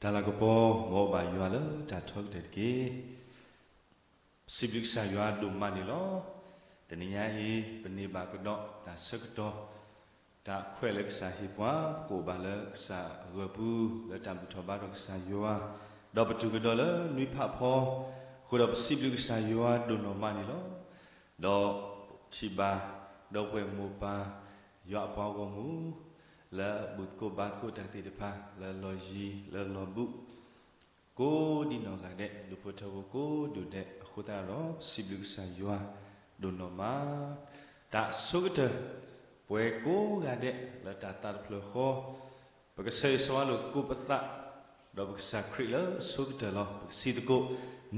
တၢ်လၤကပီၤ မ်အအိၣ်ဘၣ်ယွၤလၢတၢ်ထီကတၢၢ်တက့ၢ်. ပစံးဘျုးကစၢ်ယွၤဒိၣ်မးန့ၣ်လီၤ. တနံၤညါအံၤ ပန့ၢ်ဘၣ်ကဒီးတၢ်ဆၢကတီၢ်, တၢ်ခွဲးလၢကစၢ်ဟ့ၣ်ပှၤ, ပကအိၣ်ဘၣ်လၢကစၢ်အဂၢၢ်ပူၤ လၢတၢ်ဘူၣ်ထီၣ်ဘါထီၣ်ကစၢ်ယွၤ, ဒီးပတုၤကဒီးလၢနွံဖးဖီ, အဃိဒီးပစံးဘျုးကစၢ်ယွၤဒိၣ်နီၢ်မးန့ၣ်လီၤ. ဒီးထံၣ်ဘၣ် ဒီပုၢ်ဝဲၢ်မိၢ်ပၢ် ယွၤအပှၤဂီၢ်မုၢ် လၢဘူၣ်သကိးဘါသကိးတၢ်သ့ၣ်တဖၣ် လၢလီၢ်ယံၤ လၢလီၢ်ဘူး ကိးဒံနီၢ်ဂၤဒဲး, ဒူၣ်ဖိထၢဖိကိးဒူၣ်ဒဲးအဃိသတးဒီး ပစံးဘျုးကစၢ်ယွၤဒိၣ်နီၢ်မး. တၢ်ဆိကတၢၢ် ပဝဲကိးဂၤဒဲး လၢတၢ်သးတဖျၢၣ်ဃီ ပကဆၢဂ့ၤဆၢဝါလိာ်သကိးပသး ဒီးပကစၢ်ခရံာ်လၢအဆိကတၢၢ်လီၤ. ပကစံးသကိး,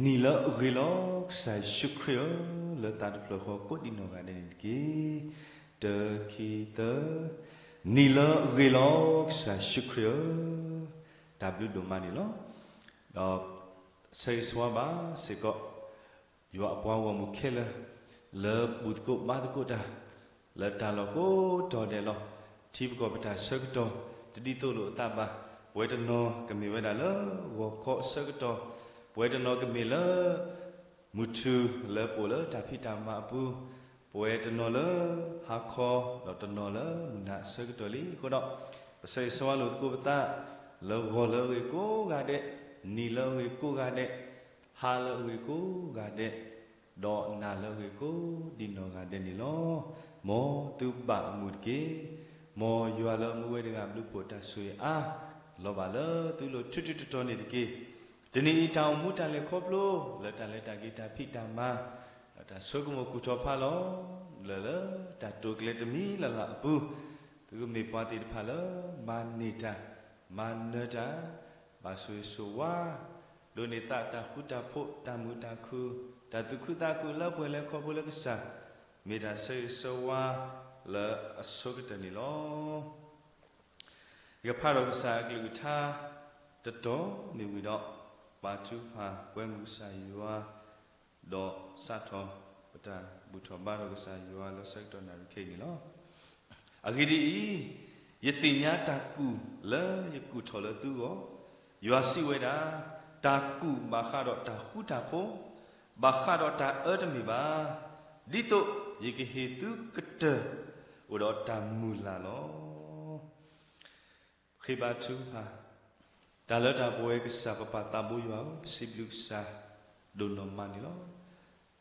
နံၤလၢအဂ့ၤလီၤ, ကစၢ်ယ့ၣ်ၡူးခရံာ်ဧၢ, လၢသးတဖျၢၣ်ဃီကိးဒံနီၢ်ဂၤဒဲးန့ၣ်တက့ၢ်. တၢ ခံ သၢ, နံၤလၢအဂ့ၤလီၤ, ကစၢ်ယ့ၣ်ၡူးခရံာ်ဧၢ, တၢ်ဘျုးဒိၣ်မးန့ၣ်လီၤ. ဒီးဆၢဂ့ၤဆၢဝါဘၣ်စ့ၢ်ကီး ယွၤအပှၤဂီၢ်မုၢ်ခဲလၢာ် လၢဘူၣ်သကိးဘါသကိးတၢ် လၢတၢ်လီၢ်ကိးတီၤဒဲးလီၤ. ထံပကီၢ်ပတၢ်ဆၢကတီၢ် တဒ်သိးလိာ်အသးဘၣ်. ပဝဲတနီၤကမ့ၢ်ဝဲဒၣ်လၢ ဂီၤခီအဆၢကတီၢ်, ပဝဲတနီၤကမ့ၢ်လၢ မုၢ်ထူၣ်လၢပအိၣ်လၢတၢ်ဖံးတၢ်မၤအပူၤ, ပဝဲတနီၤလၢ ဟါခီ, ဒီးတနီၤလၢမုၢ်နၤအဆၢကတီၢ်လံ. အဃိဒီး ပဆၢဂ့ၤဆၢဝါလိာ်သကိးပသး လၢဂီၤလၢအဂ့ၤကိးဂၤဒဲး, နံၤလၢအဂ့ၤကိးဂၤဒဲး, ဟါလၢအဂ့ၤကိးဂၤဒဲး, ဒီးနၤလၢအဂ့ၤကိးဒံနီၢ်ဂၤဒဲးန့ၣ်လီၤ. မ်သုဘၣ်အမုာ်တက့ၢ်. မ်ယွၤလၢအမူဝဲတဂၤဘျုးဖှိၣ်တၢ်ဆိၣ်ဂ့ၤအါ လီၤဘၣ်လၢသုလိၤထူထူတီတီန့ၣ်တက့ၢ်. တနံၤအံၤတၢ်အိၣ်မူတၢ်လဲၤခီဖျိ လၢတၢ်လဲၤတၢ်က့ၤတၢ်ဖံးတၢ်မၤ, ဒီးတၢ်ဆိကမိၣ်ကူၣ်ထီၣ်ဖးလီၤ လၢလၢတၢ်တိာ်ကျဲၤတမံၤလၢ်လၢ်အပူၤ, သုကမ့ၢ်ပှၤသ့ၣ်တဖၣ်လၢ မၤန့ၢ်တၢ်, မၤနၢၤတၢ်, ဘၣ်ဆိၣ်ဂ့ၤဆိၣ်ဝါ, ဒိးန့ၢ်သးတၢ်ဃူတၢ်ဖိး တၢ်မုာ်တၢ်ခုၣ်, တၢ်သူၣ်ခုသးခုလၢပှဲၤလၢခီဖျိလၢကစၢ်, မ့ၢ်တၢ်ဆၢဂ့ၤဆၢဝါလၢအဆိကတၢၢ်န့ၣ်လီၤ. ယကဖးဒီးကစၢ်အကလုၢ်ကထါ တတီၤမ့ၢ်ဝံၤဒီး ပာ်ထုကဖၣ်ကွဲမုာ်ကစၢ်ယွၤ, ဒီးစးထီၣ်ပတၢ်ဘူၣ်ထီၣ်ဘါထီၣ်ကစၢ်ယွၤလၢဆၢကတီၢ်နၣ်ရံၣ်ခဲအံၤန့ၣ်လီၤ. အဂ့ၢ်ဒ်အံၤ, ယသ့ၣ်ညါတၢ်ကူၣ်လၢယကူၣ်ထီၣ်လၢသုဂီၢ်, ယွၤစံးဝဲဒၣ်, တၢ်ကူၣ်ဘၣ်ဃးဒီးတၢ်ဃူတၢ်ဖိး, ဘၣ်ဃးဒီးတၢ်အၢတမ့ၢ်ဘၣ်, ဒ်သိးယကဟ့ၣ်သုကတၢၢ် အိၣ်ဒီးတၢ်မုၢ်လၢ်လီၤ. ဃ့ဘါထုကဖၣ်, တၢ်လၢတၢ်ပဝဲကစၢ်ပပၢ်သးဘိယွၤဧၢ, ပစံးဘျုးကစၢ်ဒိၣ်နီၢ်မးန့ၣ်လီၤ.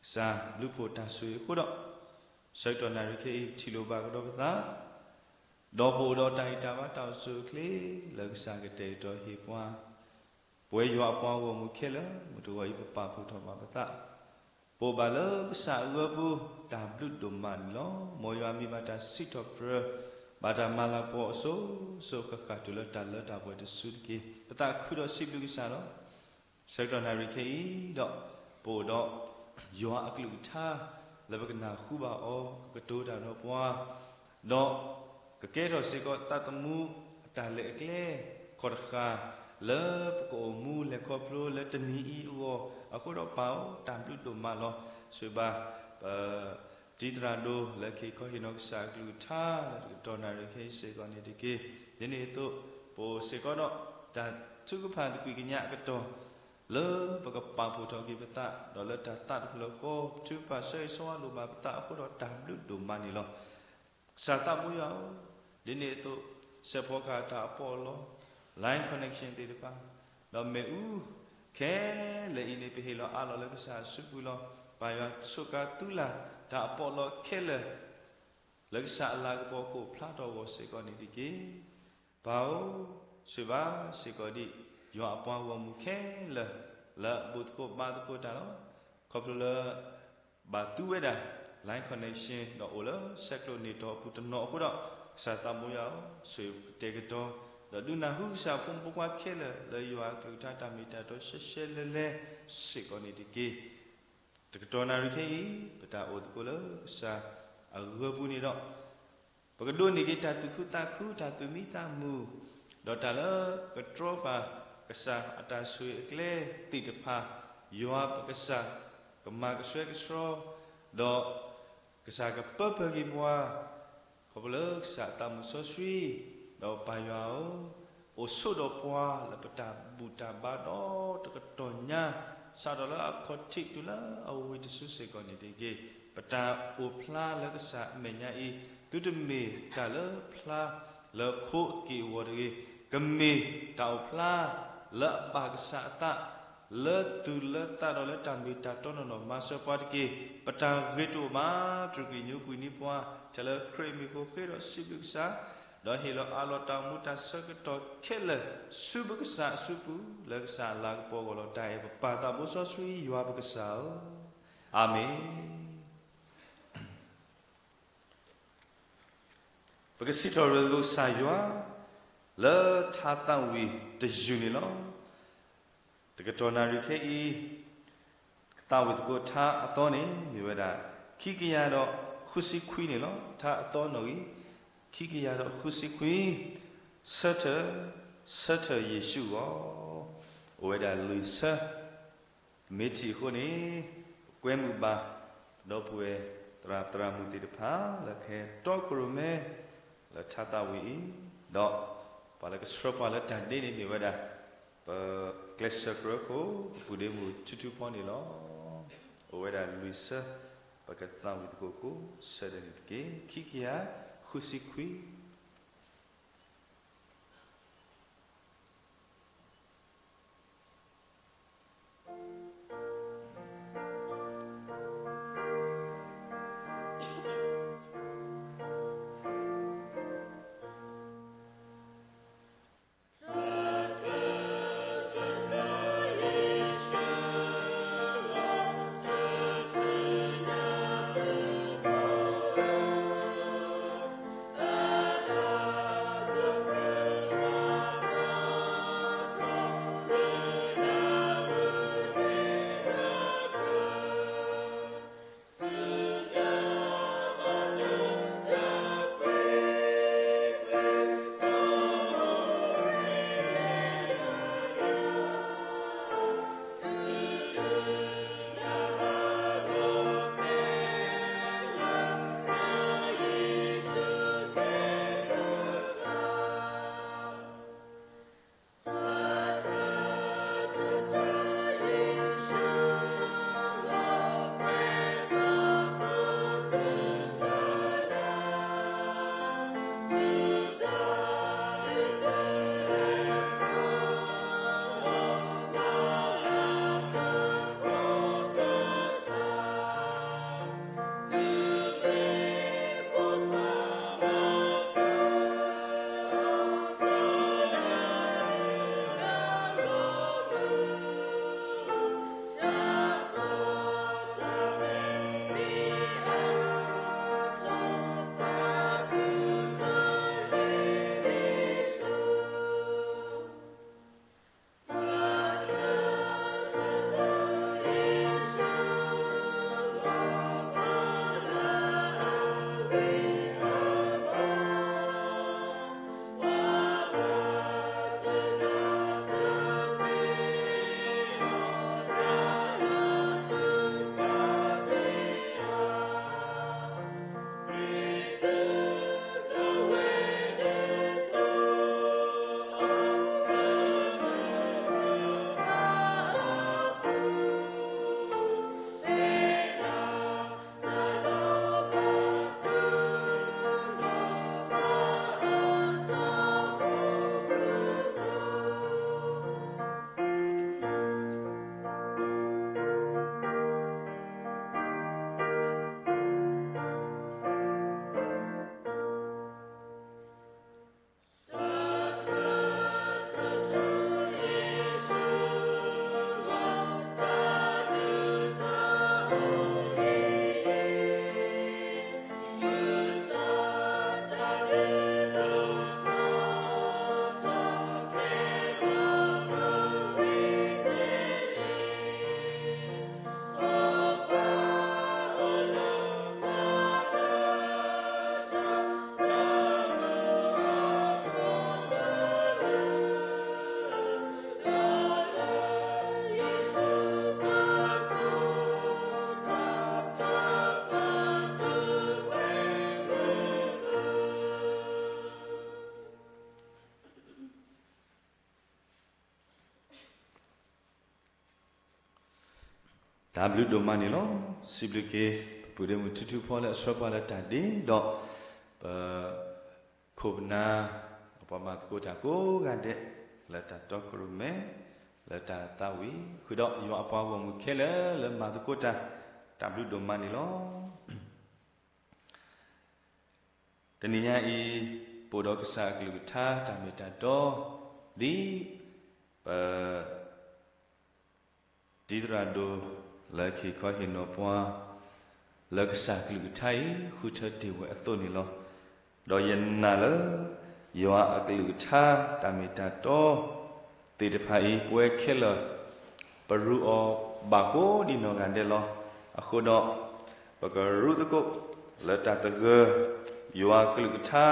ကစၢ်ဘျုးဖှိၣ်တၢ်ဆိၣ်ဂ့ၤအဃိဒီး, ဆၢကတီၢ်နၣ်ရံၣ်ခဲအံၤထံၣ်လိာ်ဘၣ်ကဒီးပသး, ဒီးပအိၣ်ဒီးတၢ်ဂံၢ်တၢ်ဘါတၢ်အိၣ်ဆူၣ်အိၣ်ချ့ လၢကစၢ်ကတဲာ်ကတီၤဟ့ၣ်ပှၤ, ပဝဲယွၤအပှၤဂီၢ်မုၢ်ခဲလၢာ် မုၢ်တဂီၤအံၤပပာ်ဖှိၣ်ထီၣ်ဘၣ်ပသး ပအိၣ်ဘၣ်လၢကစၢ်အဂၢၢ်ပူၤ တၢ်ဘျုးဒိၣ်မးန့ၣ်လီၤ. မ်ယွၤမ့ၢ်ဘၣ်တၢ်စံးထီၣ်ပတြၢၤ, ဘၣ်တၢ်မၤလၤကပီၤအစိၤစိၤဃၣ်ဃၣ်တုၤလၢတၢ်လၢတၢ်ပှဲၤတစုတက့ၢ်. ပသးခုဒီးစံးဘျုးကစၢ်လီၤ. ဆၢကတီၢ်နၣ်ရံၣ်ခဲအံၤဒီး, ပအိၣ်ဒီးယွၤအကလုၢ်ကထါ လၢပကနၢ်ဟူဘၣ်အီၤ ကကတိၤတၢ်ဒီးပှၤ ဒီးကကဲထီၣ်စ့ၢ်ကီးသးသမူအတၢ်လဲၤအကျဲ ခီၣ်တဃာ် လၢပကအိၣ်မူလဲၤခီဖျိလၢတနံၤအံၤအဂီၢ်, အဃိဒီးပၢ်ဧၢ တၢ်ဘျုးဒိၣ်မးလီၤ. ဆိၣ်ဂ့ၤဘၣ် ပတံၤသရၣ်ဒိၣ်လၢကဟ့ၣ်ခီဟ့ၣ်နီၤကစၢ်အကလုၢ်ကထါ လၢတကတီၢ်နၣ်ရံၣ်ခဲအံၤစ့ၢ်ကီးန့ၣ်တက့ၢ်. ဒ်န့ၣ်အသိး ပအိၣ်စ့ၢ်ကီးဒီးတၢ်ထုကဖၣ်သကွံာ်ကညးအကတီၢ် လၢပကပာ်ဖှိၣ်ထီၣ်က့ၤပသး ဒီးလၢတၢ်သးတဖျၢၣ်ဃီ ထုကဖၣ်ဆၢဂ့ၤဆၢဝါလိာ်ဘၣ်ပသးအဃိဒီးတၢ်ဘျုးဒိၣ်မးန့ၣ်လီၤ. ကစၢ်သးဘိယွၤဧၢ, ဒ်န့ၣ်အသိး စဲးဖီကဟၣ်တၢ်အပီးအလီ line connection သ့ၣ်တဖၣ်, ဒီးမ့ၣ်အူခဲလၢာ်အံၤန့ၣ် ပဟ့ၣ်လီၤအးလီၤလၢကစၢ်အစုပူၤလီၤ. ပၢ်ယွၤဆိးကါသူလၢ်တၢ်အပီးအလီခဲလၢာ် လၢကစၢ်အလၤကပီၤကအိၣ်ဖျါထီၣ်အဂီၢ်စ့ၢ်ကီးန့ၣ်တက့ၢ်. ပၢ်ဧၢ, ဆိၣ်ဂ့ၤဘၣ်စ့ၢ်ကီးဒ် ယွၤအပှၤဂီၢ်မုၢ်ခဲလၢာ် လၢအဘူၣ်သကိးဘါသကိးတၢ်လီၤ. ခီဖျိလၢ ဘၣ်သူဝဲဒၣ် line connection ဒီးအိၣ်လၢဆဲးကျိးန့ၢ်တီၤအပူၤတနီၤအဃိဒီး, ကစၢ်သးဘိယွၤဧၢ, ဆိၣ်ဂ့ၤကတဲာ်ကတီၤ ဒီးဒုးနၢ်ဟူကစၢ်ဖိမုၣ်ဖိခွါခဲလၢာ် လၢယွၤအကလုၢ်ကထါတၢ်မ့ၢ်တၢ်တီရှဲရှဲလဲၤလဲၤစ့ၢ်ကီးန့ၣ်တက့ၢ်. တကတီၢ်နၣ်ရံၣ်ခဲအံၤ ပတၢ်အိၣ်သကိးလၢကစၢ်အဂၢၢ်ပူၤန့ၣ်ဒီး ပကဒိးန့ၢ်က့ၤတၢ်သူၣ်ခုသးခု တၢ်သူၣ်မံသးမုာ်, ဒီးတၢ်လၢကတြီပာ်ကစၢ်အတၢ်ဆိၣ်ဂ့ၤအကျဲသ့ၣ်တဖၣ်, ယွၤပကစၢ် ကမၤကဆှဲကဆှီ, ဒီးကစၢ်ကပၢပၢၢ်က့ၤပှၤ, ခီဖျိလၢကစၢ်အသးမုာ်စီဆှံ, ဒီးပၢ်ယွၤဧၢ, အိၣ်ဆိးဒီးပှၤလၢပတၢ်ဘူၣ်တၢ်ဘါဒီးတကတီၢ်ညါ, စးထီၣ်လၢအခီၣ်ထံးတုၤလၢအဝံၤတစုစ့ၢ်ကီးန့ၣ်တက့ၢ်. ပတၢ်အိၣ်ဖျါလၢကစၢ်အမဲာ်ညါအံၤ သုတမ့ၢ်တၢ်လၢဖျါလၢခိအက့ၢ်အဂီၤတဂ့ၤ, ကမ့ၢ်တၢ်အိၣ်ဖျါလၢအဘၣ်ကစၢ်အသး လၢသူၣ်လၢသးဒီးလၢတၢ်မ့ၢ်တၢ်တီနီၢ်နီၢ် မၤစၢၤပှၤတက့ၢ်. ပတၢ်ဂ့ၤတအိၣ်ဘၣ် တြူၢ်က့ၤညိကွံာ်န့ၢ်ပှၤ ထဲလၢခရံာ်မံၤအဃိ ဃ့ဒီးစံးဘျုးကစၢ်, ဒီးဟ့ၣ်လီၤအးလီၤတၢ်အိၣ်မူတၢ်ဆၢကတီၢ်ခဲလၢာ် ဆူပကစၢ်အစုပူၤ လၢကစၢ်အလၤကပီၤအဂီၢ်လီၤ. တၢ်အဲၣ်ပပၢ်သးဘိစီဆှံယွၤပကစၢ်ဧၢ, အၤမ့ၣ်. ပကစံးထီၣ်ပတြၢၤသကိးကစၢ်ယွၤ လၢထါသးဝံၣ်တယုၢ်န့ၣ်လီၤ. တကတီၢ်နၣ်ရံၣ်ခဲအံၤ ကသးဝံၣ်သကိးထါအသီန့ၣ် မ့ၢ်ဝဲဒၣ် ခံကယၤဒီးဃုဆံခွံန့ၣ်လီၤ. ထါအသီနီၣ်ဂံၢ် ခံကယၤဒီးဃုဆံခွံ, ဆၢထၢၣ်, ဆၢထၢၣ်ယ့ၣ်ၡူးအဂီၢ်, အိၣ်ဝဲဒၣ်လွံၢ်ဆၢ မ့ၢ်ထံၣ်အဃိန့ၣ် ကွဲမုာ်ဘၣ် ဒီပုၢ်ဝဲၢ်သရၣ်သရၣ်မုၣ်သ့ၣ်တဖၣ် လၢကဟဲတီခိၣ်ရိၣ်မဲ လၢထါသးဝံၣ်အံၤ, ဒီးပှၤလၢကဆှၢပှၤလၢတၢ်ဒ့န့ၣ်မ့ၢ်ဝဲဒၣ် ပကျဲးစၢးကြၢးခိၣ် ပပုၢ်ဒ့မုၣ်ထူထူဖီန့ၣ်လီၤ. အိၣ်ဝဲဒၣ်လွံၢ်ဆၢ ပကသးဝံၣ်သကိးကိးဆၢဒၣ်န့ၣ်တက့ၢ်. ခံကယၤဃုဆံခွံ တၢ်ဘျုးဒိၣ်မးန့ၣ်လီၤ. စံးဘျုးက့ၤ ပပုၢ်ဒ့မုၣ်ထူထူဖီလၢအဆှၢပှၤလၢတၢ်ဒ့ဒီး ပ ခိၣ်ပနၢ် ပှၤမၤသကိးတၢ်ကိးဂၤဒဲး လၢတၢ်တီခိၣ်ရိၣ်မဲ လၢတၢ်သးဝံၣ် ဃုာ်ဒီးယွၤအပှၤဂီၢ်မုၢ်ခဲလၢာ်လၢမၤသကိးတၢ် တၢ်ဘျုးဒိၣ်မးန့ၣ်လီၤ. တနံၤညါအံၤ ပအိၣ်ဒီးကစၢ်အကလုၢ်ကထါတၢ်မ့ၢ်တၢ်တီ ဒ် ပ တံၤသရၣ်ဒိၣ် လၢကဟ့ၣ်ခီဟ့ၣ်နီၤပှၤ လၢကစၢ်ကလုၢ်ကထါအံၤ ဃုထၢတ့ၢ်ဝဲအသိးန့ၣ်လီၤ. ဒီးယနာ်လၢ ယွၤအကလုၢ်ကထါ တၢ်မ့ၢ်တၢ်တီ သ့ၣ်တဖၣ်အံၤ ပဝဲခဲလၢာ် ပရူးအီၤဘၣ်ကိးဒံနီၢ်ဂၤဒဲးလီၤ. အဃိဒီး ပကရူးသကိး လၢတၢ်သဂၢၢ် ယွၤကလုၢ်ကထါ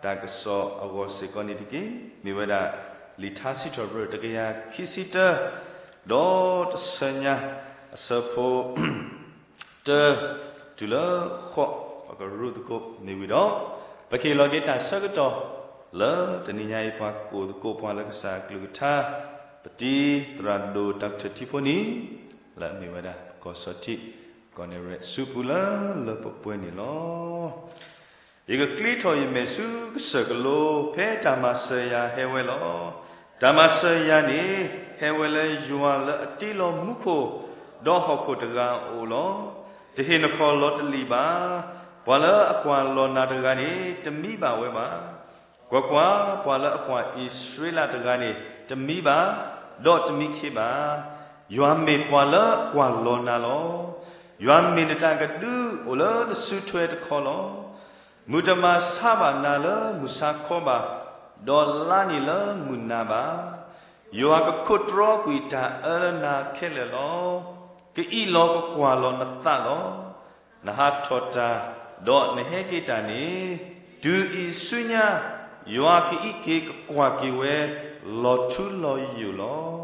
တၢ်ကစီၣ်အဂီၢ်စ့ၢ်ကီးန့ၣ်တက့ၢ်. မ့ၢ်ဝဲဒၣ် လံာ်ထါစံးထီၣ်ပတြၢၤ တကယၤခံဆံတၢ ဒီးတဆၢညါ အဆၢဖိ တၢ တုၤလၢဃိး ပကရူးသကိးမ့ၢ်ဝံၤဒီး ပကဟ့ၣ်လီၤက့ၤတၢ်ဆၢကတီၢ် လၢတနံၤညါအံၤ ပှၤကိၢ်သကိးပှၤလၢကစၢ်အကလုၢ်ကထါ ပတံၤသရၣ်ဒိၣ် တၢ်ကထၢၣ်ထံဖိနံၤ လၢအမ့ၢ်ဝဲဒၣ် ပကီၢ်စီၤထံး ကီၢ်နဲၣ်ရွဲၣ် စုပူၤလၢလၢပှဲၤပှဲၤန့ၣ်လီၤ. ယကကျံးထီၣ်ယမဲာ်ဆူကစၢၢ်ကလိ ဖဲတၢ်မၤစၢၤယၤဟဲဝဲလီၤ. တၢ်မၤစၢၤယၤန့ၣ် ဟဲဝဲလၢယွၤလၢအတ့လီၤမူခိၣ် ဒီးဟီၣ်ခိၣ်တဂၤအအိၣ်လီၤ. တဟ့ၣ်နခီၣ်လီၤတလံာ်ဘၣ်. ပှၤလၢအကွၢ်လီၤနၤတဂၤန့ၣ် တမံဘၣ်ဝဲဘၣ်. ကွၢ်ကွၢ်, ပှၤလၢအကွၢ်အံၣ်စရ့လးတဂၤန့ၣ် တမံဘၣ်, ဒီးတမံခ့ဘၣ်. ယွၤမ့ၢ်ပှၤလၢအကွၢ်လီၤနၤလီၤ. ယွၤမ့ၢ်နတၢ်ကဒုအိၣ်လၢနစုထွဲတခီလီၤ. မုၢ်တမၤဆါဘၣ်နၤလၢမုၢ်ဆါခီဘၣ်, ဒီးလါန့ၣ်လၢမုၢ်နၤဘၣ်. ယွၤကခိးတြီကွံာ်တၢ်အၢလၢနၤခဲလၢာ်လီၤ. ကအံးလီၤကကွၢ်လီၤနသးလီၤ. နဟးထီၣ်တၢ်, ဒီးနဟဲက့ၤတၢ်န့ၣ်, တုၤအံၤဆူညါ, ယွၤကအံးက့ၤကကွၢ်က့ၤဝဲ, လီၤထူလီၤယိာ်လီၤ.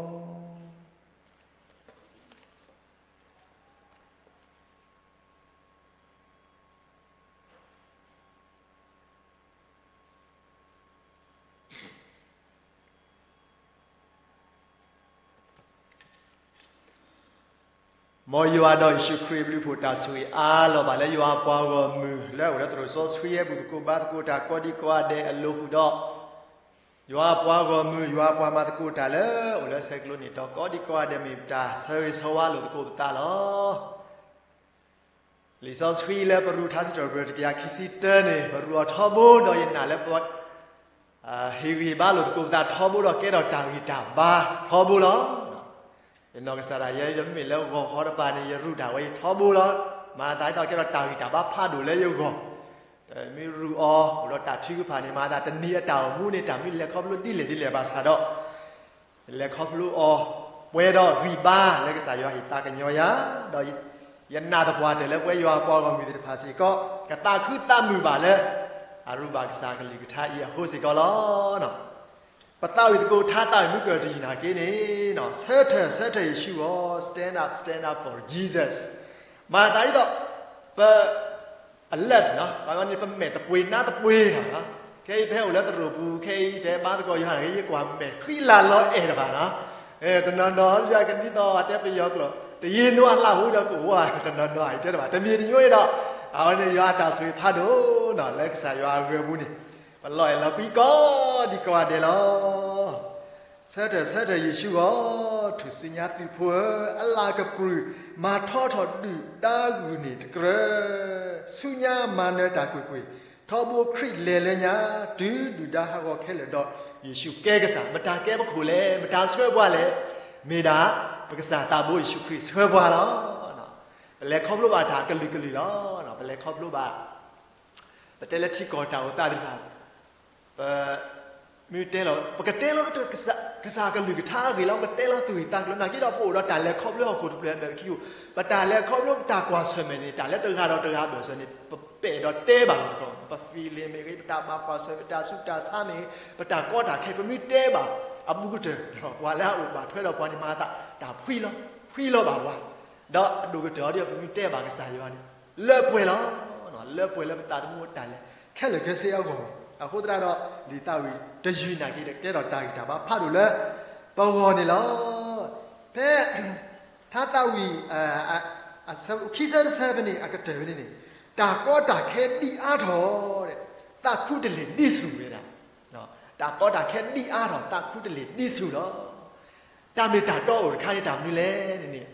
မ်ယွၤဒီးယ့ၣ်ၡူးခရံာ်အဘျုးအဖှိၣ်တၢ်ဆိၣ်ဂ့ၤအါလီၤဘၣ်လၢယွၤအပှၤဂီၢ်မုၢ်လၢအအိၣ်လၢသရိာ်စီဆှံဟဲဘူၣ်သကိးဘါသကိးတၢ်ကိးဒံကိးဂၤဒဲးအလိၤဃုာ်ဒီး ယွၤအပှၤဂီၢ်မုၢ် ယွၤအပှၤမၤသကိးတၢ်လၢအိၣ်လၢဆဲးကျိးန့ၣ် ဒီးကိးဒံကိးဂၤဒဲးမ့ၢ်ပတၢ်ဆၢဂ့ၤဆၢဝါလိာ်သကိးပသးလီၤ. လံာ်စီဆှံလၢပရူးထါစံးထီၣ်ပတြၢၤတကယၤခံဆံတၢန့ၣ် ပရူးအီၤထီဘိဒီးယနာ်လၢပ ဟ့ၣ်ဂံၢ်ဟ့ၣ်ဘါလိာ်သကိးပသးထီဘိဒီးကဲထီၣ်တၢ်ဂံၢ်တၢ်ဘါထီဘိလီၤ. ယနီၢ်ကစၢ်ဒၣ်ယဲ ယမ့ၢ်လဲၤဂီၤဃီတပၤန့ၣ် ယရူးတၢ်ဝဲအံၤထီဘိလီၤ. မၤသးဒ်သိးကဲထီၣ်တၢ်ဂံၢ်တၢ်ဘါဖးဒိၣ်လၢယဂီၢ်, တမ့ၢ်ရူးအီၤအိၣ်ဒီးတၢ်ထုကဖၣ်န့ၣ် မၤသးတနံၤအတၢ်အိၣ်မူန့ၣ် တၢ်မ့ၢ်လဲၤခီဖျိဒ်လဲၣ်ဒ်လဲၣ်ဘၣ်ဆၣ်ဒီး လဲၤခီဖျိအီၤ ပှဲၤဒီးဂံၢ်ဘါလၢကစၢ်ယွၤဟ့ၣ်သးကညီၤယၤ, ဒီးယနာ်သပှၢ်တၢၢ်လၢပဝဲယွၤအပှၤဂီၢ်မုၢ်သ့ၣ်တဖၣ်စ့ၢ်ကီး ကသးခုသးမုာ်ဘၣ်လၢ အရူးဘၣ်ကစၢ်ကလုၢ်ကထါအံၤအဃိစ့ၢ်ကီးလီၤ. ပသးဝံၣ်သကိးထါသးဝံၣ်မုၢ်ကၢၢ်တယုၢ်နာ်က့န့ၣ်, ဆၢထၢၣ် ဆၢထၢၣ်ယ့ၣ်ၡူးအီၤ, stand up, stand up for Jesus. မၤသးဒ်သိး ပ alert န့ၣ် ပမဲာ်သပှ့ၤနါသပှ့ၤလီၤ. ခဲအံၤဖဲအိၣ်လၢသရိာ်ပူၤ ခဲအံၤဖဲဘါသကိးယွၤန့ၣ် ယကွၢ်မဲာ်ဃံလၤလီၤအဲၣ်တဖၣ်လီၤ. တနီၤနီၤ ယကဒ်သိးတဲပယီၤကျိာ် တယ့ၢ်နီၢ်အလှၢ်ဟူဒီးကအိၣ်ဝဲ တနီၤနီၤအံၤတဲတဘၣ် တမံၤတညိအံၤဒီး အဝဲန့ၣ်ယွၤအတၢ်ဆိၣ်ဂ့ၤဖးဒိၣ်နီၤ လၢကစၢ်ယွၤအဂ့ၢ်အပူၤန့ၣ် ပလီၤအဲၣ်လီၤကွံကိးဒံကိးဂၤဒဲးလီၤ. ဆၢထၢၣ် ဆၢထၢၣ်ယ့ၣ်ၡူးအီၤ, ထူၣ်စုညါသုးဖိဧၢ, အလၤကပျူၢ် မၤထီထီၣ်ဒုၣ်ဒါဂုာ်န့ၢ်တကြၢး, ဆူညါမၤနၢၤတၢ်ကွ့ၢ်ကွ့ၢ်, ထီဘိခရံာ်လဲၤလၢညါ, တုၤဒုၣ်ဒါဟးဂီၤခဲလၢာ်ဒီး ယ့ၣ်ၡူးကဲကစၢ်, မတၤကဲပခိၣ်လဲၣ်, မတၤဆှၢပှၤလဲၣ်, မ့ၢ်ဒၣ် ပကစၢ်သးဘိယ့ၣ်ၡူးခရံာ်ဆှၢပှၤလီၤ. ပလဲၤခီဖျိဘၣ်တၢ်ကလုာ်ကလုာ်လီၤ. ပလဲၤခီဖျိဘၣ် ပတဲလၢထံကီၢ်တၢ်အိၣ်သးသ့ၣ်တဖၣ် ပ မ့ၢ်တဲလီၤ ပကတဲလီၤ ကစၢ်ကလုၢ်ကထါအဂ့ၢ်လီၤ ပကတဲလီၤသူၣ်ဂ့ၢ်သးကျိၤ နာ်က့ဒီးပအိၣ်ဒီးတၢ်လဲၤခီဖျိဟီၣ်ခိၣ်တဖျၢၣ်အမဲာ်ခံ ပတၢ်လဲၤခီဖျိပတၢ်ကွၢ်ဆၢၣ်မဲာ်န့ၣ် တၢ်လၢတဂၤဒီးတဂၤအဘၢၣ်စၢၤန့ၣ် ပပဲာ်ဒီးတဲဘၣ်လိာ်သကိး ပ feeling မ့ၢ်ဂ့ၤ ပတၢ်ဘၣ်ကွၢ်ဆၢၣ် ပတၢ်ဆူးတၢ်ဆါမ့ၢ်ဂ့ၤ ပတၢ်ကီတၢ်ခဲ ပမ့ၢ်တဲဘၣ် အဘူးကတၢၢ် ပှၤလၢအအိၣ်ဘၣ်ထွဲဒီးပှၤန့ၣ် မၤသးတၢ်ဖှံလီၤ ဖှံလီၤဘၣ်ဝါ ဒီးအဒိၣ်ကတၢၢ်အီၤဒီး ပမ့ၢ်တဲဘၣ်ကစၢ်ယွၤန့ၣ် လၢပှဲၤလီၤ လၢပှဲၤလၢပသးသမူအတၢ်လဲၤ ခဲလၢာ်ခဲဆ့အဂီၢ် အဃိသတးဒီး လံာ်သးဝံၣ်တယုၢ်နာ်က့ဒီး ကဲထီၣ်တၢ်ဂံၢ်တၢ်ဘါဖးဒိၣ်လၢပဂီၢ်န့ၣ်လီၤ. ဖဲ ထါသးဝံၣ် အဆၢခံဆၢတဆၢဖဲန့ၣ် အကတၢၢ်ဖဲန့ၣ်န့ၣ်, တၢ်ကီတၢ်ခဲဒံးအါထီၣ်, သးခုတလ့ၤဒံးဆူၣ်ဝဲဒၣ်, တၢ်ကီတၢ်ခဲဒံးအါထီၣ် သးခုတလ့ၤဒံးဆူၣ်လီၤ. တၢ်မ့ၢ်တၢ်တီအိၣ်တခါန့ၣ် တၢ်မနုၤလဲၣ်န့ၣ်န့ၣ်,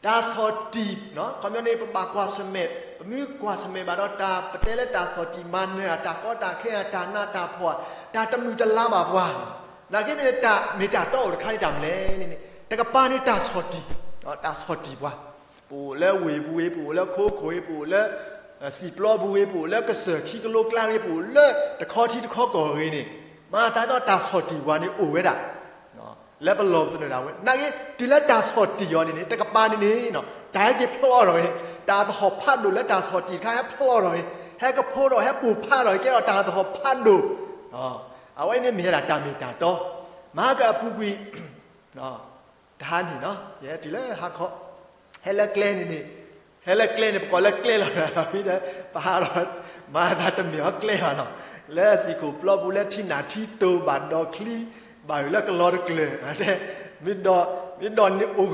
တၢ်ဆီၣ်တံၢ်, ခီပညီန့ၣ် ပဘၣ်ကွၢ်ဆၢၣ်မဲာ်, ပမ့ၢ်ကွၢ်ဆၢၣ်မဲာ်ဘၣ်ဒီးတၢ် ပတဲလၢတၢ်ဆီၣ်တံၢ်မၤနၢၤဧါ, တၢ်ကီတၢ်ခဲဧါ, တၢ်နးတၢ်ဖှီၣ်ဧါ, တၢ်တမုာ်တလၤဘၣ်ပှၤ, နာ်က့န့ၣ် တၢ်မ့ၢ်တၢ်တီအိၣ်တခါန့ၣ် တၢ်မနုၤလဲၣ်န့ၣ်န့ၣ်, တကပၤန့ၣ်တၢ်ဆီၣ်တံၢ်, တၢ်ဆီၣ်တံၢ်ပှၤ, ပအိၣ်လၢဝ့ၢ်ပူၤဂ့ၤ, ပအိၣ်လၢခိခိၣ်ဂ့ၤ, ပအိၣ်လၢ စံာ်ပျီပူၤဂ့ၤ, ပအိၣ်လၢကစၢၢ်ခံကလိကျါဂ့ၤ, ပအိၣ်လၢတခီထံတခီကီၢ်ဂ့ၤန့ၣ်, မၤသးဒ်သိးတၢ်ဆီၣ်တံၢ်ပှၤန့ၣ်အိၣ်ဝဲဒၣ် လၢပလီၢ်ပသနၢၣ်ဒၣ်ဝဲ, နာ်က့ တုၤလၢတၢ်ဆီၣ်တံၢ်အီၤန့ၣ်န့ၣ် တကပၤန့ၣ်န့ၣ် တၢ်ဟဲက့ၤဖျီအီၤထီၣ်ဂ့ၤ, တၢ်သဟီၣ်ဖးဒိၣ်လၢတၢ်ဆီၣ်တံၢ်တခါဟဲဖျီအီၤထီၣ်ဂ့ၤ, ဟဲကဖိထီၣ် ဟဲပိၢ်ဖးထီၣ်ဂ့ၤ ကဲထီၣ်တၢ်သဟီၣ်ဖးဒိၣ်, အဝဲန့ၣ်မ့ၢ်ဝဲဒၣ်တၢ်မ့ၢ်တၢ်တီ, မၤကၢအပူၤကွံာ် တဟါန့ၣ်နီၤ ယဲတုၤလၢဟါခီ, ဟဲလၢကျဲန့ၣ်န့ၣ်, ဟဲလၢကျဲန့ၣ် ပကိးလၢကျဲလီၤဒီး ပဟးဒီး မၤသးတမ့ၢ်အီၤကျဲဘၣ်နီၤ, လၢစံာ်ခိၣ်ပျီပူၤ လၢထံနၢ်ထံတိၤဘၣ်ဒီးချံ, ဘၣ်ယိၣ်လၢကလီတကျၢၤ, မ့ၢ်ဒီးန့ၣ်အိၣ်ဂၢၢ်လီၤ, အိၣ်ဂၢၢ်လီၤ,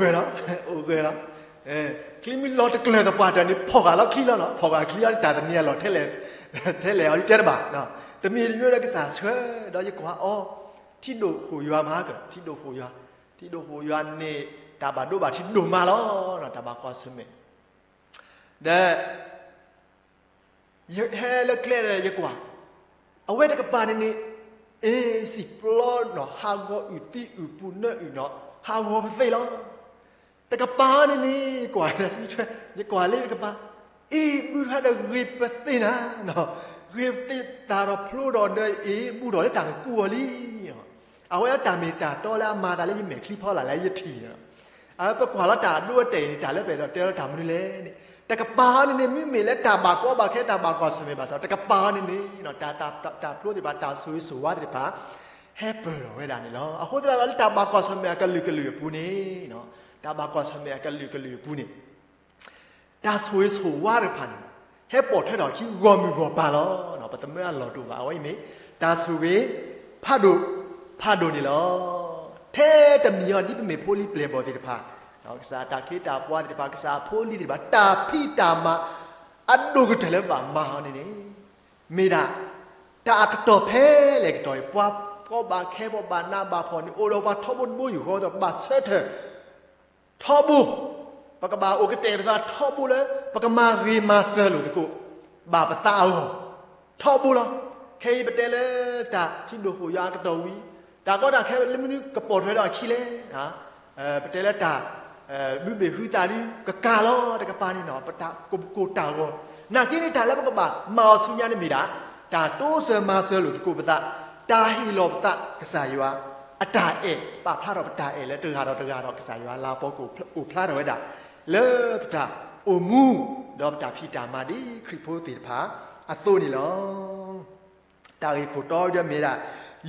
ချံမ့ၢ်လီၤတကျၢၤသပှၢ်တၢၢ်န့ၣ် ဖီၣ်ဃာ်လီၤချံလီၤနီၤ, ဖီၣ်ဃာ်ချံလီၤန့ၣ် တၢ်သန့ၤအလီၢ် ထဲလဲၣ်အီၤဒ်တဲတဘၣ်, တမံၤတမံၤဒီးကစၢ်ဆှၢ, ဒီးယကွၢ်အီၤ, ထံဒိၣ်ဃိၣ်ယွၤမၤကၢၢ်, ထံဒိၣ်ဃိၣ်ယွၤ, ထံဒိၣ်ဃိၣ်ယွၤန့ၣ် တၢ်ဘၣ်ဒိဘၣ်ထံးဒိၣ်မးလီၤ, တၢ်ဘၣ်ကွၢ်ဆၢၣ်မဲာ်, ဒီး ယဟဲလၢကျဲဒီးယကွၢ်, အဝဲတကပၤန့ၣ်န့ၣ်, အ့ စံာ်ပျီနီၤ ဟးဂီၤအုၣ်သံအုၣ်ပူၤနၢအုၣ်နီၤ ဟးဂီၤပသ့လီၤ. တကပၤန့ၣ်န့ၣ် ကွၢ်လၢစုထွဲ, ယကွၢ်လၢတကပၤ, အ့ၣ်ဘူၣ်ထီၣ်ဒီးဂ့ၤပသ့နၤ, ဂ့ၤပသ့တၢ်ဒီးဖျိထီၣ်ဒီးအ့ၣ်ဘူၣ်ထီၣ်လၢတၢ်ကကူအီၤလံ. အဝဲဒၣ်တၢ်မ့ၢ်တၢ်တီလၢအမၤသးလၢယမဲာ်ချံဖီလာ်လၢယထံၣ်န့ၣ်လီၤ. အဝဲပကွၢ်လီၤတၢ်အဒိအတဲာ်အံၤန့ၣ် တၢ်လၢပအဲၣ်ဒိးတဲလီၤတၢ်မနုၤလဲၣ်န့ၣ်, တကပၤန့ၣ်န့ၣ် မ့မ့ၢ်လၢတၢ်ဘၣ်ကီဘၣ်ခဲ တၢ်ဘၣ်ကွၢ်ဆၢၣ်မဲာ်ဘၣ်ဆၣ် တကပၤန့ၣ်န့ၣ် တၢ်ဖျိသ့ၣ်တဖၣ် တၢ်ဆိၣ်ဂ့ၤဆိၣ်ဝါသ့ၣ်တဖၣ် ဟဲပၢၢ်ထီၣ်ဝဲဒၣ်န့ၣ်လီၤ. အဃိသတးဒီးလၢတၢ်ဘၣ်ကွၢ်ဆၢၣ်မဲာ်အကလုာ်ကလုာ်အပူၤန့ၣ်, တၢ်ဘၣ်ကွၢ်ဆၢၣ်မဲာ်အကလုာ်ကလုာ်အပူၤန့ၣ် တၢ်ဆိၣ်ဂ့ၤဆိၣ်ဝါတဖၣ်န့ၣ် ဟဲပိာ်ထွဲထီၣ်ခံဂီၢ်မုၢ်ဂီၢ်ပၤလီၤ. ပတမၢအလီၢ်တအိၣ်ဘၣ်. အဝဲအံၤမ့ၢ်တၢ်ဆိၣ်ဂ့ၤဖးဒိၣ်ဖးဒိၣ်န့ၣ်လီၤ. ထဲတမံၤအီၤဒ်ပမ့ၢ်ဖိလံၤပျဲၢ်ဘီၣ်သ့ၣ်တဖၣ်, ကစၢ်တၢ်ခ့တၢ်ပှၤသ့ၣ်တဖၣ်, ကစၢ်အဖိအလံၤသ့ၣ်တဖၣ် တၢ်ဖံးတၢ်မၤအဒိၣ်ကတၢၢ်လၢဘၣ်မၤအီၤန့ၣ်န့ၣ် မ့ၢ်ဒၣ် တၢ်အကတီၢ်ဖဲလဲၣ်ကတီၢ်အံၤ ပှၤကီဘၣ်ခဲ ပှၤဘၣ်နးဘၣ်ဖှီၣ်န့ၣ် အိၣ်ဒီးပှၤထီဘိတဘိယူၢ်ဃီဒီး ပဘၣ်ဆၢထၢၣ်ထီဘိ, ပကဘၣ်အိၣ်ကတဲာ်ကတီၤထီဘိလၢ ပကမၤဂ့ၤမၤစၢၤလိာ်သကိး ဘၣ်ပသးအဂီၢ် ထီဘိလီၤ. ခဲအံၤပတဲလၢတၢ်ထံဒိၣ်ဃိၣ်ယွၤအကတီၢ်ဝံၤ, တၢ်ကီတၢ်ခဲလၢမနုၤကပိာ်ထွဲထီၣ်အခံလဲၣ်. ပတဲလၢတၢ် ဘုဘ့ၣ်ဟုသၣ်ဒု ကကၤလီၤတကပၤန့ၣ်နီၤ ပတၢ်ကကိၢ်တၢ်ဂီၤ, နာ်က့န့ၣ် တၢ်လၢပကဘၣ်မၤအီၤဆူညါန့ၣ်မ့ၢ်ဒၣ် တၢ်တိစၢၤမၤစၢၤလိာ်သကိးပသး, တၢ်ဟ့ၣ်လီၤပသးကစၢ်ယွၤအတၢ်အဲၣ်, ပာ်ဖျါထီၣ်ပတၢ်အဲၣ်လၢတဂၤဒီးတဂၤဒီး ကစၢ်ယွၤလၤပီကအိၣ်ဖျါထီၣ်ဝဲဒၣ် လၢပတၢ်အိၣ်မူ ဒီးပတၢ်ဖံးတၢ်မၤဒ်ခရံာ်ဖိသ့ၣ်တဖၣ်အသိးန့ၣ်လီၤ. တၢ်ဂ့ၢ်ခိၣ်တီဒ်မ့ၢ်ဒၣ်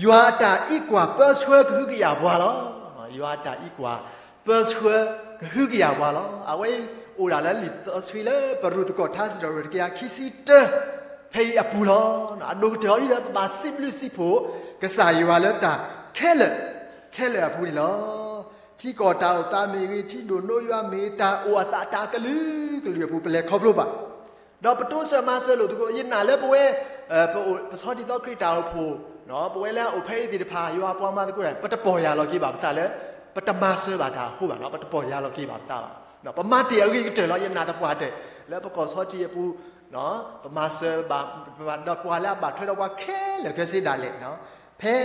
ယွၤအတၢ်အံးကွၢ်ပၢဆှၢကဟုကယာ်ပှၤလီၤ. ယွၤအတၢ်အံးကွၢ်ပၢဆှၢကဟုကယာ်ပှၤလီၤ. အဝဲအံၤအိၣ်ဒၣ်လၢလံာ်စီဆှံလၢပရူးသကိးထါစံးထီၣ်ပတြၢၤတကယၤခံဆံတၢ ဖဲအံၤအပူၤလီၤ. အဒိၣ်ကတၢၢ်အီၤဒ်လၢပဘၣ်စံးဘျုးစံးဖှိၣ် ကစၢ်ယွၤလၢတၢ်ခဲလၢာ်ခဲလၢာ်အပူၤန့ၣ်လီၤ. ထံကီၢ်တၢ်အိၣ်သးမ့ၢ်ဂ့ၤ, ထံဒိၣ်နိယွၤမ့ၢ်ဂ့ၤ, တၢ်အိၣ်အသးတၢ်ကလုာ်ကလုာ်အပူၤ ပလဲၤခီဖျိဘၣ် ဒီးပတိစၢၤမၤစၢၤလိာ်သကိး ယနာ်လၢပဝဲ ပအိၣ်ပဆီတံၢ်သီခရံာ်တၢ်အိၣ်ဖှိၣ်, ပဝဲလၢအအိၣ်ဖဲအံၤသ့ၣ်တဖၣ် ယွၤအပှၤမၤသကိးတၢ် ပတပီၢ်ယၢ်လီၤက့ၤဘၣ်ပသးလၢ ပတမၤစၢၤဘၣ်တၢ်အဃိဘၣ်နီၤ, ပတပီၢ်ယၢ်လီၤက့ၤဘၣ်ပသးဘၣ်. ပမၤတ့ၢ်အဂ့ၤကတၢၢ်လီၤ. ယနာ်သပှၢ်တၢၢ် လၢပကီၢ်ဆီတံၢ်အပူၤ ပမၤစၢၤဘၣ် ပမၤဒီးပှၤလၢအဘၣ်ထွဲဒီးပှၤခဲလၢာ်ခဲဆ့ဒၣ်လဲာ်, ဖဲ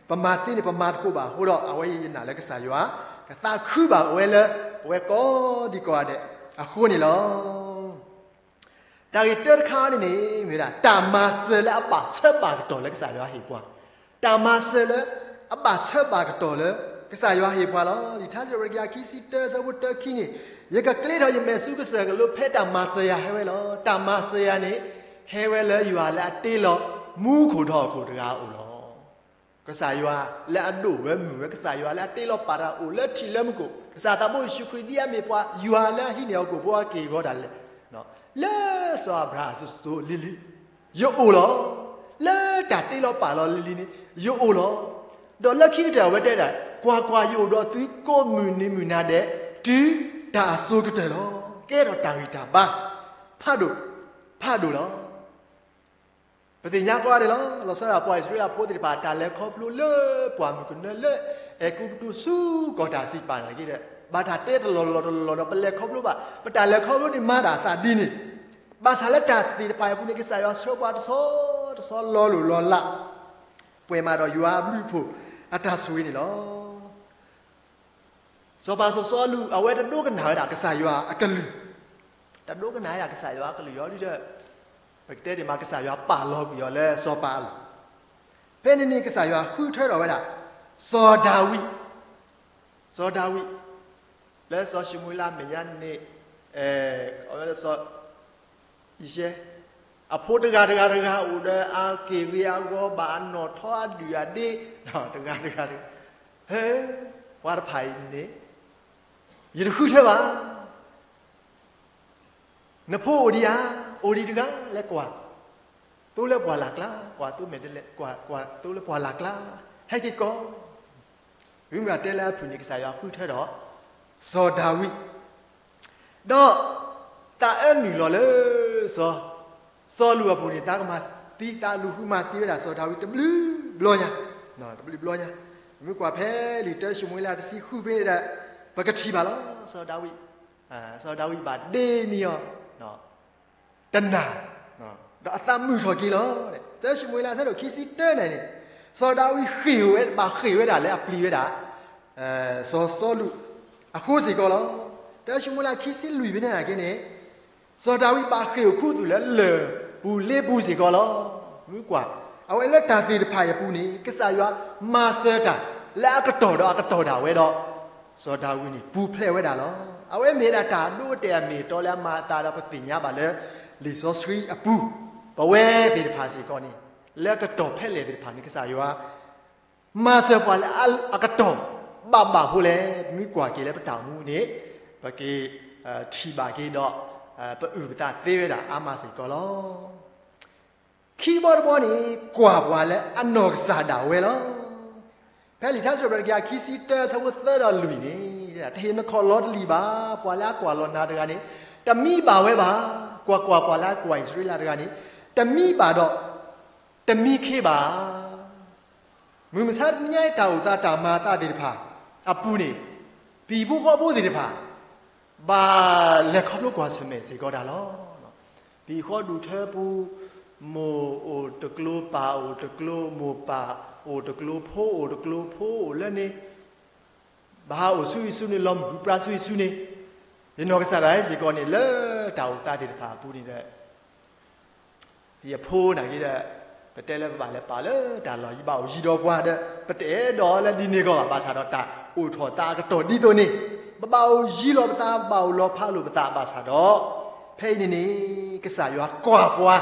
ပမၤသ့န့ၣ် ပမၤသကိးဘၣ်အဃိဒီး အဝဲအံၤယနာ်လၢကစၢ်ယွၤ ကသးခုဘၣ်ဝဲလၢ ပဝဲကိးဒံကိးဂၤဒဲးအဃိန့ၣ်လီၤ. တၢ်ဂ့ၢ်တၢတခါန့ၣ်န့ၣ် မ့ၢ်ဝဲဒၣ် တၢ်မၤစၢၤလၢအဘၣ်ဆၢဘၣ်ကတီၢ်လၢကစၢ်ယွၤဟ့ၣ်ပှၤ, တၢ်မၤစၢၤလၢအဘၣ်ဆၢဘၣ်ကတီၢ်လၢ ကစၢ်ယွၤဟ့ၣ်ပှၤလီၤ. လံာ်ထါစံးထီၣ်ပတြၢၤတကယၤခံဆံတၢ အဆၢဖိတၢခံန့ၣ်, ယကကျ့ထီၣ်ယမဲာ်ဆူကစၢၢ်ကလိ ဖဲတၢ်မၤစၢၤယၤဟဲဝဲလီၤ. တၢ်မၤစၢၤယၤန့ၣ် ဟဲဝဲလၢယွၤလၢအတ့လီၤမူခိၣ်ဒီးဟီၣ်ခိၣ်တဂၤအအိၣ်လီၤ. ကစၢ်ယွၤလၢအဒိၣ်ဝဲမုၢ်ဝဲ, ကစၢ်ယွၤလၢအတ့လီၤပာ်တၢ်အိၣ်လၢထံးလၢမူခိၣ်, ကစၢ်သးဘိယ့ၣ်ၡူးခရံာ်ဒ်အမ့ၢ်ပှၤ ယွၤလၢအဟံးန့ၢ်ဟီၣ်ခိၣ်ဖိအက့ၢ်အဂီၤဒၣ်လဲာ်, လၢစီၤအၤဘြၤဟၣ်စိၤစိၤလံၤလံၤ ယအိၣ်လီၤ. လၢတၢ်တ့လီၤပာ်လီၤလံၤလံၤန့ၣ် ယအိၣ်လီၤ. ဒီးလၢခံကတၢၢ်အဝဲတဲဒၣ်, ကွၢ်ကွၢ်, ယအိၣ်ဒီးသုကိးမုၢ်နံၤမုၢ်နၤဒဲး တုၤတၢ်အစိၤကတၢၢ်လီၤ. ကဲထီၣ်တၢ်ဂံၢ်တၢ်ဘါ ဖးဒိၣ် ဖးဒိၣ်လီၤ. ပသ့ၣ်ညါကိးဂၤဒဲးလီၤ. လီၤဆီဒၣ်တၢ် ပှၤအံၣ်စရ့လးဖိသ့ၣ်တဖၣ် တၢ်လဲၤခီဖျိလၢပှၢ်မုၢ်ကနၢလၢ အဲၤကူပတူးဆူကီၢ်တၢ်စံးပာ်န့ၣ်က့ဒီး ဘၣ်တၢ်တဲတလီၢ်လီၢ်တလီၢ်လီၢ်ဒီး ပလဲၤခီဖျိဘၣ် ပတၢ်လဲၤခီဖျိန့ၣ်မၤတၢ်အသးဒ်န့ၣ်, ဘၣ်ဆၣ်လၢတၢ်သ့ၣ်တဖၣ်အံၤအပူၤန့ၣ် ကစၢ်ယွၤဆှၢပှၤတဆီတဆီလီၤလိၢ်လီၤလး ပှဲၤမးဒီးယွၤအဘျုးအဖှိၣ်အတၢ်ဆိၣ်ဂ့ၤန့ၣ်လီၤ. စီၤပၤစီၤစီလူး အဝဲတဒိကနၣ်ဝဲဒၣ်ကစၢ်ယွၤအကလုၢ်, တဒိကနၣ်ဝဲဒၣ်ကစၢ်ယွၤအကလုၢ်အီၤဒီး ပကတဲဒ်မး ကစၢ်ယွၤပာ်လီၤကွံာ်အီၤလၢစီၤပၤအလိၤ, ဖဲန့ၣ်န့ၣ် ကစၢ်ယွၤဃုထၢထီၣ်ဝဲဒၣ် စီၤဒၤဝံး, စီၤဒၤဝံး လၢစီၤၡမူၤအ့လးမဲာ်ညါန့ၣ် အဝဲလၢစီၤ ယံၤရှဲ အဖိတဂၤတဂၤတဂၤအိၣ်ဒီး အက့ၢ်ဂ့ၤအဂီၤဘၣ် အနီၣ်ထီအဒုၣ်အဒ့ တဂၤတဂၤတဂၤ, ဟဲ ပှၤတဖၣ်အံၤန့ၣ် ယတဃုထၢဘၣ်. နဖိအိၣ်ဒံးဧါ, အိၣ်ဒံးတဂၤလဲၤကွၢ်, သိလၢပှၢ်လၢ်ကျါ, ကွၢ်သိမဲာ်တဲလဲၣ်, ကွၢ်သိလၢပှၢ်လၢ်ကျါ, ဟဲက့ၤကီး, မ့ၢ်မ့ၢ်တဲလၢအဖုၣ်န့ၣ် ကစၢ်ယွၤဃုထၢဒီး စီၤဒၤဝံး ဒီးသးအၢနုာ်လီၤလၢစီၤ, စီလူးအပူၤန့ၣ် သးကမၤသံ သးလူၤဃုမၤသံဝဲဒၣ်စီၤဒၤဝံးတဘျုးဘျီညါ, တဘျုးဘျီညါ, မ့ၢ်ကွၢ်ဖဲလံာ်တၢၡမူၤအ့လးတဆံဃုဖဲန့ၣ်ဒီး ပကထံၣ်ဘၣ်လီၤ. စီၤဒၤဝံး, စီၤဒၤဝံးဘၣ်ဒ့န့ၢ်အီၤ တနၤ, ဒီးအသးမုာ်ထီၣ်က့ၤလီၤ. တၢၡမူၤအ့လးဆၢဒိၣ်ခံဆံတၢန့ၣ်န့ၣ် စီၤဒၤဝံးဃ့ၢ်ဝဲ ဘၣ်ဃ့ၢ်ဝဲဒၣ်လၢအပျံၤဝဲဒၣ် စီၤစီလူးအဃိစ့ၢ်ကီးလီၤ. တၢၡမူၤအ့လးခံဆံလွံၢ်ဖဲန့ၣ်နာ်က့န့ၣ် စီၤဒၤဝံးဘၣ်ဃ့ၢ်အိၣ်ခူသူၣ်လၢလၢၢ်ပူၤလ့ပူၤစ့ၢ်ကီးလီၤ. မ့ၢ်ကွၢ်, အဝဲလၢတၢ်သ့ၣ်တဖၣ်အံၤအပူၤန့ၣ် ကစၢ်ယွၤမၤစၢၤတၢ်လၢအကတီၢ်ဒီးအကတီၢ်ဒၣ်ဝဲဒီး စီၤဒၤဝံးန့ၣ် ပူၤဖျဲးဝဲဒၣ်လီၤ. အဝဲမ့ၢ်ဝဲဒၣ်တၢ်ဒိကတဲာ်အမ့ၢ်အတီလၢအမၤအသးဒီးပသ့ၣ်ညါဘၣ်လၢ လံာ်စီဆှံအပူၤ, ပဝဲသ့ၣ်တဖၣ်စ့ၢ်ကီးန့ၣ် လၢကတီၢ်ဖဲလဲၣ်သ့ၣ်တဖၣ်န့ၣ် ကစၢ်ယွၤ မၤစၢၤပှၤလၢအကတီၢ်ဘၣ်ဘၣ်ဖိလဲၣ်, ပမ့ၢ်ကွၢ်က့ၤလၢပတၢ်အိၣ်မူန့ၣ် ပကထံၣ်ဘၣ်က့ၤဒီး ပအုၣ်ပသးသ့ဝဲဒၣ်အါမးစ့ၢ်ကီးလီၤ. ခံဘီတဘီန့ၣ် ကွၢ်ပှၤလၢအနီၢ်ကစၢ်ဒၣ်ဝဲလီၤ. ဖဲလံာ်ထါစံးပတြၢၤတကယၤခံဆံတၢ အဆၢဖိသၢဒီးလွံၢ်န့ၣ် တဟ့ၣ်နခီၣ်လီၤတလံာ်ဘၣ်, ပှၤလၢအကွၢ်လီၤနၤတဂၤန့ၣ် တမံဘၣ်ဝဲဘၣ်, ကွၢ်ကွၢ်ပှၤလၢအကွၢ်အံၣ်စရ့လးတဂၤန့ၣ် တမံဘၣ်ဒီး တမံခ့ဘၣ်. မုၢ်မဆါတနံၤညါအံၤ တၢ်အိၣ်သးတၢ်မၤအသးသ့ၣ်တဖၣ်အပူၤန့ၣ် ပဟံၣ်ဖိဃီဖိသ့ၣ်တဖၣ် ဘၣ်လဲၤခီဖျိကွၢ်ဆၢၣ်မဲာ်စ့ၢ်ကီးတၢ်လီၤ. ပဟံၣ်ဃီဒူၣ်ထၢပူၤ မိၢ်အိၣ်တကျိၤ ပၢ်အိၣ်တကျိၤ, မိၢ်ပၢ်အိၣ်တကျိၤ ဖိအိၣ်တကျိၤ ဖိအိၣ်လၢန့ၣ် ဘၣ်ဟးအိၣ်ဆူအံၤဆူန့ၣ် လီၤမုၢ်ပြါဆူအံၤဆူန့ၣ် ယနီၢ်ကစၢ်ဒၣ်ဝဲစ့ၢ်ကီးန့ၣ် လၢတၢ်အိၣ်သးသ့ၣ်တဖၣ်အပူၤန့ၣ်ဒီး ယဖိနာ်က့ဒီး ပတဲလၢပဘၣ်လဲၤပာ်လၢတၢ်လီၢ်ယံၤဘၣ်အိၣ်ယံၤဒီးပှၤဒီး ပတအဲၣ်ဒိးလၢဒ်န့ၣ်ကီးဘၣ် ဘၣ်ဆၣ်ဒီးတၢ်အိၣ်ထီၣ်သးအကတီၢ်ဒ်သိးန့ၣ် ပဘၣ်အိၣ်ယံၤလီၤပသး ဘၣ်အိၣ်လီၤဖးလိာ်ပသးဘၣ်ဆၣ်ဒီး ဖဲအံၤန့ၣ်န့ၣ် ကစၢ်ယွၤကွၢ်ပှၤ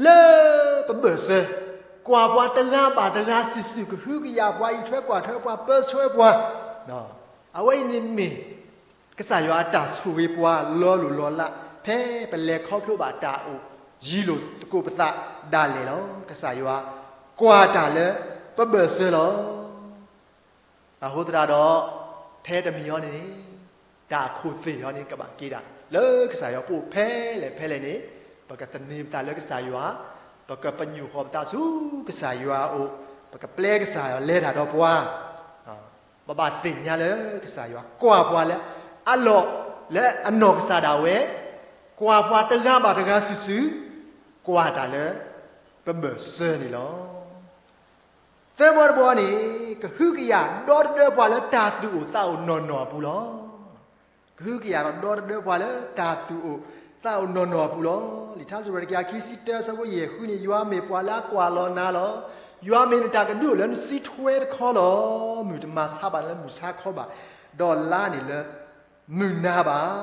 လၢပဘၢၣ်စၢၤ, ကွၢ်ပှၤတဂၤဘၣ်တဂၤစုာ်စုာ် ကဟုကယာ်ပှၤ အံးထွဲကွၢ်ထွဲပှၤ ပၢဆှၢပှၤ, အဝဲအံၤန့ၣ်မ့ၢ် ကစၢ်ယွၤအတၢ်ဆိၣ်ဂ့ၤပှၤလီၤလိၢ်လီၤလး ဖဲပလဲၤခီဖျိဘၣ်တၢ်အိၣ်ယံၤလိာ်သကိးပသးဒၣ်လဲာ်လီၤ. ကစၢ်ယွၤကွၢ်တၢ်လၢပဘၢၣ်စၢၤလီၤ. အဃိသတးဒီး ထဲတမံၤအံၤန့ၣ် တၢ်အခိၣ်သ့ၣ်အံၤန့ၣ် ကဘၣ်က့ၤဒၣ် လၢကစၢ်ယွၤပအိၣ်ဖဲလဲၣ်ဖဲလဲၣ်န့ၣ် ပကသန့ၤပသးလၢကစၢ်ယွၤ, ပကပညိၣ်ဃီၤပသးဆူကစၢ်ယွၤအအိၣ်, ပကပျဲကစၢ်ယွၤလဲၤတၢ်ဒီးပှၤ, ပဘၣ်သ့ၣ်ညါလၢကစၢ်ယွၤကွၢ်ပှၤလၢအလီၢ်လၢအနီၢ်ကစၢ်ဒၣ်ဝဲ, ကွၢ်ပှၤတဂၤဘၣ်တဂၤစုာ်စုာ်, ကွၢ်တၢ်လၢပဘၢၣ်စၢၤန့ၣ်လီၤ. သၢဘီတဘီန့ၣ် ကဟုကယာ်ဒီတဒၢပှၤလၢတၢ်သူၣ်အိၣ်သးအိၣ်နီၢ်နီၢ်အပူၤလီၤ. ကဟုကယာ်ဒီတဒၢပှၤလၢတၢ်သူၣ်အိၣ်သးအိၣ်နီၢ်နီၢ်အပူၤလီၤ. လံာ်ထါစံးပတြၢၤတကယၤခံဆံတၢ အဆၢဖိယဲၢ်ဃုန့ၣ် ယွၤမ့ၢ်ပှၤလၢအကွၢ်လီၤနၤလီၤ. ယွၤမ့ၢ်နတၢ်ကဒုအိၣ်လၢနစုထွဲတခီလီၤ. မုၢ်တမၤဆါဘၣ်နၤလၢမုၢ်ဆါခီဘၣ်, ဒီးလါန့ၣ်လၢမုၢ်နၤဘၣ်.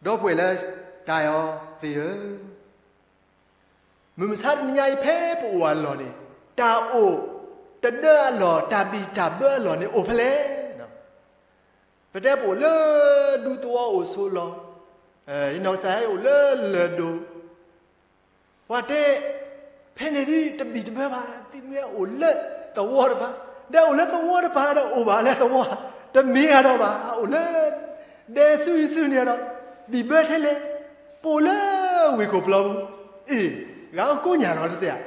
ဒီပုၢ်ဝဲၢ်လၢတၢ်အဲၣ်အီၤသ့ၣ်ဧၢ, မုၢ်မဆါတနံၤညါအံၤဖဲပအိၣ်အလီၢ်န့ၣ် တၢ်အိၣ်တဒၢအလီၢ် တၢ်ဘံၣ်တၢ်ဘၢအလီၢ်န့ၣ်အိၣ်ဖဲလဲၣ်. ပတဲပအိၣ်လၢဒူသဝီအိၣ်ဆိးလီၤ, ယနီၢ်ကစၢ်ဟဲအိၣ်လၢလၢၢ်ဒိၣ်, ပှၤတဲ ဖဲန့ၣ်ဒ်တဘံၣ်တဘၢဘၣ်, သုမ့ၢ်အိၣ်လၢသဝီတပၤ, ဒီးအိၣ်လၢသဝီတပၤဒီးအိၣ်ဘၣ်လၢသဝီဧါ. တမ့ၢ်ဂၤဒီးဘၣ်, အအိၣ်လၢ ဒဲဆူဟံၣ်ဆူန့ၣ်ဒီး ဘံၣ်ဘၢထဲလဲၣ်, ပအိၣ်လၢဝ့ၢ်ခိၣ်ပျီပူၤ, အ့ၣ်, ဂၤအိၣ်ကိးညၣ်နီၤတစဲးဧါ,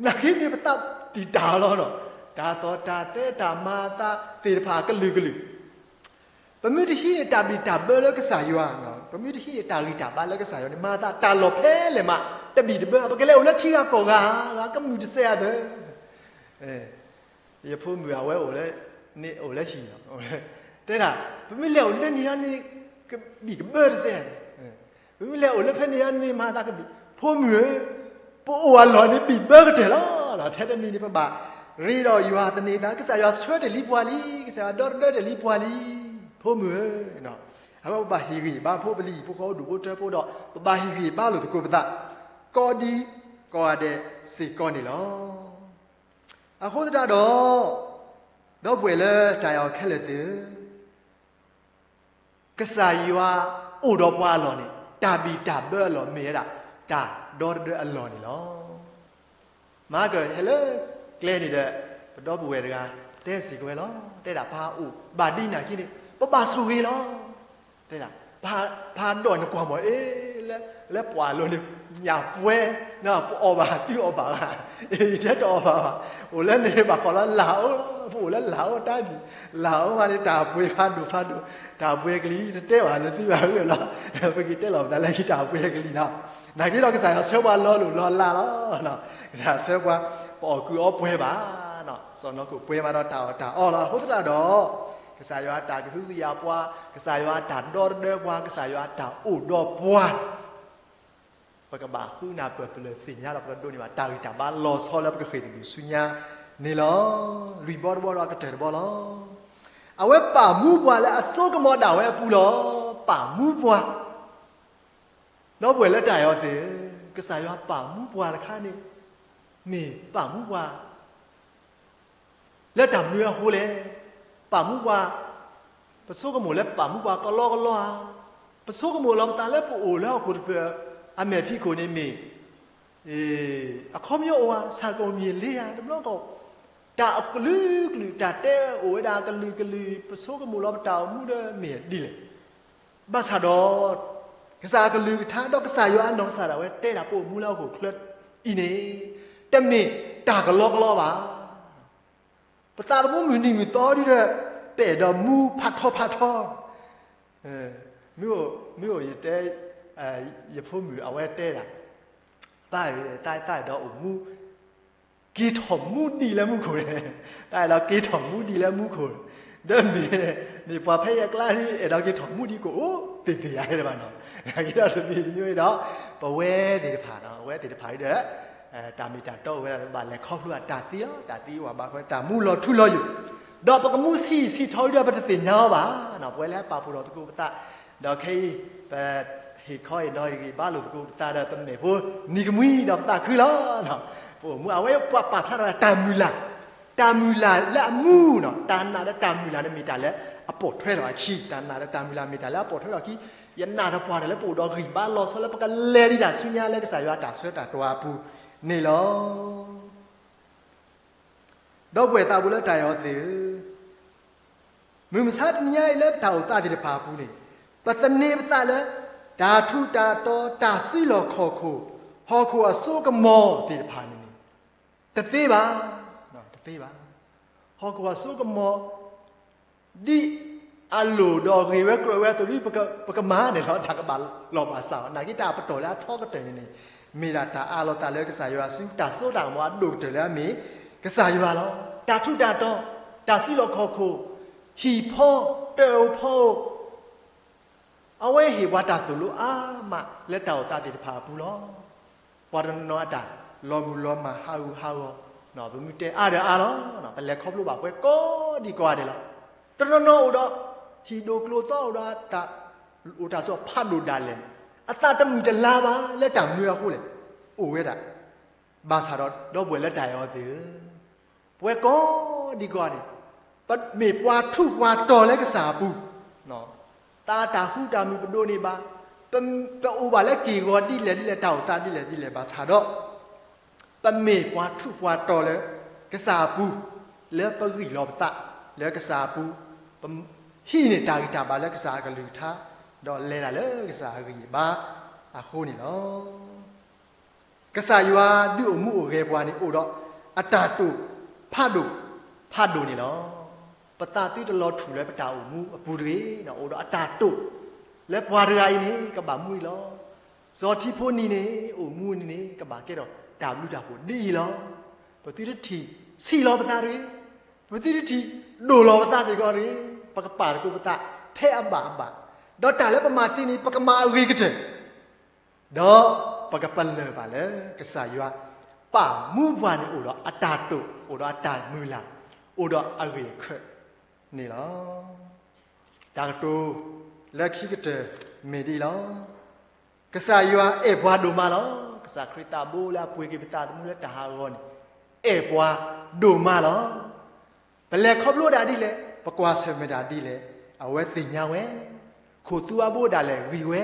နာ်က့န့ၣ်ပသးတံာ်တာ်လီၤနီၤ, တၢ်သီၣ်တၢ်သဲတၢ်မၤအသးသ့ၣ်တဖၣ်ကလုာ်ကလုာ် ပမ့ၢ်တဟံးန့ၣ်တၢ်ဘံၣ်တၢ်ဘၢလၢကစၢ်ယွၤ, ပမ့ၢ်တဟံးန့ၣ်တၢ်ဂံၢ်တၢ်ဘါလၢကစၢ်ယွၤန့ၣ် မၤသးတၢ်လီၢ်ဖဲလဲၣ်မး တဘံၣ်တဘၢ, ပကလဲၤအိၣ်လၢထံဂၤကီၢ်ဂၤ, ဂၤကမုာ်တစဲးဧါသၢ, ယဖိမုၣ်အဝဲအိၣ်လၢ န့ၣ်အိၣ်လၢဟံၣ်လီၤ, တဲဒၣ် ပမ့ၢ်လဲၤအိၣ်လၢန့ၣ်အန့ၣ် ကဘံၣ်ကဘၢတစဲး, ပမ့ၢ်လဲၤအိၣ်လၢဖဲန့ၣ်အန့ၣ် မၤသးကဘံၣ်, ဖိမုၣ်ဧၢ, ပအိၣ်အလီၢ်န့ၣ်ဘံၣ်ဘၢကတၢၢ်လီၤ, ထဲတမံၤန့ၣ် ပဘၣ်ရ့ဒီးယွၤသန့ၤသး, ကစၢ်ယွၤဆှၢတ့ၢ်လံပှၤလံ, ကစၢ်ယွၤဒီတဒၢတ့ၢ်လံပှၤလံ, ဖိမုၣ်ဧၢ, အဝဲပဘၣ်ဟ့ၣ်ဂံၢ်ဘါဖိပလံၤ ဖိဃီဒူၣ်ဖိထၢဖိဒီး ပဘၣ်ဟ့ၣ်ဂံၢ်ဘါလိာ်သကိးပသး ကိးဒံကိးဂၤဒဲးစ့ၢ်ကီးန့ၣ်လီၤ. အဃိသတးဒီး ဒီပုၢ်ဝဲၢ်လၢတၢ်အဲၣ်အီၤခဲလၢာ်သ့ၣ်ဧၢ, ကစၢ်ယွၤအိၣ်ဒီးပှၤအလီၢ်န့ၣ် တၢ်ဘံၣ်တၢ်ဘၢအလီၢ်မ့ၢ်ဝဲဒၣ် တၢ်ဒီတဒၢအလီၢ်န့ၣ်လီၤ. မၤကဟဲလၢကျဲန့ၣ်ဒီး ပဒီပုၢ်ဝဲၢ်တဂၤ တဲစ့ၢ်ကီးဝဲလီၤ. တဲဒၣ်ပဟးအိၣ်ဘၣ်ဒ်န့ၣ်က့န့ၣ် ပဘၣ်ဆိၣ်ဂ့ၤလီၤ. တဲဒၣ် ပဟးဒိးန့ၣ်ကွၢ်မး အ့ လၢပှၤအလီၢ်န့ၣ် ညၣ်ပှဲၤ, ပအီၣ်ဘၣ်သုအီၣ်ဘၣ်ဘၣ်, အ့ ယတဲတအီၣ်ဘၣ်ဘၣ်, အိၣ်လၢန့ၣ်ဘၣ်ဃးလၢလၢ်အိၣ်, ပအိၣ်လၢလၢ်အိၣ်တၢ်ဒံၣ်, လၢ်အိၣ်မးန့ၣ် တၢ်ပှဲၤဖးဒိၣ်ဖးဒိၣ်, တၢ်ပှဲၤကလံၤ တတဲဘၣ်လၢသုဘၣ်ဂ့ၢ်လီၤ. ပက့ၤတဲလီၤပသးလၢခံတၢ်ပှဲၤကလံၤနီၤ. နာ်က့ဒီးကစၢ်ယွၤဆှၢပှၤလီၤလိၢ်လီၤလးလီၤ. ကစၢ်ဆှၢပှၤ ပအီၣ်ကုၢ်အီပှဲၤဘၣ်, စီၢ်နီၤခိၣ်ပှဲၤမးဒီးတၢ်အီၣ်တၢ်အီလီၤ. အဃိသတးဒီး ကစၢ်ယွၤအတၢ်ကဟုကယာ်ပှၤ, ကစၢ်ယွၤအတၢ်ဒီတဒၢပှၤ, ကစၢ်ယွၤအတၢ်အိၣ်ဒီးပှၤ ပကဘၣ်ဃုနၢ်ပၢၢ်ပလၢၢ်သ့ၣ်ညါဒီး ပကဒိးန့ၢ်ဘၣ်တၢ်ဂံၢ်တၢ်ဘါလီၤဆီလၢပကဃ့ၢ်သဘျုးဆူညါန့ၣ်လီၤ. လွံၢ်ဘီတဘီဒီးအကတၢၢ်တဘီလီၤ. အဝဲပာ်မူပှၤလၢအစိကမီၤဒၣ်ဝဲအပူၤလီၤ. ပာ်မူပှၤ, ဒီပုၢ်ဝဲၢ်လၢတၢ်အဲၣ်အီၤသ့ၣ်ဧၢ, ကစၢ်ယွၤပာ်မူပှၤတခါန့ၣ် မ့ၢ်ပာ်မူပှၤ လၢတၢ်မနုၤအဃိလဲၣ်. ပာ်မူပှၤ, ပဆိကမိၣ်လၢပာ်မူပှၤကလီကလီဧါ. ပဆိကမိၣ်လီၤပသးလၢပအိၣ်လၢဟီၣ်ခိၣ်တဖျၢၣ်အမဲာ်ဖံးခိၣ်န့ၣ်မ့ၢ် အခီပညီအိၣ်ဧါ, ဆၣ်ကိၣ်မံၤလ့ဧါ, တဘျီကီး တၢ်အကလုာ်ကလုာ် တၢ်တဲအိၣ်ဝဲဒၣ်အကလုာ်ကလုာ် ပဆိကမိၣ်လီၤပတၢ်အိၣ်မူဒီးမ့ၢ်ဒ်လဲၣ်. ဘၣ်ဆၣ်ဒီး ကစၢ်အကလုၢ်ကထါ ဒီးကစၢ်ယွၤအနီၢ်ကစၢ်ဒၣ်ဝဲတဲဒၣ် ပအိၣ်မူလၢဟီၣ်ခိၣ်ချၢအံၤန့ၣ် တမ့ၢ်တၢ်ကလီကလီဘၣ်. ပသးသမူမုၢ်နံၤမုၢ်သီဒ်ဒီး ပအဲၣ်ဒိးမူဖးထီဖးထီ, မ့ၢ်အိၣ် မ့ၢ်အိၣ်ယတဲ ယဖိမုၣ်အဝဲတဲဒၣ်, တၢ် တၢ်အဲၣ်ဒိးအိၣ်မူ က့ၤထီၣ်မူဒံးလၢမူခိၣ်န့ၣ်, တၢ်အဲၣ်ဒိးက့ၤထီၣ်မူဒံးလၢမူခိၣ်, ဒီးမ့ၢ် မ့ၢ်ပှၤဖဲယကျါန့ၣ် အဲၣ်ဒိးက့ၤထီၣ်မူဒံးကအိၣ်သ့ၣ်သ့ၣ်ယၤန့ၣ်ဘၣ်နီၤ. နာ်က့ဒီးတမ့ၢ်တမံၤဒီး ပဝဲသ့ၣ်တဖၣ်နီၤ, ပဝဲသ့ၣ်တဖၣ်ဒီး တၢ်မ့ၢ်တၢ်တီအိၣ်ဝဲဒၣ် ပဘၣ်လဲၤခီဖျိဘၣ်တၢ်သံလီၤ. တၢ်သံအိၣ်ဘၣ်ဘၣ်ဃးတၢ်မူလီၤထူလီၤယိာ်, ဒီးပကမူဆံးဆံးထီၣ်ဒီး ပတသ့ၣ်ညါအီၤဘၣ်နီၤ. ပဝဲလၢပာ်ဖှိၣ်ထီၣ်သကိးပသး ဒီးခဲအံၤ ပဟ့ၣ်ခီဟ့ၣ်နီၤဟ့ၣ်ဂံၢ်ဘါလိာ်သကိးပသးဒီး ပမဲာ်ဖိနံၤကမှံဒီးပသးခုလီၤ. ပအိၣ်မူအဝဲပှၤပာ်ဖျါထီၣ်တၢ်မုၢ်လၢ်, တၢ်မုၢ်လၢ်လၢအမူနီၤ, တၢ်နာ်ဒီးတၢ်မုၢ်လၢ်န့ၣ်မ့ၢ်တၢ်လၢအပိာ်ထွဲထီၣ်အခံ, တၢ်နာ်ဒီးတၢ်မုၢ်လၢ်မ့ၢ်တၢ်လၢအပိာ်ထွဲထီၣ်အခံ, ယနာ်သပှၢ်တၢၢ်လၢပအိၣ်ဒီးဂံၢ်ဘါလီၤဆီလၢပကလဲၤဒံးတၢ်ဆူညါလၢကစၢ်ယွၤအတၢ်ဆၢတၢ်တွၤအပူၤန့ၣ်လီၤ. ဒီပုၢ်ဝဲၢ်သးဘိလၢတၢ်အဲၣ်အီၤသ့ၣ်ဧၢ, မုၢ်မဆါတနံၤညါအံၤလၢပတၢ်အိၣ်သးသ့ၣ်တဖၣ်အပူၤန့ၣ်, ပသန့ၤပသးလၢ တၢ်ထူးတၢ်တီၤ တၢ်စုလီၢ်ခီၣ်ခိၣ်, ဟီၣ်ခိၣ်အစိကမီၤသ့ၣ်တဖၣ်န့ၣ်န့ၣ် တသ့ဘၣ်, တသ့ဘၣ်. ဟီၣ်ခိၣ်အစိကမီၤ ဒ်အလိၣ်ဒီးဂ့ၤဝဲကြၢးဝဲအသိးဒီး ပကမၤန့ၣ်လီၤ. တၢ်ကဘၣ်လီၤဘၣ်စးအီၤ, နာ်က့တၢ်အပတီၢ်လၢအထီကတၢၢ်န့ၣ်န့ၣ် မ့ၢ်ဒၣ်တၢ်အးလီၤသးလၢကစၢ်ယွၤစု တၢ်စိတၢ်ကမီၤအဒိၣ်ကတၢၢ်လၢအမ့ၢ်ကစၢ်ယွၤလီၤ. တၢ်ထူးတၢ်တီၤ, တၢ်စုလီၢ်ခီၣ်ခိၣ်, ဟံၣ်ဖီ, တၢ်အိၣ်ဖီအိၣ် အဝဲဟ့ၣ်ပှၤတၢ်သိၣ်လိအါမးလၢတၢ်အိၣ်သးသ့ၣ်တဖၣ်အပူၤလီၤ. ပှၤတနီၤနီၤအတၢ်လီၤမုၢ်လီၤမၢ်ဟးဂူာ်ဟးဂီၤ, ပမ့ၢ်တဲအါဒီးအါလီၤ, ပလဲၤခီဖျိဘၣ်ပှဲၤကိးဒံးကိးဂၤဒဲးလီၤ. တနီၤနီၤအိၣ်ဒီး ဟံၣ်ဒိၣ်ကျိၤသီအိၣ်ဒီးတၢ် အိၣ်တၢ်ဆိးဖးဒိၣ်ဒၣ်လဲာ်န့ၣ်, အသးတမုာ်တလၤဘၣ်လၢတၢ်မနုၤအဃိလဲၣ်, အိၣ်ဝဲဒၣ်. ဘၣ်ဆၣ်ဒီး ဒီပုၢ်ဝဲၢ်လၢတၢ်အဲၣ်အီၤသ့ၣ်ဧၢ, ပဝဲကိးဒံးကိးဂၤန့ၣ် ပမ့ၢ်ပှၤထူးပှၤတီၤလၢကစၢ်အပူၤ, သးတၢ်ဃူတၢ်မုာ်ပဒိးန့ၢ်ဘၣ်, ပ ပအိၣ်ဘၣ်လၢက့ၢ်ဂီၤဒ်လဲၣ်ဒ်လဲၣ် တၢ်အိၣ်သးဒ်လဲၣ်ဒ်လဲၣ် ဘၣ်ဆၣ်ဒီး ပမ့ၢ်ပှၤထူးပှၤတီၤလၢကစၢ်အပူၤ, လၢပဂံၢ်လီၤပသးလၢကစၢ်အပူၤ, ပ ဟံးန့ၢ်တၢ်ဂံၢ်တၢ်ဘါလၢကစၢ်အကလုၢ်ကထါ, ဒီးလဲၤတၢ်လၢကစၢ်အဂံၢ်အဘါအဃိန့ၣ်လီၤ. ကစၢ်ယွၤဒုးအိၣ်မူအိၣ်ဂဲၤပှၤန့ၣ် အိၣ်ဒီးအတၢ်တိာ်ဖးဒိၣ်ဖးဒိၣ်န့ၣ်လီၤ. ပသးသုတလီၤထူၣ်လၢပတၢ်အိၣ်မူအပူၤတဂ့ၤ, အိၣ်ဒီးအတၢ်တိာ်လၢပှၤတဂၤအံၤန့ၣ် ကဘၣ်မူအံၤလီၤ. စီၤထံဖိနံၤန့ၣ် အိၣ်မူနံၤန့ၣ် ကဘၣ်ကဲထီၣ်တၢ်ဘျုးတၢ်ဖှိၣ်ဒ်အံၤလီၤ. ပသုတထံၣ်ဆံးလီၤပသးတဂ့ၤ, ပသုတထံၣ်ဒိၣ်လီၤပသးစ့ၢ်ကီးတဂ့ၤ, ပကပာ်သကိးပသးဖဲအဘၣ်အဘၣ်, ဒီးတၢ်လၢပမၤသ့န့ၣ် ပကမၤအဂ့ၤကတၢၢ် ဒီးပကပလၢၢ်ဘၣ်လၢကစၢ်ယွၤ ပာ်မူပှၤန့ၣ် အိၣ်ဒီးအတၢ်တိာ်, အိၣ်ဒီးအတၢ်မုၢ်လၢ်, အိၣ်ဒီးအဂ့ၢ်အခၢၣ်န့ၣ်လီၤ. တၢ်ကတိၤလၢခံကတၢၢ်မ့ၢ်ဒ်အံၤလီၤ. ကစၢ်ယွၤအဲၣ်ပှၤဒိၣ်မးလီၤ. ကစၢ်ခရံာ်သးဘိလၢအပှ့ၤက့ၤပသးသမူလၢတၢ်ဟးဂီၤန့ၣ် အဲၣ်ပှၤဒိၣ်မးလီၤ. ပလဲၤခီဖျိဒၣ်ဒ်လဲၣ်, ပကွၢ်ဆၢၣ်မဲာ်တၢ်ဒ်လဲၣ်, အဝဲသ့ၣ်ညါဝဲ, ခိၣ်သူအဘိဒၣ်လဲာ်ဂံၢ်ဝဲ,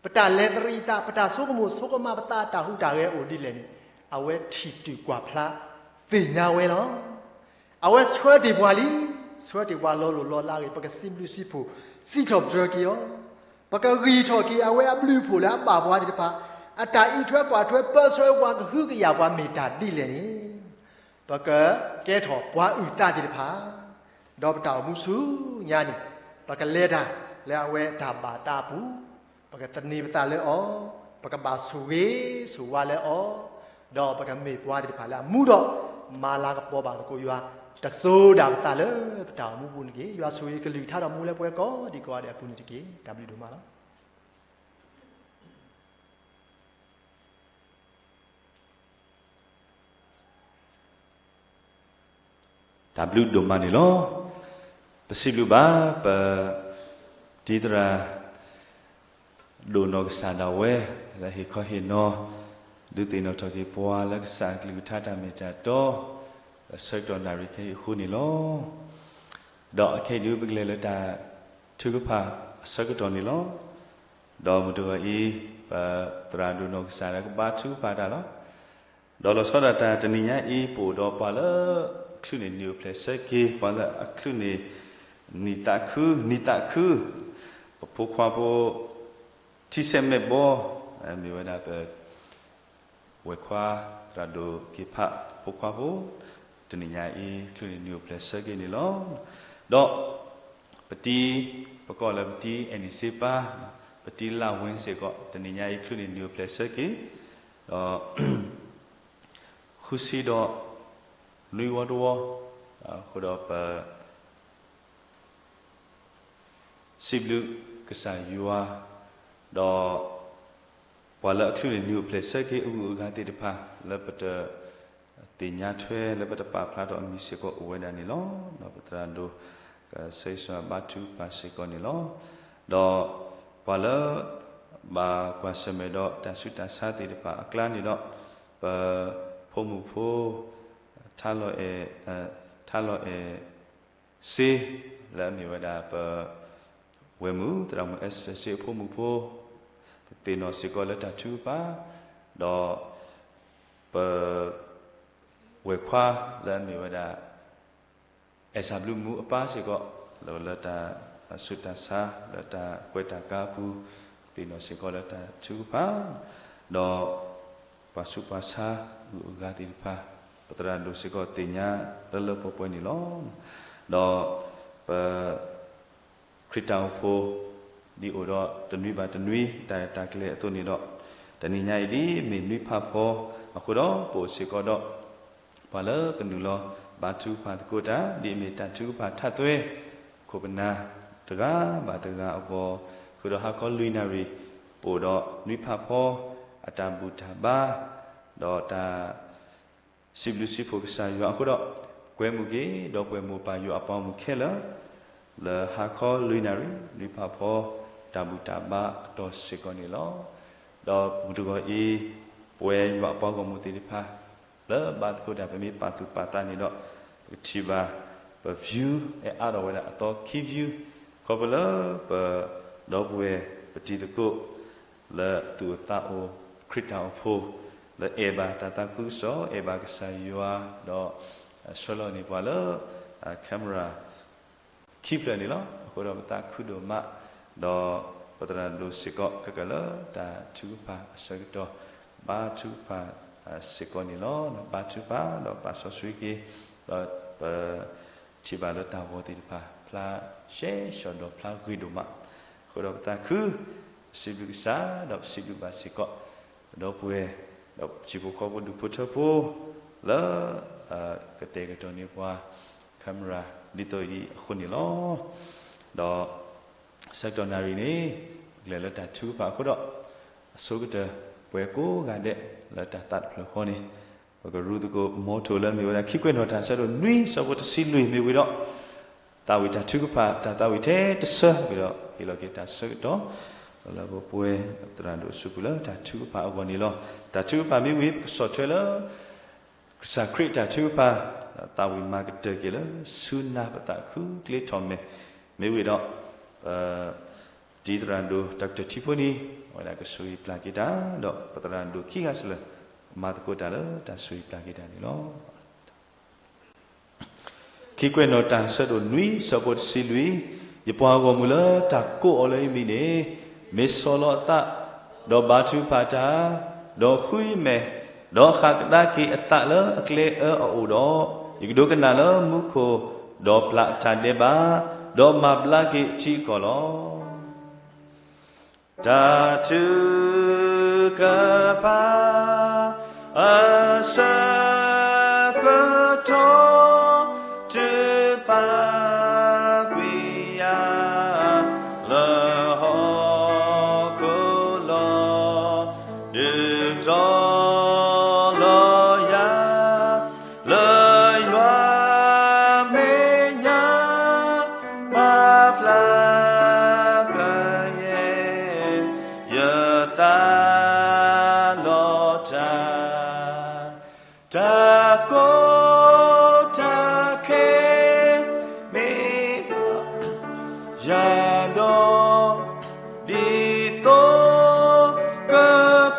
ပတၢ်လဲၤသရံးသး, ပတၢ်ဆိကမိၣ်ဆိကမး, ပသးတၢ်ဟူးတၢ်ဂဲၤအိၣ်ဒ်လဲၣ်န့ၣ် အဝဲထံၣ်တုာ်ကွၢ်ဖျါသ့ၣ်ညါဝဲလီၤ. အဝဲဆှၢတ့ၢ်ပှၤလံ, ဆှၢတ့ၢ်ပှၤလီၤလိၢ်လီၤလးဂ့ၤ, ပကစံးဘျုးစံးဖှိၣ် စံးထီၣ်ပတြၢၤက့ၤအီၤ, ပကဂံၢ်ထီၣ်က့ၤအဝဲအဘျုးအဖှိၣ်လၢအဘၣ်ပှၤသ့ၣ်တဖၣ်, အတၢ်အံးထွဲကွၢ်ထွဲပၢဆှၢပှၤကဟုကယာ်ပှၤမ့ၢ်တၢ်ဒ်လဲၣ်န့ၣ် ပကကဲထီၣ်ပှၤအုၣ်သးသ့ၣ်တဖၣ်, ဒီးပတၢ်အိၣ်မူဆူညါန့ၣ် ပကလဲၤတၢ်လၢအဝဲတၢ်ဘၣ်သးအပူၤ, ပကသန့ၤပသးလၢအီၤ, ပကဘၣ်ဆိၣ်ဂ့ၤဆိၣ်ဝါလၢအီၤ, ဒီးပကမ့ၢ်ပှၤသ့ၣ်တဖၣ်လၢအမူဒီး မၤလၤကပီၤဘၣ်သကိးယွၤ, တစိၤဒၣ်ပသးလၢပတၢ်အိၣ်မူပူၤန့ၣ်တက့ၢ်. ယွၤဆိၣ်ဂ့ၤကလုၢ်ကထါဒီးမူလၢပှဲၤကိးဒံးကိးဂၤဒဲးအပူၤန့ၣ်တက့ၢ်. တၢ်ဘျုးဒိၣ်မးလီၤ. တၢ်ဘျုးဒိၣ်မးန့ၣ်လီၤ. ပစံးဘျုးဘၣ် ပတံၤသရၣ် ဒိၣ်နီၢ်ကစၢ်ဒၣ်ဝဲ လၢဟ့ၣ်ခီဟ့ၣ်နီၤ ဒုးသ့ၣ်နီၣ်ထီၣ်က့ၤပှၤလၢကစၢ်အကလုၢ်ကထါတၢ်မ့ၢ်တၢ်တီ အဆၢကတီၢ်နၣ်ရံၣ်ခဲအံၤအဃိန့ၣ်လီၤ. ဒီးအခဲအံၤဒုးပကလဲၤလၢတၢ်ထုကဖၣ်အဆၢကတီၢ်န့ၣ်လီၤ. ဒီးမုၢ်တဂီၤအံၤ ပသရၣ်ဒိၣ်နီၢ်ကစၢ်ဒၣ်ကဘါထုကဖၣ်တၢ်လီၤ. ဒီးလီၤဆီဒၣ်တၢ်တနံၤညါအံၤ ပအိၣ်ဒီးပှၤလၢအချုးန့ၢ်နံၤအိၣ်ဖျဲၣ်ဆၢက့ၤ, ပှၤလၢအချုးန့ၢ် နံၣ်သးခု နံၣ်သးခု ပဖိခွါဖိ ထံဆဲးမဲာ်ဘီ မ့ၢ်ဝဲဒၣ်ပ ဝဲၢ်ခွါ သရၣ်ဒိၣ်က့ၤဖး ဖိခွါဖိ တနံၤညါအံၤ ချုးန့ၢ်နံၤအိၣ်ဖျဲၣ်ဆၢက့ၤန့ၣ်လီၤ. ဒီး ပတံၤ ပကိးလၢပတံၤ အဲၣ်နံၣ်စ့ပၢ် ပတံၤလၢ်ဝဲစ့ၢ်ကီး တနံၤညါအံၤ ချုးန့ၢ်နံၤအိၣ်ဖျဲၣ်ဆၢက့ၤ ဒီး ဃုဆံဒီး နွံဝီတဝီ အဃိဒီးပ စံးဘျုးကစၢ်ယွၤ ဒီး ပှၤလၢအချုးန့ၢ်နံၤအိၣ်ဖျဲၣ်ဆၢက့ၤအဂုၤအဂၤသ့ၣ်တဖၣ် လၢပတသ့ၣ်ညါထွဲ လၢပတပာ်ဖျါထီၣ်အမံၤစ့ၢ်ကီးအိၣ်ဝဲဒၣ်န့ၣ်လီၤ. ဒီးပသရၣ်ဒိၣ် ကစၢ်ယ့ၣ်ၡူးဘါထုကဖၣ်စ့ၢ်ကီးန့ၣ်လီၤ. ဒီး ပှၤလၢ ဘၣ်ကွၢ်ဆၢၣ်မဲာ်ဒီးတၢ်ဆူးတၢ်ဆါသ့ၣ်တဖၣ်အကျါန့ၣ်ဒီး ပ ဖိမုၣ်ဖိ ထါလီၤအဲၣ် ထါလီၤအဲၣ် စ့ လၢအမ့ၢ်ဝဲဒၣ်ပ ဝဲၢ်မုၣ် သရၣ်မုၣ်အဲစတၢၢ်စ့အဖိမုၣ်ဖိ ပသ့ၣ်နီၣ်စ့ၢ်ကီးလၢတၢ်ထုကဖၣ် ဒီး ပ ဝဲၢ်ခွါလၢအမ့ၢ်ဝဲဒၣ် အဲၣ်စၢ်ဘျုးမူအပၢ်စ့ၢ်ကီး လၢ လၢတၢ်ဆူးတၢ်ဆါ လၢတၢ်ကွဲးတၢ်ကါအပူၤ ပသ့ၣ်နီၣ်စ့ၢ်ကီးလၢတၢ်ထုကဖၣ် ဒီး ပှၤဆူးပှၤဆါအဂုၤအဂၤသ့ၣ်တဖၣ် ပသရၣ်ဒိၣ်စ့ၢ်ကီးသ့ၣ်ညါလၢလၢပှဲၤပှဲၤန့ၣ်လီၤ. ဒီး ပ ခရံာ်တၢ်အိၣ်ဖှိၣ် ဒ်အိၣ်ဒီးတနွံဘၣ်တနွံ တၢ်ရဲၣ်တၢ်ကျဲၤအသိးန့ၣ်ဒီး တနံၤညါအံၤဒ်မ့ၢ်နွံဖးဖီ အဃိဒီး ပအိၣ်စ့ၢ်ကီးဒီး ပှၤလၢကနုာ်လီၤ ဘါထုကဖၣ်သကိးတၢ် ဒ်အမ့ၢ်တၢ်ထုကဖၣ်ထးသွဲ ခိၣ်ပနၢ် တဂၤဘၣ်တဂၤအဂီၢ် ဃုာ်ဒီးဟါခီလွံၢ်နၣ်ရံၣ် ပအိၣ်ဒီးနွံဖးဖီ အတၢ်ဘူၣ်တၢ်ဘါ ဒီးတၢ် စံးဘျုးစံးဖှိၣ်ကစၢ်ယွၤအဃိဒီး ကွဲမုာ်က့ၤ ဒီပုၢ်ဝဲၢ်မိၢ်ပၢ်ယွၤအပှၤဂီၢ်မုၢ်ခဲလၢာ် လၢဟါခီလွံၢ်နၣ်ရံၣ် နွံဖးဖီ တၢ်ဘူၣ်တၢ်ဘါအတီၢ်စ့ၢ်ကီးန့ၣ်လီၤ. ဒီးမုၢ်တဂီၤအံၤ ပဝဲယွၤအပှၤဂီၢ်မုၢ်သ့ၣ်တဖၣ် လၢဘါသကိးတၢ် ပမ့ၢ်ပာ်သူၣ်ပာ်သးန့ၣ်ဒီး ပကထံၣ်ဘၣ် ပ view အဲၣ်အါထီၣ်ဝဲဒၣ်အသီခံ view ခီဖျိလၢပ ဒီပုၢ်ဝဲၢ်ပတံၤသကိး လၢသူၣ်အိၣ်သးအိၣ် ခရံာ်တၢ်အိၣ်ဖှိၣ် လၢအဲၣ်ဘၣ်တၢ်သးခုကစီၣ် အဲၣ်ဘၣ်ကစၢ်ယွၤ ဒီးဆှၢလီၤန့ၢ်ပှၤလၢ camera ခံဖျၢၣ်န့ၣ်လီၤ. အဃိဒီးပသးခုဒိၣ်မး, ဒီးပသရၣ်ဒိၣ်စ့ၢ်ကီး ခဲကလၢတၢ်ထုကဖၣ်အဆၢကတီၢ် ဘါထုကဖၣ်စ့ၢ်ကီးန့ၣ်လီၤ. ဘါထုကဖၣ်ဒီးပာ်စီဆှံက့ၤ, ဒီးပ ထံၣ်ဘၣ်လၢတၢ်ဂီၤသ့ၣ်တဖၣ် ဖျါရှဲရှဲဒီးဖျါဂ့ၤဒိၣ်မး, အဃိဒီးပသးခု, ပစံးဘျုးကစၢ် ဒီးပစံးဘျုးဘၣ်စ့ၢ်ကီး ပဒီပုၢ်ဝဲၢ် ဒီးဟံၣ်ဖိဃီဖိဒူၣ်ဖိထၢဖိ လၢ ကတဲာ်ကတီၤန့ၢ်ပှၤ camera ဒ်သိးအံၤအဃိန့ၣ်လီၤ. ဒီးဆၢကတီၢ်နၣ်ရံၣ်န့ၣ် ပကလဲၤလၢတၢ်ထုကဖၣ်အဃိဒီး အဆိကတၢၢ် ပှၤကိးဂၤဒဲးလၢတၢ်သးတဖျၢၣ်ဃီန့ၣ် ပကရူသကိးမီထိၣ်လၢမ့ၢ်ဝဲဒၣ် ခံကွဲးနီၣ်တၢ်ဆၢဒိၣ်နွံဆၢဖိတဆံလွံၢ်မ့ၢ်ဝံၤဒီး သးဝံၣ်တၢ်ထုကဖၣ် တၢ်သးဝံၣ်ထဲတဆၢဝံၤဒီး ဟ့ၣ်လီၤက့ၤတၢ်ဆၢကတီၢ် လၢပပှဲၤသရၣ်ဒိၣ်အစုပူၤလၢတၢ်ထုကဖၣ်အဂီၢ်န့ၣ်လီၤ. တၢ်ထုကဖၣ်မ့ၢ်ဝံၤ ပကဆီၣ်ထွဲလၢ ကစၢ်ခရံာ်တၢ်ထုကဖၣ် သးဝံၣ်မၤကတၢၢ်က့ၤလၢ ဆူနၢ်ပသးခုကျ့ထီၣ်မဲာ် မ့ၢ်ဝံၤဒီး ပ တံၤသရၣ်ဒိၣ် တၢ်ကတၢၢ်ထံဖိန့ၣ် အဝဲဒၣ်ကဆိၣ်ဂ့ၤပျၢ်က့ၤတၢ် ဒီးပသရၣ်ဒိၣ်ခံဂၤစၢၤလၢ မၤသကိးတၢ်လၢတၢ်ဆိၣ်ဂ့ၤပျၢ်က့ၤတၢ်န့ၣ်လီၤ. ခံကွဲးနီၣ်တၢ်ဆၢဒိၣ်နွံဆၢဖိတဆံလွံၢ်, ယပှၤဂီၢ်မုၢ်လၢတၢ်ကိးအီၤလၢယမံၤန့ၣ် မ့ၢ်ဆီၣ်လီၤအသး, ဒီးဘါထုကဖၣ်တၢ်, ဒီးဃုယမဲာ်, ဒီးဃၣ်ကဒါက့ၤအသးလၢအကျဲအၢအအိၣ်ဒီး, ယကဒိကနၣ်လၢမူခိၣ်, ဒီးပျၢ်အတၢ်ဒဲးဘး, ဒီးမၤဘျါက့ၤအထံအကီၢ်လီၤ. တၢ်ထုကဖၣ် အဆၢကတီၢ် ထုကဖၣ်ကွံာ်ယၤ လၢဟီၣ်ခိၣ်လီၤ. ဒုးတီလီၤယၤ လၢယွၤမဲာ်ညါ မၤဖျါကယဲၢ် ယသးလီၤတၢ်, တၢ်ကီတၢ်ခဲ မ့ၢ်ဘၣ်ယၤဒီး ဒ်သိးက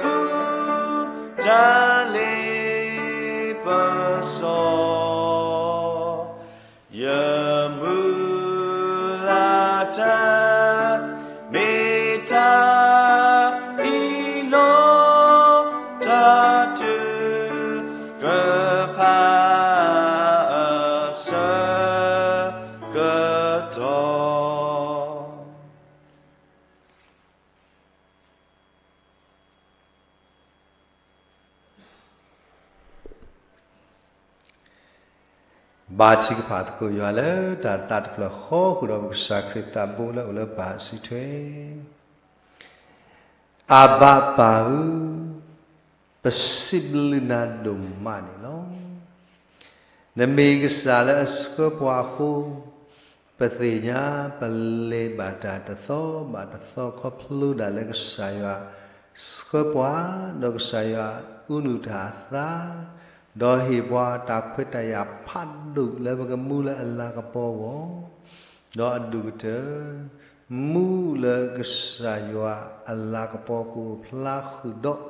ပူၤ တၢ်လ့ပစီ ယမုၢ်လၢ်တၢ် မ့ၢ်တၢ်အံၤလီၤ. တၢ်ထုကဖၣ် အဆၢကတီၢ် ဘါထုကဖၣ်သကိးယွၤလၢတၢ်သးတဖျၢၣ်ဃီ ဃုာ်ဒီးပကစၢ်ခရံာ်သးဘိလၢအိၣ်လၢပၢ်အစုထွဲ, အဘၤပၢ်ဧၢ, ပစံးဘျုးနၤဒိၣ်မးန့ၣ်လီၤ. နမ့ၢ်ကစၢ်လၢအဆှၢပှၤအဃိ, ပသ့ၣ်ညါပလဲၤဘၣ်တၢ်တသီဘၣ်တသီ ခီဖျိဒၣ်လၢကစၢ်ယွၤဆှၢပှၤ, ဒီးကစၢ်ယွၤအုနုၢ်တၢ်အသး, ဒီးဟ့ၣ်ပှၤတၢ်ခွဲးတၢ်ယာ်ဖးဒိၣ်လၢပကမူလၢအလၤကပီၤအဂီၢ်, ဒီးအဒိၣ်ကတၢၢ် မူလၢကစၢ်ယွၤအလၤကပီၤကအိၣ်ဖျါဃုာ်ဒီး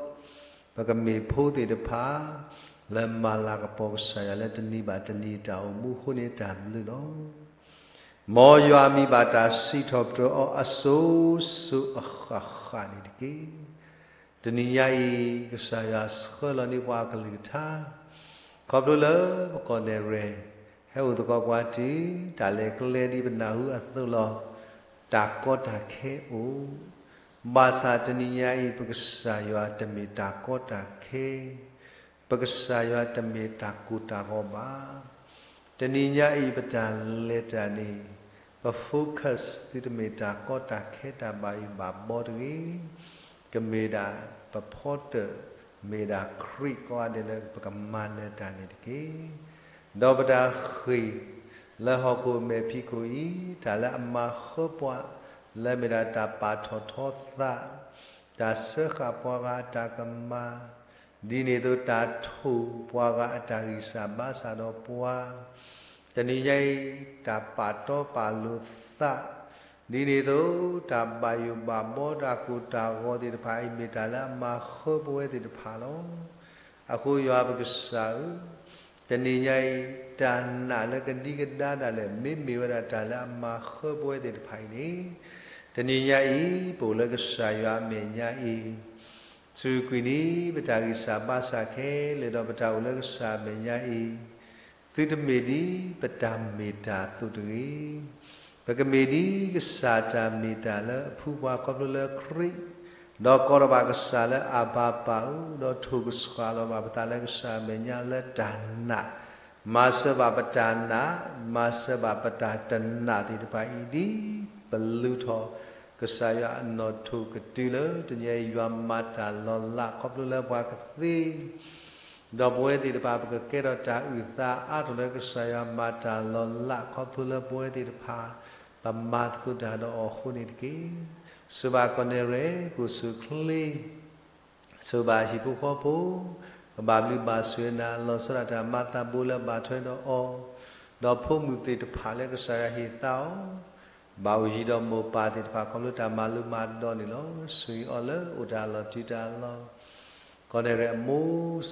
ပကမ့ၢ်ဖိသ့ၣ်တဖၣ် လၢမၤလၤကပီၤကစၢ်ယွၤလၢတနံၤဘၣ်တနံၤတၢ်အိၣ်မူအဃိန့ၣ် တၢ်ဘျုးလီၤ. မ်ယွၤမံၤဘၣ်တၢ်စံးထီၣ်ပတြၢၤအီၤအစိၤစိၤအဃၣ်ဃၣ်န့ၣ်တက့ၢ်. တနံၤညါအံၤ ကစၢ်ယွၤဆှၢလီၤန့ၢ်ပှၤအကလုၢ်ကထါ ခီဖျိလၢပကီၢ်နဲၣ်ရွဲၣ် ဟဲအိၣ်သကိးပှၤတုၤ တၢ်လဲၤကျဲဒ်ပနၢ်ဟူအသိးလီၤ. တၢ်ကီတၢ်ခဲအိၣ်, ဘၣ်ဆၣ်တနံၤညါအံၤ ပကစၢ်ယွၤတမ့ၢ်တၢ်ကီတၢ်ခဲ, ပကစၢ်ယွၤတမ့ၢ်တၢ်ကိၢ်တၢ်ဂီၤဘၣ်. တနံၤညါအံၤ ပတၢ်လဲၤတၢ်န့ၣ် ပ focus သုတမ့ၢ်တၢ်ကီတၢ်ခဲတၢ်ဘၣ်ယိၣ်ဘၣ်ဘီတဂ့ၤ, ကမ့ၢ်ဒၣ်ပဖီတၢၣ် မ့ၢ်ဒၣ်ခရံာ်ကိးဂၤဒဲးလၢပကမၤနၢၤတၢ်န့ၣ်တက့ၢ်. ဒီးပတၢ်ဃ့ၢ်လၢဟီၣ်ခိၣ်မဲာ်ဖံးခိၣ်အံၤ တၢ်လၢအမၤဃၢပှၤ လၢမ့ၢ်ဒၣ်တၢ်ပာ်ထီၣ်ထီသး, တၢ်စၢဃာ်ပှၤဂၤအတၢ်ကမၣ်, ဒ်န့ၣ်အသိးတၢ်ထိၣ်ပှၤဂၤအတၢ်ဂံၢ်စၢ်ဘါစၢ်ဒီးပှၤ တနံၤညါအံၤ တၢ်ပာ်တီပာ်လိၤသး, ဒ်န့ၣ်အသိး တၢ်ဘၣ်ယိၣ်ဘၣ်ဘီတၢ်ကိၢ်တၢ်ဂီၤသ့ၣ်တဖၣ်အံၤ မ့ၢ်တၢ်လၢအမၤဃၢပဝဲသ့ၣ်တဖၣ်လီၤ. အဃိယွၤပကစၢ်ဧၢ, တနံၤညါအံၤ တၢ်နာ်လၢကဒံကဒါဒၣ်လဲာ် မ့မ့ၢ်ဝဲဒၣ်တၢ်လၢအမၤဃၢပဝဲသ့ၣ်တဖၣ်အံၤန့ၣ်, တနံၤညါအံၤ ပအိၣ်လၢကစၢ်ယွၤအမဲာ်ညါအံၤ, စူးကွံာ်န့ၢ်ပတၢ်ဂံၢ်စၢ်ဘါစၢ်ခဲလၢာ်ဒီး ပတၢ်အိၣ်လၢကစၢ်အမဲာ်ညါအံၤ, သုတမ့ၢ်ဒ်ပတၢ်မ့ၢ်တၢ်အသိးတဂ့ၤ. ပကမ့ၢ်ဒ်ကစၢ်တၢ်မ့ၢ်တၢ်လၢအဖုပှၤခီဖျိလၢခရံာ်, ဒီးကိးထီၣ်ဘၣ်ကစၢ်လၢအဘၤပၤဧၢ, ဒီးထိၣ်ကစှၤလီၤဘၣ်ပသးလၢကစၢ်အမဲာ်ညါလၢတၢ်နာ်, မၤစၢၤဘၣ်ပတၢ်နာ်, မၤစၢၤဘၣ်ပတၢ်တနာ်သ့ၣ်တဖၣ်အံၤ ဒ်ပလူၤထီၣ်ကစၢ်ယွၤအနီၣ်ထိၣ်ကတုၤလၢ တနံၤအံၤယွၤမၤတၢ်လီၤလးခီဖျိလၢပှၤကသ့ ဒီးပဝဲသ့ၣ်တဖၣ် ပကကဲထီၣ်တၢ်အုၣ်သးအါထီၣ်လၢကစၢ်ယွၤမၤတၢ်လီၤလးခီဖျိလၢပဝဲသ့ၣ်တဖၣ် ပမၤသကိးတၢ်ဒီးအီၤအဃိန့ၣ်တက့ၢ်. ဆိၣ်ဂ့ၤဘၣ်ကီၢ်နဲၣ်ရဲၣ် ကိၣ်စူၣ်ချ့, ဆိၣ်ဂ့ၤဘၣ်ဟံၣ်ဖိဃီဖိ, ကဘၣ်ဘျုးဘၣ်ဆိၣ်ဂ့ၤနၤ လီၤဆီဒၣ်တၢ်မၤသးဘိလၢဘၣ်ထွဲဒီးအီၤ, ဒီးဖိမုၣ်သ့ၣ်တဖၣ်လၢကစၢ်ယွၤဟ့ၣ်သါအီၤ ဘၣ်အိၣ်ယံၤဒီးမိၢ်ပၢ်သ့ၣ်တဖၣ် ခီဖျိတၢ်မၤလိမၤဒိးန့ၣ်လီၤ. ဆိၣ်ဂ့ၤအီၤလၢအိၣ်တၢ်လီၢ်တုၤတၢ်လီၢ်, ကီၢ်နဲၣ်ရဲၣ်အမိၢ်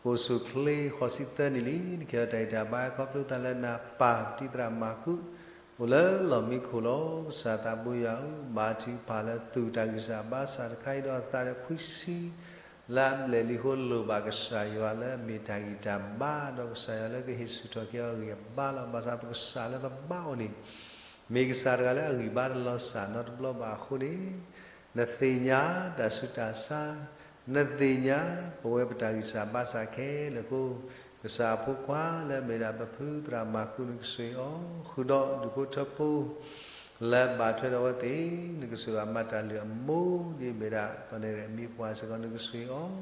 ကိၣ်စူၣ်ချ့ ဃိးဆံသၢနံၣ်လံ, နကဲထီၣ်တၢ်ဂံၢ်တၢ်ဘါ ခီဖျိသးလၢနၤပၢ် ပတံၤသရၣ်မၤကူး အိၣ်လၢလီၢ်မံခိၣ်လီၤ. ကစၢ်သးဘိယွၤဧၢ, ဘါထုကဖၣ်လၢသူၣ်တၢ်ဂံၢ်စၢ်ဘါစၢ်တခါအံၤဒီးအသးဒီးခွံဆံ လၢအဘျဲၣ်လံအဃိ လိၣ်ဘၣ်ကစၢ်ယွၤလၢအမ့ၢ်တၢ်ဂံၢ်တၢ်ဘါ ဒီးကစၢ်ယွၤလၢကဟ့ၣ်ဆူၣ်ထီၣ်က့ၤအီၤအဂံၢ်အဘါလီၤ. ဘၣ်ဆၣ်ပကစၢ်လၢပဘါအီၤန့ၣ် မ့ၢ်ကစၢ်တဂၤလၢအဂံၢ်ဘါတလီၤစၢ်နီတဘျီဘၣ်အဃိန့ၣ်, နသ့ၣ်ညါတၢ်ဆူးတၢ်ဆါ, နသ့ၣ်ညါပဝဲပတၢ်ဂံၢ်စၢ်ဘါစၢ်ခဲလၢာ်အဃိ, ကစၢ်အဖိခွါလၢအမ့ၢ်ဒၣ်ပဖုသရၣ်မၤကူး နကဆိၣ်ဂ့ၤအီၤ, ဃုာ်ဒီးဒူၣ်ဖိထၢဖိ လၢဘၣ်ထွဲဒီးအဝဲသ့ၣ်, နကဆိၣ်ဂ့ၤဘၣ်မၤတၢ်လုၢ်အမိၢ် ဒ်အမ့ၢ်ဒၣ်ကီၢ်နဲၣ်ရဲၣ်အမံၤပှၢ်စ့ၢ်ကီး နကဆိၣ်ဂ့ၤအီၤ,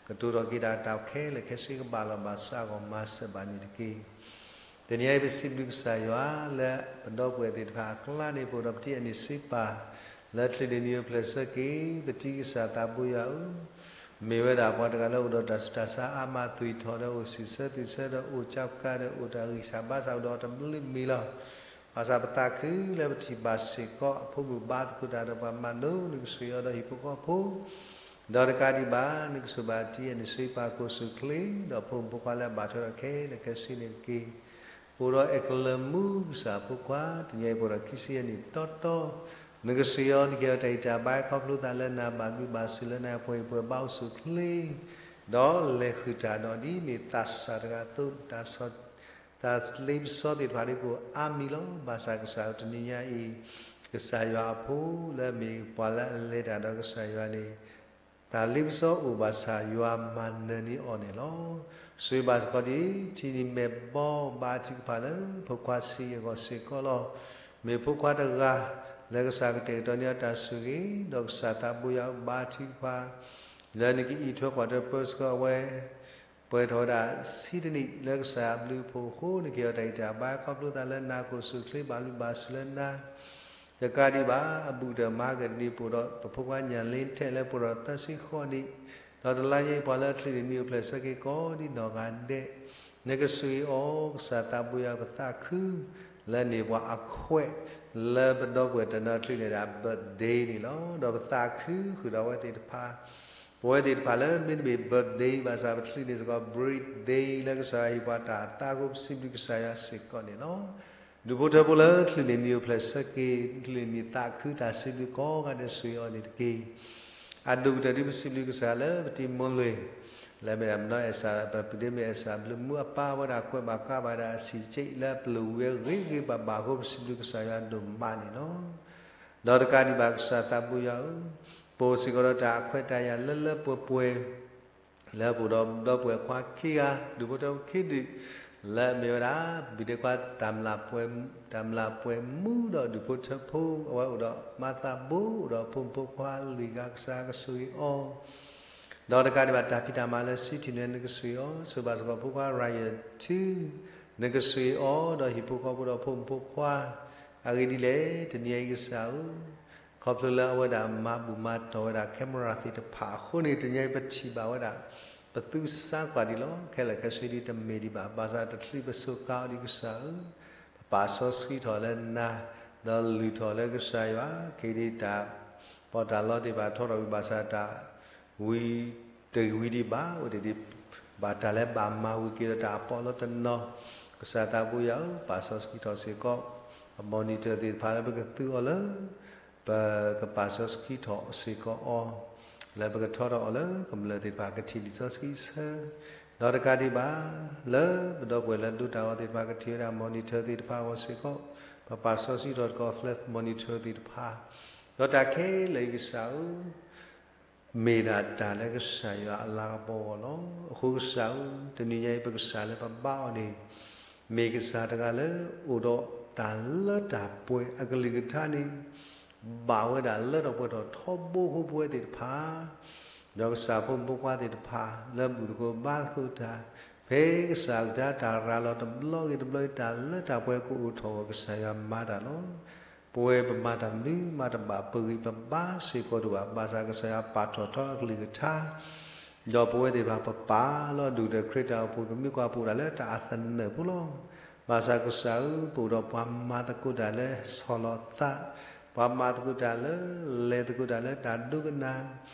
ကတိၤထီၣ်က့ၤတၢ်တၢ်ခဲလၢာ်ခဲဆ့ ကဘၣ်လီၤဘၣ်စးဂီၢ်မၤစၢၤဘၣ်န့ၣ်တက့ၢ်. တနံၤအံၤပစံးဘျုးကစၢ်ယွၤလၢပဒီပုၢ်ဝဲၢ်သ့ၣ်တဖၣ်အကျါန့ၣ် ပအိၣ်ဒီးပတံၤအနံၣ်စံးပာ် လၢချုးန့ၣ်နံၣ်အိၣ်ဖျဲၣ်ဆၢက့ၤ ပတံၤကစၢ်သးဘိယွၤဧၢ, မ့ၢ်ဝဲဒၣ်ပှၤတဂၤလၢအိၣ်ဒီးတၢ်ဆူးတၢ်ဆါအါမး သွံၣ်ထီၣ်ဒီးအိၣ်စံးဆၢသွံၣ်ဆၢဒီးအိၣ်ကၠီကးဒီးအိၣ်တၢ်ဂံၢ်စၢ်ဘါစၢ်အိၣ်ဒီးတဘျုးမံၤလီၤ. ဘၣ်ဆၣ်ပသးခုလၢပထံၣ်ဘၣ်စ့ၢ်ကီးအဖိမုၣ်ဘါသကိးတၢ်ဒီးပှၤမၤလိ နကဆိၣ်ဂ့ၤအီၤဒီးဟံၣ်ဖိဃီဖိ ဒီးတကးဒံးဘၣ် နကဆိၣ်ဘၣ်တံၤအနံၣ်စံးပာ်ကိၣ်စူၣ်ချ့ ဒီးဖိမုၣ်ဖိခွါလၢအဘၣ်ထွဲဒီးခဲလၢာ်ခဲဆ့န့ၣ်တက့ၢ်. ပအိၣ်ဒီးအဲၣ်ကလၢၤမူကစၢ်ဖိခွါ တနံၤအံၤပအိၣ်ဒီးခံဆံယဲၢ်နံၣ်တီတီ, နကဆိၣ်ဂ့ၤအီၤ နကဲထီၣ်တၢ်ဂံၢ်တၢ်ဘါ ခီဖျိသးလၢနၤဘၣ်ဘျုးဘၣ်ဆိၣ်လၢနၤပှဲၤပှဲၤဘါအိၣ်ဆူၣ်ချ့ ဒီးလဲၤဃုာ်တၢ်ဒီးဒ်မ့ၢ်သးစၢ်တဂၤအသိး တၢ် တၢ်လ့ပစီသ့ၣ်တဖၣ်ဒ်ကအိၣ်အါမံၤလီၤ. ဘၣ်ဆၣ်ကစၢ်တနံၤညါအံၤ ကစၢ်ယွၤအဖိလၢအမ့ၢ်ပှၤလၢအလဲၤတၢ်ဒီးကစၢ်ယွၤန့ၣ် တၢ်လ့ပစီအိၣ်ဘၣ်ဆၣ်ယွၤမၤနၢၤန့ၢ်အီၤန့ၣ်လီၤ. ဆိၣ်ဂ့ၤဘၣ်စ့ၢ်ကီးဒ် ထံနံၤမဲာ်ဘီ ဘါထုကဖၣ်လၢဖိခွါဆံးအဂီၢ်စ့ၢ်ကီးလီၤ. မ့ၢ်ဖိခွါတဂၤ လၢကစၢ်ကတဲာ်ကတီၤန့ၢ်အတၢ်ဆိၣ်ဂ့ၤ ဒီးကစၢ်သးဘိယွၤဘါထုကဖၣ် လၢနကအံးထွဲကွၢ်ထွဲပၢဆှၢအဝဲ ပှဲၤထီၣ်ဝဲဒၣ်ဆံတနံၣ်လၢကစၢ်အဘျုးအဖှိၣ်အဃိ နကဲထီၣ်တၢ်ဂံၢ်တၢ်ဘါ ခီဖျိသးလၢနၤကိၣ်စူၣ်ချ့ဘၣ်ဘျုးဘၣ်ဆိၣ်လၢနၤ တကးဒံးဘၣ် အဘူးကတၢၢ်မၤကဒနံၤပအိၣ်ဒီး ပဖိခွါညၣ်လ့ထဲးလၢပှဲၤထီၣ်သၢဆံဃိးနံၣ်, ဒီးတလါညါအံၤပှၤလၢချုးန့ၣ်နံၣ်အိၣ်ဖျဲၣ်ဆၢက့ၤကိးဒ်နီၢ်ဂၤဒဲး, နကဆိၣ်ဂ့ၤအီၤ ကစၢ်သးဘိယွၤ ပသးခု လၢန့ၢ်ပှၤအခွဲး လၢပဒီပုၢ်ဝဲၢ်တနီၤချုးန့ၣ်ဒၣ် birthday န့ၣ်လီၤ. ဒီးပသးခုဃုာ်ဒီးအဝဲသ့ၣ်တဖၣ် ပဝဲသ့ၣ်တဖၣ်လၢမ့တမ့ၢ် birthday ဘၣ်ဆၣ်ပချုးန့ၣ်စ့ၢ်ကီး breathday လၢကစၢ်ယွၤဟ့ၣ်ပှၤတၢ်အသးအဃိ ပစံးဘျုးကစၢ်ယွၤစ့ၢ်ကီးန့ၣ်လီၤ. ဒူၣ်ဖိထၢဖိလၢချုးန့ၣ်နံၣ်အိၣ်ဖျဲၣ်ဆၢက့ၤ ချုးန့ၣ်နံၣ်သးခုတၢ်စံးဘျုးကိးဂၤဒဲး ဆိၣ်ဂ့ၤအီၤန့ၣ်တက့ၢ်. အဒိၣ်ကတၢၢ်ဒ်ပစံးဘျုးကစၢ်လၢပတံၤမိၢ်လွံၢ် လၢမ့ၢ်ဒၣ်မနီၤအဲၣ်စၢ် ပပုၢ်ဒ့မုၣ်အဲၣ်စၢ် ဘျုးမူအပၢ်ဝဲဒၣ်ကွဲးဘၣ်ကါဘၣ်ဒၣ်အဆံးစ့ၣ်လၢအပျိာ်ဝံၤဝဲဂ့ၤဂ့ၤဘၣ်ဘၣ်အဃိ ပစံးဘျုးကစၢ်ယွၤဒိၣ်မးန့ၣ်လီၤ. ဒီးတကးဒံးဘၣ်ကစၢ်သးဘိယွၤဧၢ, ပအိၣ်စ့ၢ်ကီးဒီးတၢ်အခွဲးတၢ်ယာ်လၢလၢပှဲၤပှဲၤ လၢပအိၣ်ဒီးဒီပုၢ်ဝဲၢ်ခွါခံဂၤ ဒူၣ်ဖိထၢဖိခံဒုး လၢအမ့ၢ်ဝဲဒၣ် ဘုၣ်ဒ့ခွါ တၢ်မျၢ်ပှဲၤ, တၢ်မျၢ်ပှဲၤမူဒီးဒူၣ်ဖိထၢဖိ အဝဲအိၣ်ဒီးမၤသးဘိ အိၣ်ဒီးဖိမုၣ်ဖိခွါလွံၢ်ဂၤ ကစၢ်ကဆိၣ်ဂ့ၤအီၤ ဒီးတကးဒံးဘၣ်တၢ်ဖံးတၢ်မၤလၢ city န့ၣ် နကဆိၣ်ဂ့ၤအီၤ ဆိၣ်ဂ့ၤဘၣ်စ့ၢ်ကီးဖိခွါ Ryan ထူ နကဆိၣ်ဂ့ၤအီၤ ဒီးဟံၣ်ဖိဃီဖိဒီးဖိမုၣ်ဖိခွါ အဂ့ၢ်ဒ်လဲၣ် တနံၤအံၤကစၢ်ဧၢ ခီဖျိလၢအဝဲဒၣ်မၤဘူၣ်မၤတီၢ်ဝဲဒၣ် camera သ့ၣ်တဖၣ်အဃိန့ၣ် တနံၤအံၤပထံၣ်ဘၣ်ဝဲဒၣ် ပသူစါကွၢ်ဒံးလီၤ. ခဲလၢာ်ခဲဆ့ဒ်တမ့ၢ်ဒံးဘၣ် ဘၣ်ဆၣ်တချုးပစူးကါအီၤဒံးကစၢ်ဧၢ, ပပာ်စီဆှံထီၣ်လၢနၤ ဒီးလုၢ်ထီၣ်လၢကစၢ်ယွၤ က့ၤဒ်တၢ်ပီးတၢ်လီသ့ၣ်တဖၣ်ထီထီၣ်ဝံၤဘၣ်ဆၣ်တၢ်ဝံၤ တဝံၤဒံးဘၣ် အိၣ်တ့ၢ်ဒံး ဘၣ်တၢ်လၢဘၣ်မၤဝံၤက့ၤဒီးတၢ်အပီးလၢတနီၤ, ကစၢ်သးဘိယွၤဧၢ, ပာ်စီဆှံထီၣ်စ့ၢ်ကီး အ monitor သ့ၣ်တဖၣ်လၢပကသူအီၤလၢ ပကပာ်စီဆှံထီၣ်စ့ၢ်ကီးအီၤ, လၢပကထီထီၣ်အီၤလၢကမျၢၢ်သ့ၣ်တဖၣ်ကထံၣ်လံာ်စီဆှံဆၢ, ဒီးတကးဒံးဘၣ် လၢပဒီပုၢ်ဝဲၢ်လၢဒိးတၢ်အီၤသ့ၣ်တဖၣ်ကထံၣ်ဝဲဒၣ် monitor သ့ၣ်တဖၣ်အဂီၢ်စ့ၢ်ကီး, ပပာ်စီဆှံထီၣ်စ့ၢ်ကီး flag monitor သ့ၣ်တဖၣ်, ဒီးတၢ်ခဲလၢာ်အံၤကစၢ်ဧၢ မ့ၢ်ဒၣ်တၢ်လၢကစၢ်ယွၤအလၤကပီၤအဂီၢ်လီၤ. အဃိကစၢ်ဧၢ, တနံၤညါအံၤပကစၢ်လၢပဘါအီၤန့ၣ် မ့ၢ်ကစၢ်တဂၤလၢအိၣ်ဒီးတၢ်လၢတၢ်ပှဲၤအကလုၢ်ကထါန့ၣ် ဘၣ်ဝဲဒၣ်လၢထီၣ်ပှဲၤထီၣ်ထီဘိအဃိ ပဝဲသ့ၣ်တဖၣ် ဒီးကစၢ်ဖိမုၣ်ဖိခွါသ့ၣ်တဖၣ် လၢဘူၣ်သကိးဘါသကိးတၢ်, ဖဲကစၢ်အကလုၢ်ကထါတၢ်ရၤလီၤတဘျီဂ့ၤတဘျီဂ့ၤ တၢ်လၢတၢ်ပှဲၤကအိၣ်ထီၣ်အဂီၢ် ကစၢ်ယွၤမၤတၢ်လီၤ. ပဝဲပမၤတၢ်မနုၤမးတဘၣ် ပဂံၢ်ပဘါစ့ၢ်ကီးတအိၣ်ဘၣ်, ဘၣ်ဆၣ်ကစၢ်ယွၤပာ်ထီၣ်ထီအကလုၢ်ကထါ ဒီးပဝဲသ့ၣ်တဖၣ်ပပာ်လီၤဒုၣ်ဒီးခရံာ်တၢ်အိၣ်ဖှိၣ် ပမ့ၢ်ကွၢ်ပအိၣ်ဒၣ်လၢတၢ်အသနၢၣ်ဖိလီၤ. ဘၣ်ဆၣ်ကစၢ်ဧၢ, ပအိၣ်ဒီးပှၤမၤသကိးတၢ်လၢဆီၣ်လီၤသး, ပှၤမၤသကိးတၢ်လၢ လဲၤသကိးတၢ်လၢတၢ်ဒိကနၣ်,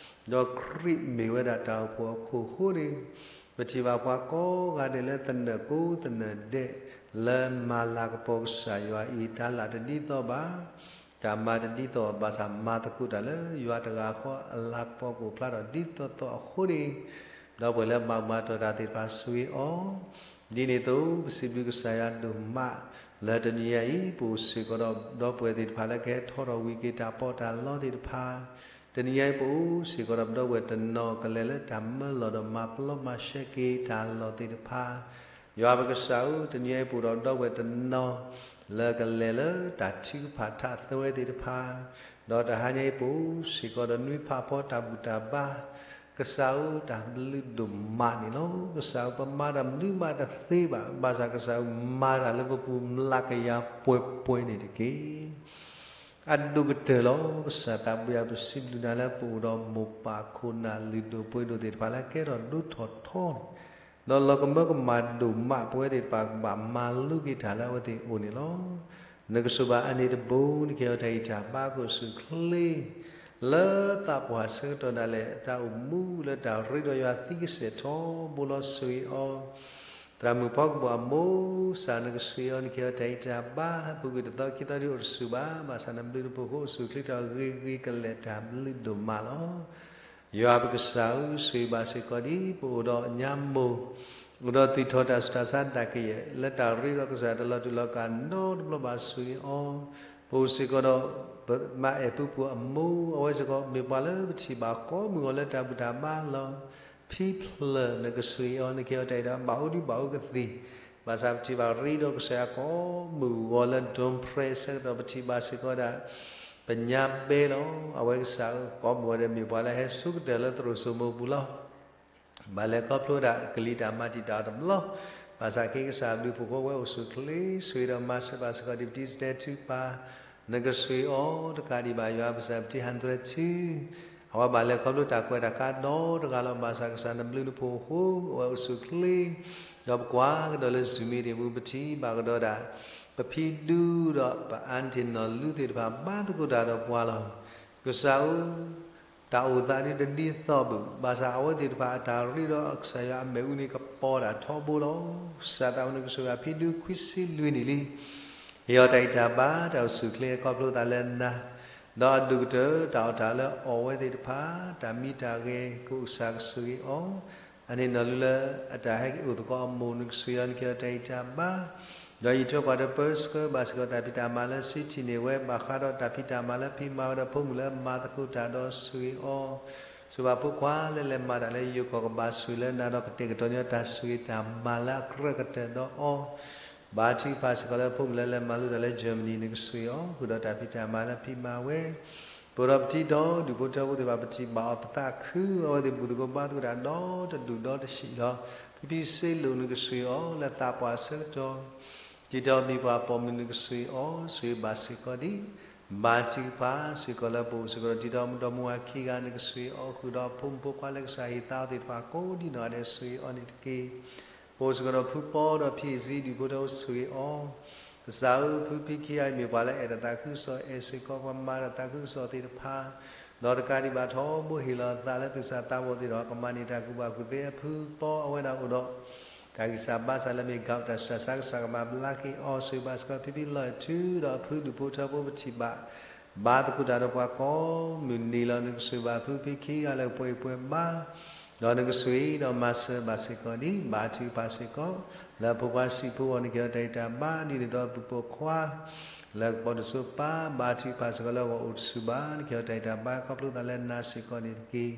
ဒီးခရံာ်မ့ၢ်ဝဲဒၣ်တၢ်အိၣ်ဖှိၣ်အခိၣ်အဃိန့ၣ်, ပထံၣ်ဘၣ်ပှၤကိးဂၤဒဲးလၢသနၢၣ်ကိးသနၢၣ်ဒဲး လၢမၤလၤကပီၤကစၢ်ယွၤအံၤ တၢ်လၢတဒ်သိးဘၣ် တၢ်မၤတဒ်သိးဘၣ်ဆၣ် မၤသကိးတၢ်လၢယွၤတဂၤဃီအလၤကပီၤကအိၣ်ဖျါထီၣ်ဒ်သိးသိးအဃိန့ၣ်, ဒီပုၢ်ဝဲၢ်လၢမၤမၤတီၢ်တၢ်သ့ၣ်တဖၣ်ဆိၣ်ဂ့ၤအီၤ, ဒ်န့ၣ်အသိး ပစံးဘျုးကစၢ်ယွၤဒိၣ်မး လၢတနံၤညါအံၤ ပအိၣ်စ့ၢ်ကီးဒီး ဒီပုၢ်ဝဲၢ်သ့ၣ်တဖၣ်လၢကဟဲထီထီၣ်ဝံၤက့ၤတၢ်ပီးတၢ်လီသ့ၣ်တဖၣ်, တနံၤညါအံၤပအိၣ်စ့ၢ်ကီးဒီးပဒီပုၢ်ဝဲၢ်တနီၤ ကလဲၤလၢတၢ်မၢလီၢ်ဒီးမၤပလီၢ်မၤရှဲက့ၤတၢ်လီၢ်သ့ၣ်တဖၣ်, ယွၤပကစၢ်ဧၢ, တနံၤညါအံၤပအိၣ်ဒီးပဒီပုၢ်ဝဲၢ်တနီၤ လၢကလဲၤလၢတၢ်ထုကဖၣ်ထးသဝဲသ့ၣ်တဖၣ်, ဒီးတဟါညါအံၤပအိၣ်စ့ၢ်ကီးဒီးနွံဖးဖီတၢ်ဘူၣ်တၢ်ဘါ, ကစၢ်ဧၢ, တၢ်ဘျုးဒိၣ်မးန့ၣ်လီၤ. ကစၢ်ဧၢ, ပမၤတၢ်မနုၤမးတသ့ဘၣ်, ဘၣ်ဆၣ်ကစၢ်ဧၢ မၤတၢ်လၢပပူၤမျးကယၤပှဲၤပှဲၤန့ၣ်တက့ၢ်. အဒိၣ်ကတၢၢ်လီၤ. ကစၢ်သးဘိယွၤ ပစံးဘျုးနၤလၢပအိၣ်ဒီးမိၢ်ပၢ်ခိၣ်နၢ်လုၢ်ဒိၣ်ပှ့ၤဒိၣ်သ့ၣ်တဖၣ်လၢကဲထီၣ်ဒိၣ်ထီၣ်ထီန့ၣ်, ဒီးလီၤကမၢကမၣ်ဒိၣ်မး ပဝဲသ့ၣ်တဖၣ်ကဘၣ်မၤလိက့ၤတၢ်လၢအဝဲသ့ၣ်အအိၣ်န့ၣ်လီၤ. နကစၢ်ဘၣ်အါန့ၢ်တဘိ နကဟ့ၣ်အီၤတၢ်ဂံၢ်တၢ်ဘါ ကအိၣ်ဆူၣ်ချ့ လၢသးပှၢ်ဆၢကတီၢ်ဒၣ်လဲာ် တၢ်အိၣ်မူလၢတၢ်ရ့ဒီးယွၤသံကစဲၢ်ထီဘိလီၤ. ဆိၣ်ဂ့ၤအီၤ သရၣ်မုၣ်ဖီကပီၤအမိၢ် ကစၢ်နကဆိၣ်ဂ့ၤအီၤ နကဟ့ၣ်အီၤတၢ်ဂံၢ်တၢ်ဘါ ပူၤကွံာ်တသီခံသီဒ်အိၣ်တဆူၣ်ဘၣ်, ဘၣ်ဆၣ်နဘျုးနဖှိၣ်အဃိ အိၣ်ဆူၣ်ချ့ထီၣ်ဂ့ၤဂ့ၤကလဲာ် တၢ်ဘျုးဒိၣ်မးလီၤ. ယွၤပကစၢ်ဧၢ, ဆိၣ်ဂ့ၤဘၣ်စ့ၢ်ကီးဒ်ပအိၣ်ဒီးညါမိၢ် အိၣ်ဒီးသူၣ်ထီၣ်တၢ်ဆူးတၢ်ဆါဒၣ်ကယဲၢ် လၢတၢ်ရ့ဒီးကစၢ်တလီၤတူာ်လီၤကာ်နီတဘျီဘၣ် ဆိၣ်ဂ့ၤအီၤ, ပအိၣ်စ့ၢ်ကီးဒီး ပမါအဲၣ်ဖုပူၤအမိၢ် အဝဲစ့ၢ်ကီးမ့ၢ်ပှၤလၢပထံၣ်ဘၣ်ကိးမုၢ်ဂီၤလၢတၢ်ဘူၣ်တၢ်ဘါလီၤ. ဖံဖျၢၣ် နကဆိၣ်ဂ့ၤအီၤ နကဟ့ၣ်အီၤတၢ်ဂံၢ်တၢ်ဘါ ဘၣ်အိၣ်ဒံးဘၣ်အိၣ်ကသ့ၣ်, ဘၣ်ဆၣ်ပထံၣ်ဘၣ်ရ့ဒီးကစၢ်ယွၤကိးမုၢ်ဂီၤလၢ ဒိၣ်ဖျဲးဆၢကတီၢ် ပထံၣ်ဘၣ်စ့ၢ်ကီးဒၣ် ပညါဘဲလီၤ. အဝဲကစၢ်ဧၢ, ကိးမုၢ်ဂီၤဒီးမ့ၢ်ပှၤလၢဟဲဆူကတၢၢ်လၢသရိာ်စိမိၤပူၤလီၤ. ဘၣ်လဲၤခီဖျိဒၣ်ကလံၤတၢ်မၤတံာ်တာ်အီၤတဘျီ, ဘၣ်ဆၣ်က့ၤကစၢ်ဘျုးဖှိၣ်အဃိ အဝဲအိၣ်ဆူၣ်ချ့ ဆိၣ်ဂ့ၤဒီးမၤစၢၤဘၣ်စ့ၢ်ကီးဒံး ပတံၤစတဲထူပၢ် နကဆိၣ်ဂ့ၤအီၤ တကးဒံးဘၣ် ယွၤပကစၢ် ပတံၤဟၣ်သရဲထူ, အဝဲဘၣ်လဲၤခီဖျိတၢ်ကွဲးတၢ်ကါဒီတဂၤလီၤ. ဘၣ်ဆၣ်ကစၢ်နဘျုးနဖှိၣ်အဃိ အဝဲအိၣ်ဆူၣ်ချ့, ဒီးပကွၢ်ကဒီးလၢ Zoom meeting ပူၤ ပထံၣ်ဘၣ်ကဒီးဒၣ် ပဖံဒူဒီးပ aunty နီၢ်လူသ့ၣ်တဖၣ် ဘါသကိးတၢ်ဒီးပှၤလီၤ. ကစၢ်ဧၢ, တၢ်အိၣ်သးဒ်တဒ်သိးဘၣ်, ဘၣ်ဆၣ်အဝဲသ့ၣ်တဖၣ်အတၢ်ရ့ဒီးကစၢ်ယွၤအမ့ၣ်အူန့ၣ် ကပီၤဒၣ်ထီဘိလီၤ. ကစၢ်သးဘိ နကဆိၣ်ဂ့ၤဖံဒူခွံဆံလွံၢ်နံၣ်လံ, ဟ့ၣ်အီၤတၢ်ဂံၢ်တၢ်ဘါ တၢ်အိၣ်ဆူၣ်ချ့ ခီဖျိသးလၢနၤ, ဒီးအဒိၣ်ကတၢၢ် တၢ်အီၣ်တၢ်အီလၢအီၣ်ဝဲသ့ၣ်တဖၣ် တၢ်မံတၢ်ဂဲၤ ကစၢ်ကဆိၣ်ဂ့ၤအီၤ, အန့ၣ်နီၢ်လူလၢအတၢ်ဟဲက့ၤအိၣ်သကိးအမိၢ် နကဆိၣ်ဂ့ၤအီၤ နကဟ့ၣ်အီၤတၢ်ဂံၢ်တၢ်ဘါ, ဒီးယံာ်ထွဲကွၢ်ဒီးပၢဆှၢဘၣ်စ့ၢ်ကီး တၢ်ဖံးတၢ်မၤလၢစံးထီၣ်န့ၢ်ဝဲ ဘၣ်ဃးဒီးတၢ်ဖံးတၢ်မၤလၢဖံးမၤဝဲဒီး ဖိမုၣ်လၢမၤသကိးတၢ်ဒီးဆိၣ်ဂ့ၤအီၤ, ဆိၣ်ဂ့ၤဘၣ်ဖိခွါလၢလဲၤမၤတၢ်လၢယိၤကီၢ် ကဘၣ်ဆိၣ်ဂ့ၤလၢနၤဒီး ကတဲာ်ကတီၤန့ၢ်တၢ်ဆိၣ်ဂ့ၤတၢ်မၤလၢအကြၢးကတၢၢ်ဒီးအီၤ, ဘါထုကဖၣ်စ့ၢ်ကီးလၢဖိမုၣ်လၢလဲၤမၤလိတၢ်လၢ Germany နကဆိၣ်ဂ့ၤအီၤ ဃုာ်ဒီးတၢ်ဖံးတၢ်မၤလၢဖံးမၤဝဲ, ပအိၣ်ဒီးပတံၤဒီးဒူၣ်ဖိထၢဖိသ့ၣ်တဖၣ် ပထံၣ်ဘၣ်အီၤပသးခု အဝဲသ့ၣ်ဘူၣ်သကိးဘါသကိးတၢ်ဒီတဒူၣ်ဒီတဆံးလီၤ. ဖံဖံစ့လိာ် နကဆိၣ်ဂ့ၤအီၤ လၢသးပှၢ်အဆၢကတီၢ်, တံၤတီၤမံၤပှၢ်ပိာ်မုၣ် နကဆိၣ်ဂ့ၤအီၤ ဆိၣ်ဂ့ၤဘၣ်စ့ၢ်ကီးဒံး, ဘါထုကဖၣ်စ့ၢ်ကီးလၢပအိၣ်စ့ၢ်ကီးဒီး တံၤတီၤမုၣ်ဒီမါဝၤခံဂၤ နကဆိၣ်ဂ့ၤအီၤ ဃုာ်ဒီးဖိမုၣ်ဖိခွါလၢကစၢ်ဟ့ၣ်သါအီၤသ့ၣ်တဖၣ်ကိးဒံးနီၢ်ဂၤဒဲး ဆိၣ်ဂ့ၤအီၤန့ၣ်တက့ၢ်. ပအိၣ်စ့ၢ်ကီးဒီးဖုပီဒီးဖံအ့ၣ်စံ ဒူၣ်ဖိထၢဖိ ဆိၣ်ဂ့ၤအီၤ, ကစၢ်ဧၢ ဖုဖံခံဂၤအံၤ မ့ၢ်ပှၤလၢအဲၣ်တၢ်သးခုကစီၣ် အဲၣ်စ့ၢ်ကီးပှၤမၤတၢ်သးခုကစီၣ်သ့ၣ်တဖၣ်, ဒီးတကးဒံးဘၣ်ထီဘိဟ့ၣ်လီၤအသးလၢသူၣ်စၢ်သးဘီၣ်သ့ၣ်ဒီး ကမၤန့ၢ်တၢ်ကူၣ်ဘၣ်ကူၣ်သ့အဖုပီ အဝဲဒၣ်အိၣ်ဒီး တၢ်ဂံၢ်စၢ်ဘါစၢ်လၢမ့ၢ် gout တၢ်ဆူးတၢ်ဆါ ကစၢ်ကမၤဘျါက့ၤအီၤ ဆိၣ်ဂ့ၤဘၣ်စ့ၢ်ကီးဖံဖံလီၢ်ထူ ဒီးအဖုဒူၣ်ဖိထၢဖိပထံၣ်ဘၣ် ဘါသကိးတၢ်ဒီးပှၤကိးမုၢ်နံၤလီၤ. နကဆိၣ်ဂ့ၤဘၣ်ဖုဖံခံဂၤလၢပှဲၤအံၤပှဲၤဘါ ဒီးနကဆိၣ်ဂ့ၤဒီးမၤစၢၤဘၣ်စ့ၢ်ကီးဒံး ဘါထုကဖၣ်စ့ၢ်ကီး လၢဖိခွါဆံးဖိအဂီၢ် နကဟ့ၣ်အီၤတၢ်ဂံၢ်တၢ်ဘါ ဒ်န့ၣ်အသိးအပုၢ်ပိာ်ခွါ လၢကပိာ်ဒိၣ်စိပၢ် ဘါထုကဖၣ်စ့ၢ်ကီးလၢအဂီၢ်အိၣ်တဆူၣ်ဘၣ် နကဟ့ၣ်အီၤတၢ်ဂံၢ်တၢ်ဘါခီဖျိသးလၢနၤစ့ၢ်ကီးန့ၣ်တက့ၢ်.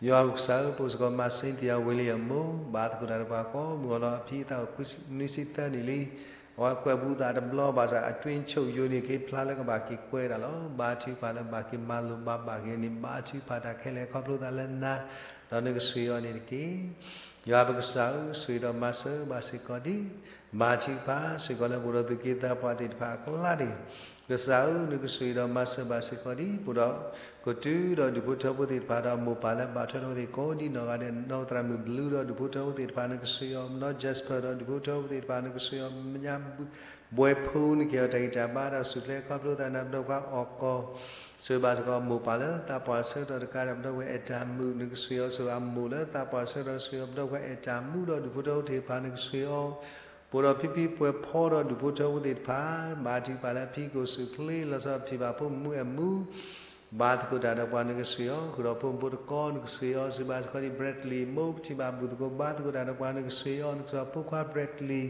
ယွၤပကစၢ်ဧၢ ပအိၣ်စ့ၢ်ကီးမၤစ့ၢ်သ့ၣ်ယၤဝံၤလံအမိၢ် ဘါသကိးတၢ်ဒီးပှၤကိးမုၢ်အဂီၢ်လီၤ. အဖံအသၣ်အိၣ်ခွံနွံဆံသၢနံၣ်လံ အဝဲကွဲးဘူးသးတဘျီဘၣ်ဆၣ် အတွင်းချုပ်ယိၤန့ၣ်က့ၤဖျါလၢကဘၣ်က့ၤကွဲးဒၣ်လီၤ. ဘါထုကဖၣ်လၢဘၣ်က့ၤမၤလိာ်ဘၣ်ဘၣ်က့ၤန့ၣ် ဘါထုကဖၣ်တၢ်ခဲလၢာ်ခီဖျိသးလၢနၤ ဒီးနကဆိၣ်ဂ့ၤအီၤန့ၣ်တက့ၢ်. ယွၤပကစၢ်ဧၢ ဆိၣ်ဂ့ၤဒီးမၤစၢၤဘၣ်စ့ၢ်ကီးဒံး ဘါထုကဖၣ်စ့ၢ်ကီးလၢပအိၣ်ဒီးသူၣ်က့သးပှၢ်သ့ၣ်တဖၣ်အကျါန့ၣ် ကစၢ်ဧၢ နကဆိၣ်ဂ့ၤဒီးမၤစၢၤဘၣ်စ့ၢ်ကီးဒံး ပအိၣ်ဒီးကတုၤဒီးဒူၣ်ဖိထၢဖိသ့ၣ်တဖၣ်ဒီးမိၢ်ပၢ်လၢဘၣ်ထွဲဒီးအဝဲသ့ၣ်ကိးဒံးနီၢ်ဂၤဒဲး နီၢ်သရၣ်မုၣ်ဘျုးဒီးဒူၣ်ဖိထၢဖိသ့ၣ်တဖၣ် နကဆိၣ်ဂ့ၤအီၤ နီၢ် Jasper ဒီးဒူၣ်ဖိထၢဖိသ့ၣ်တဖၣ် နကဆိၣ်ဂ့ၤအီၤ မညါ ဘှဲဖိ နကဟ့ၣ်အီၤတၢ်ဂံၢ်တၢ်ဘါဒီးဆူၣ်ချ့ခီဖျိသးနၤ ပဒီပုၢ်ဝဲၢ်အီၣ်ကီၢ် ဆိၣ်ဂ့ၤဘၣ်စ့ၢ်ကီးမိၢ်ပၢ်လၢသးပှၢ်ဆၢကတီၢ်တကးဒီး ပဒီပုၢ်ဝဲၢ်အဲၣ်တၢ်မုာ် နကဆိၣ်ဂ့ၤအီၤ ဆိၣ်ဂ့ၤအမိၢ်လၢသးပှၢ်ဆၢကတီၢ် ဆိၣ်ဂ့ၤအီၤပဒီပုၢ်ဝဲၢ်အဲၣ်တၢ်မုာ်ဒီးဒူၣ်ဖိထၢဖိသ့ၣ်တဖၣ် နကဆိၣ်ဂ့ၤအီၤ ပအိၣ်ဒီးဖံဖံပှဲၤဖီဒီးဒူၣ်ဖိထၢဖိသ့ၣ်တဖၣ် ဘါထုကဖၣ်လၢအဖံကအိၣ်ဆူၣ်ချ့ လီၤဆီပထံၣ်ဘၣ်ဖိမုၣ်အဲၣ်မုာ် ဘါသကိးတၢ်ဒီးပှၤ နကဆိၣ်ဂ့ၤအီၤ ဃုာ်ဒီးဖိမုၣ်ဖိတကီ နကဆိၣ်ဂ့ၤအီၤ ဆိၣ်ဂ့ၤဘၣ်စ့ၢ်ကီးဒံး Bradley မိၢ် ပထံၣ်ဘၣ်ဘူၣ်သကိးဘါသကိးတၢ်ဒီးပှၤ နကဆိၣ်ဂ့ၤအီၤ နကဆိၣ်ဂ့ၤဖိခွါ Bradley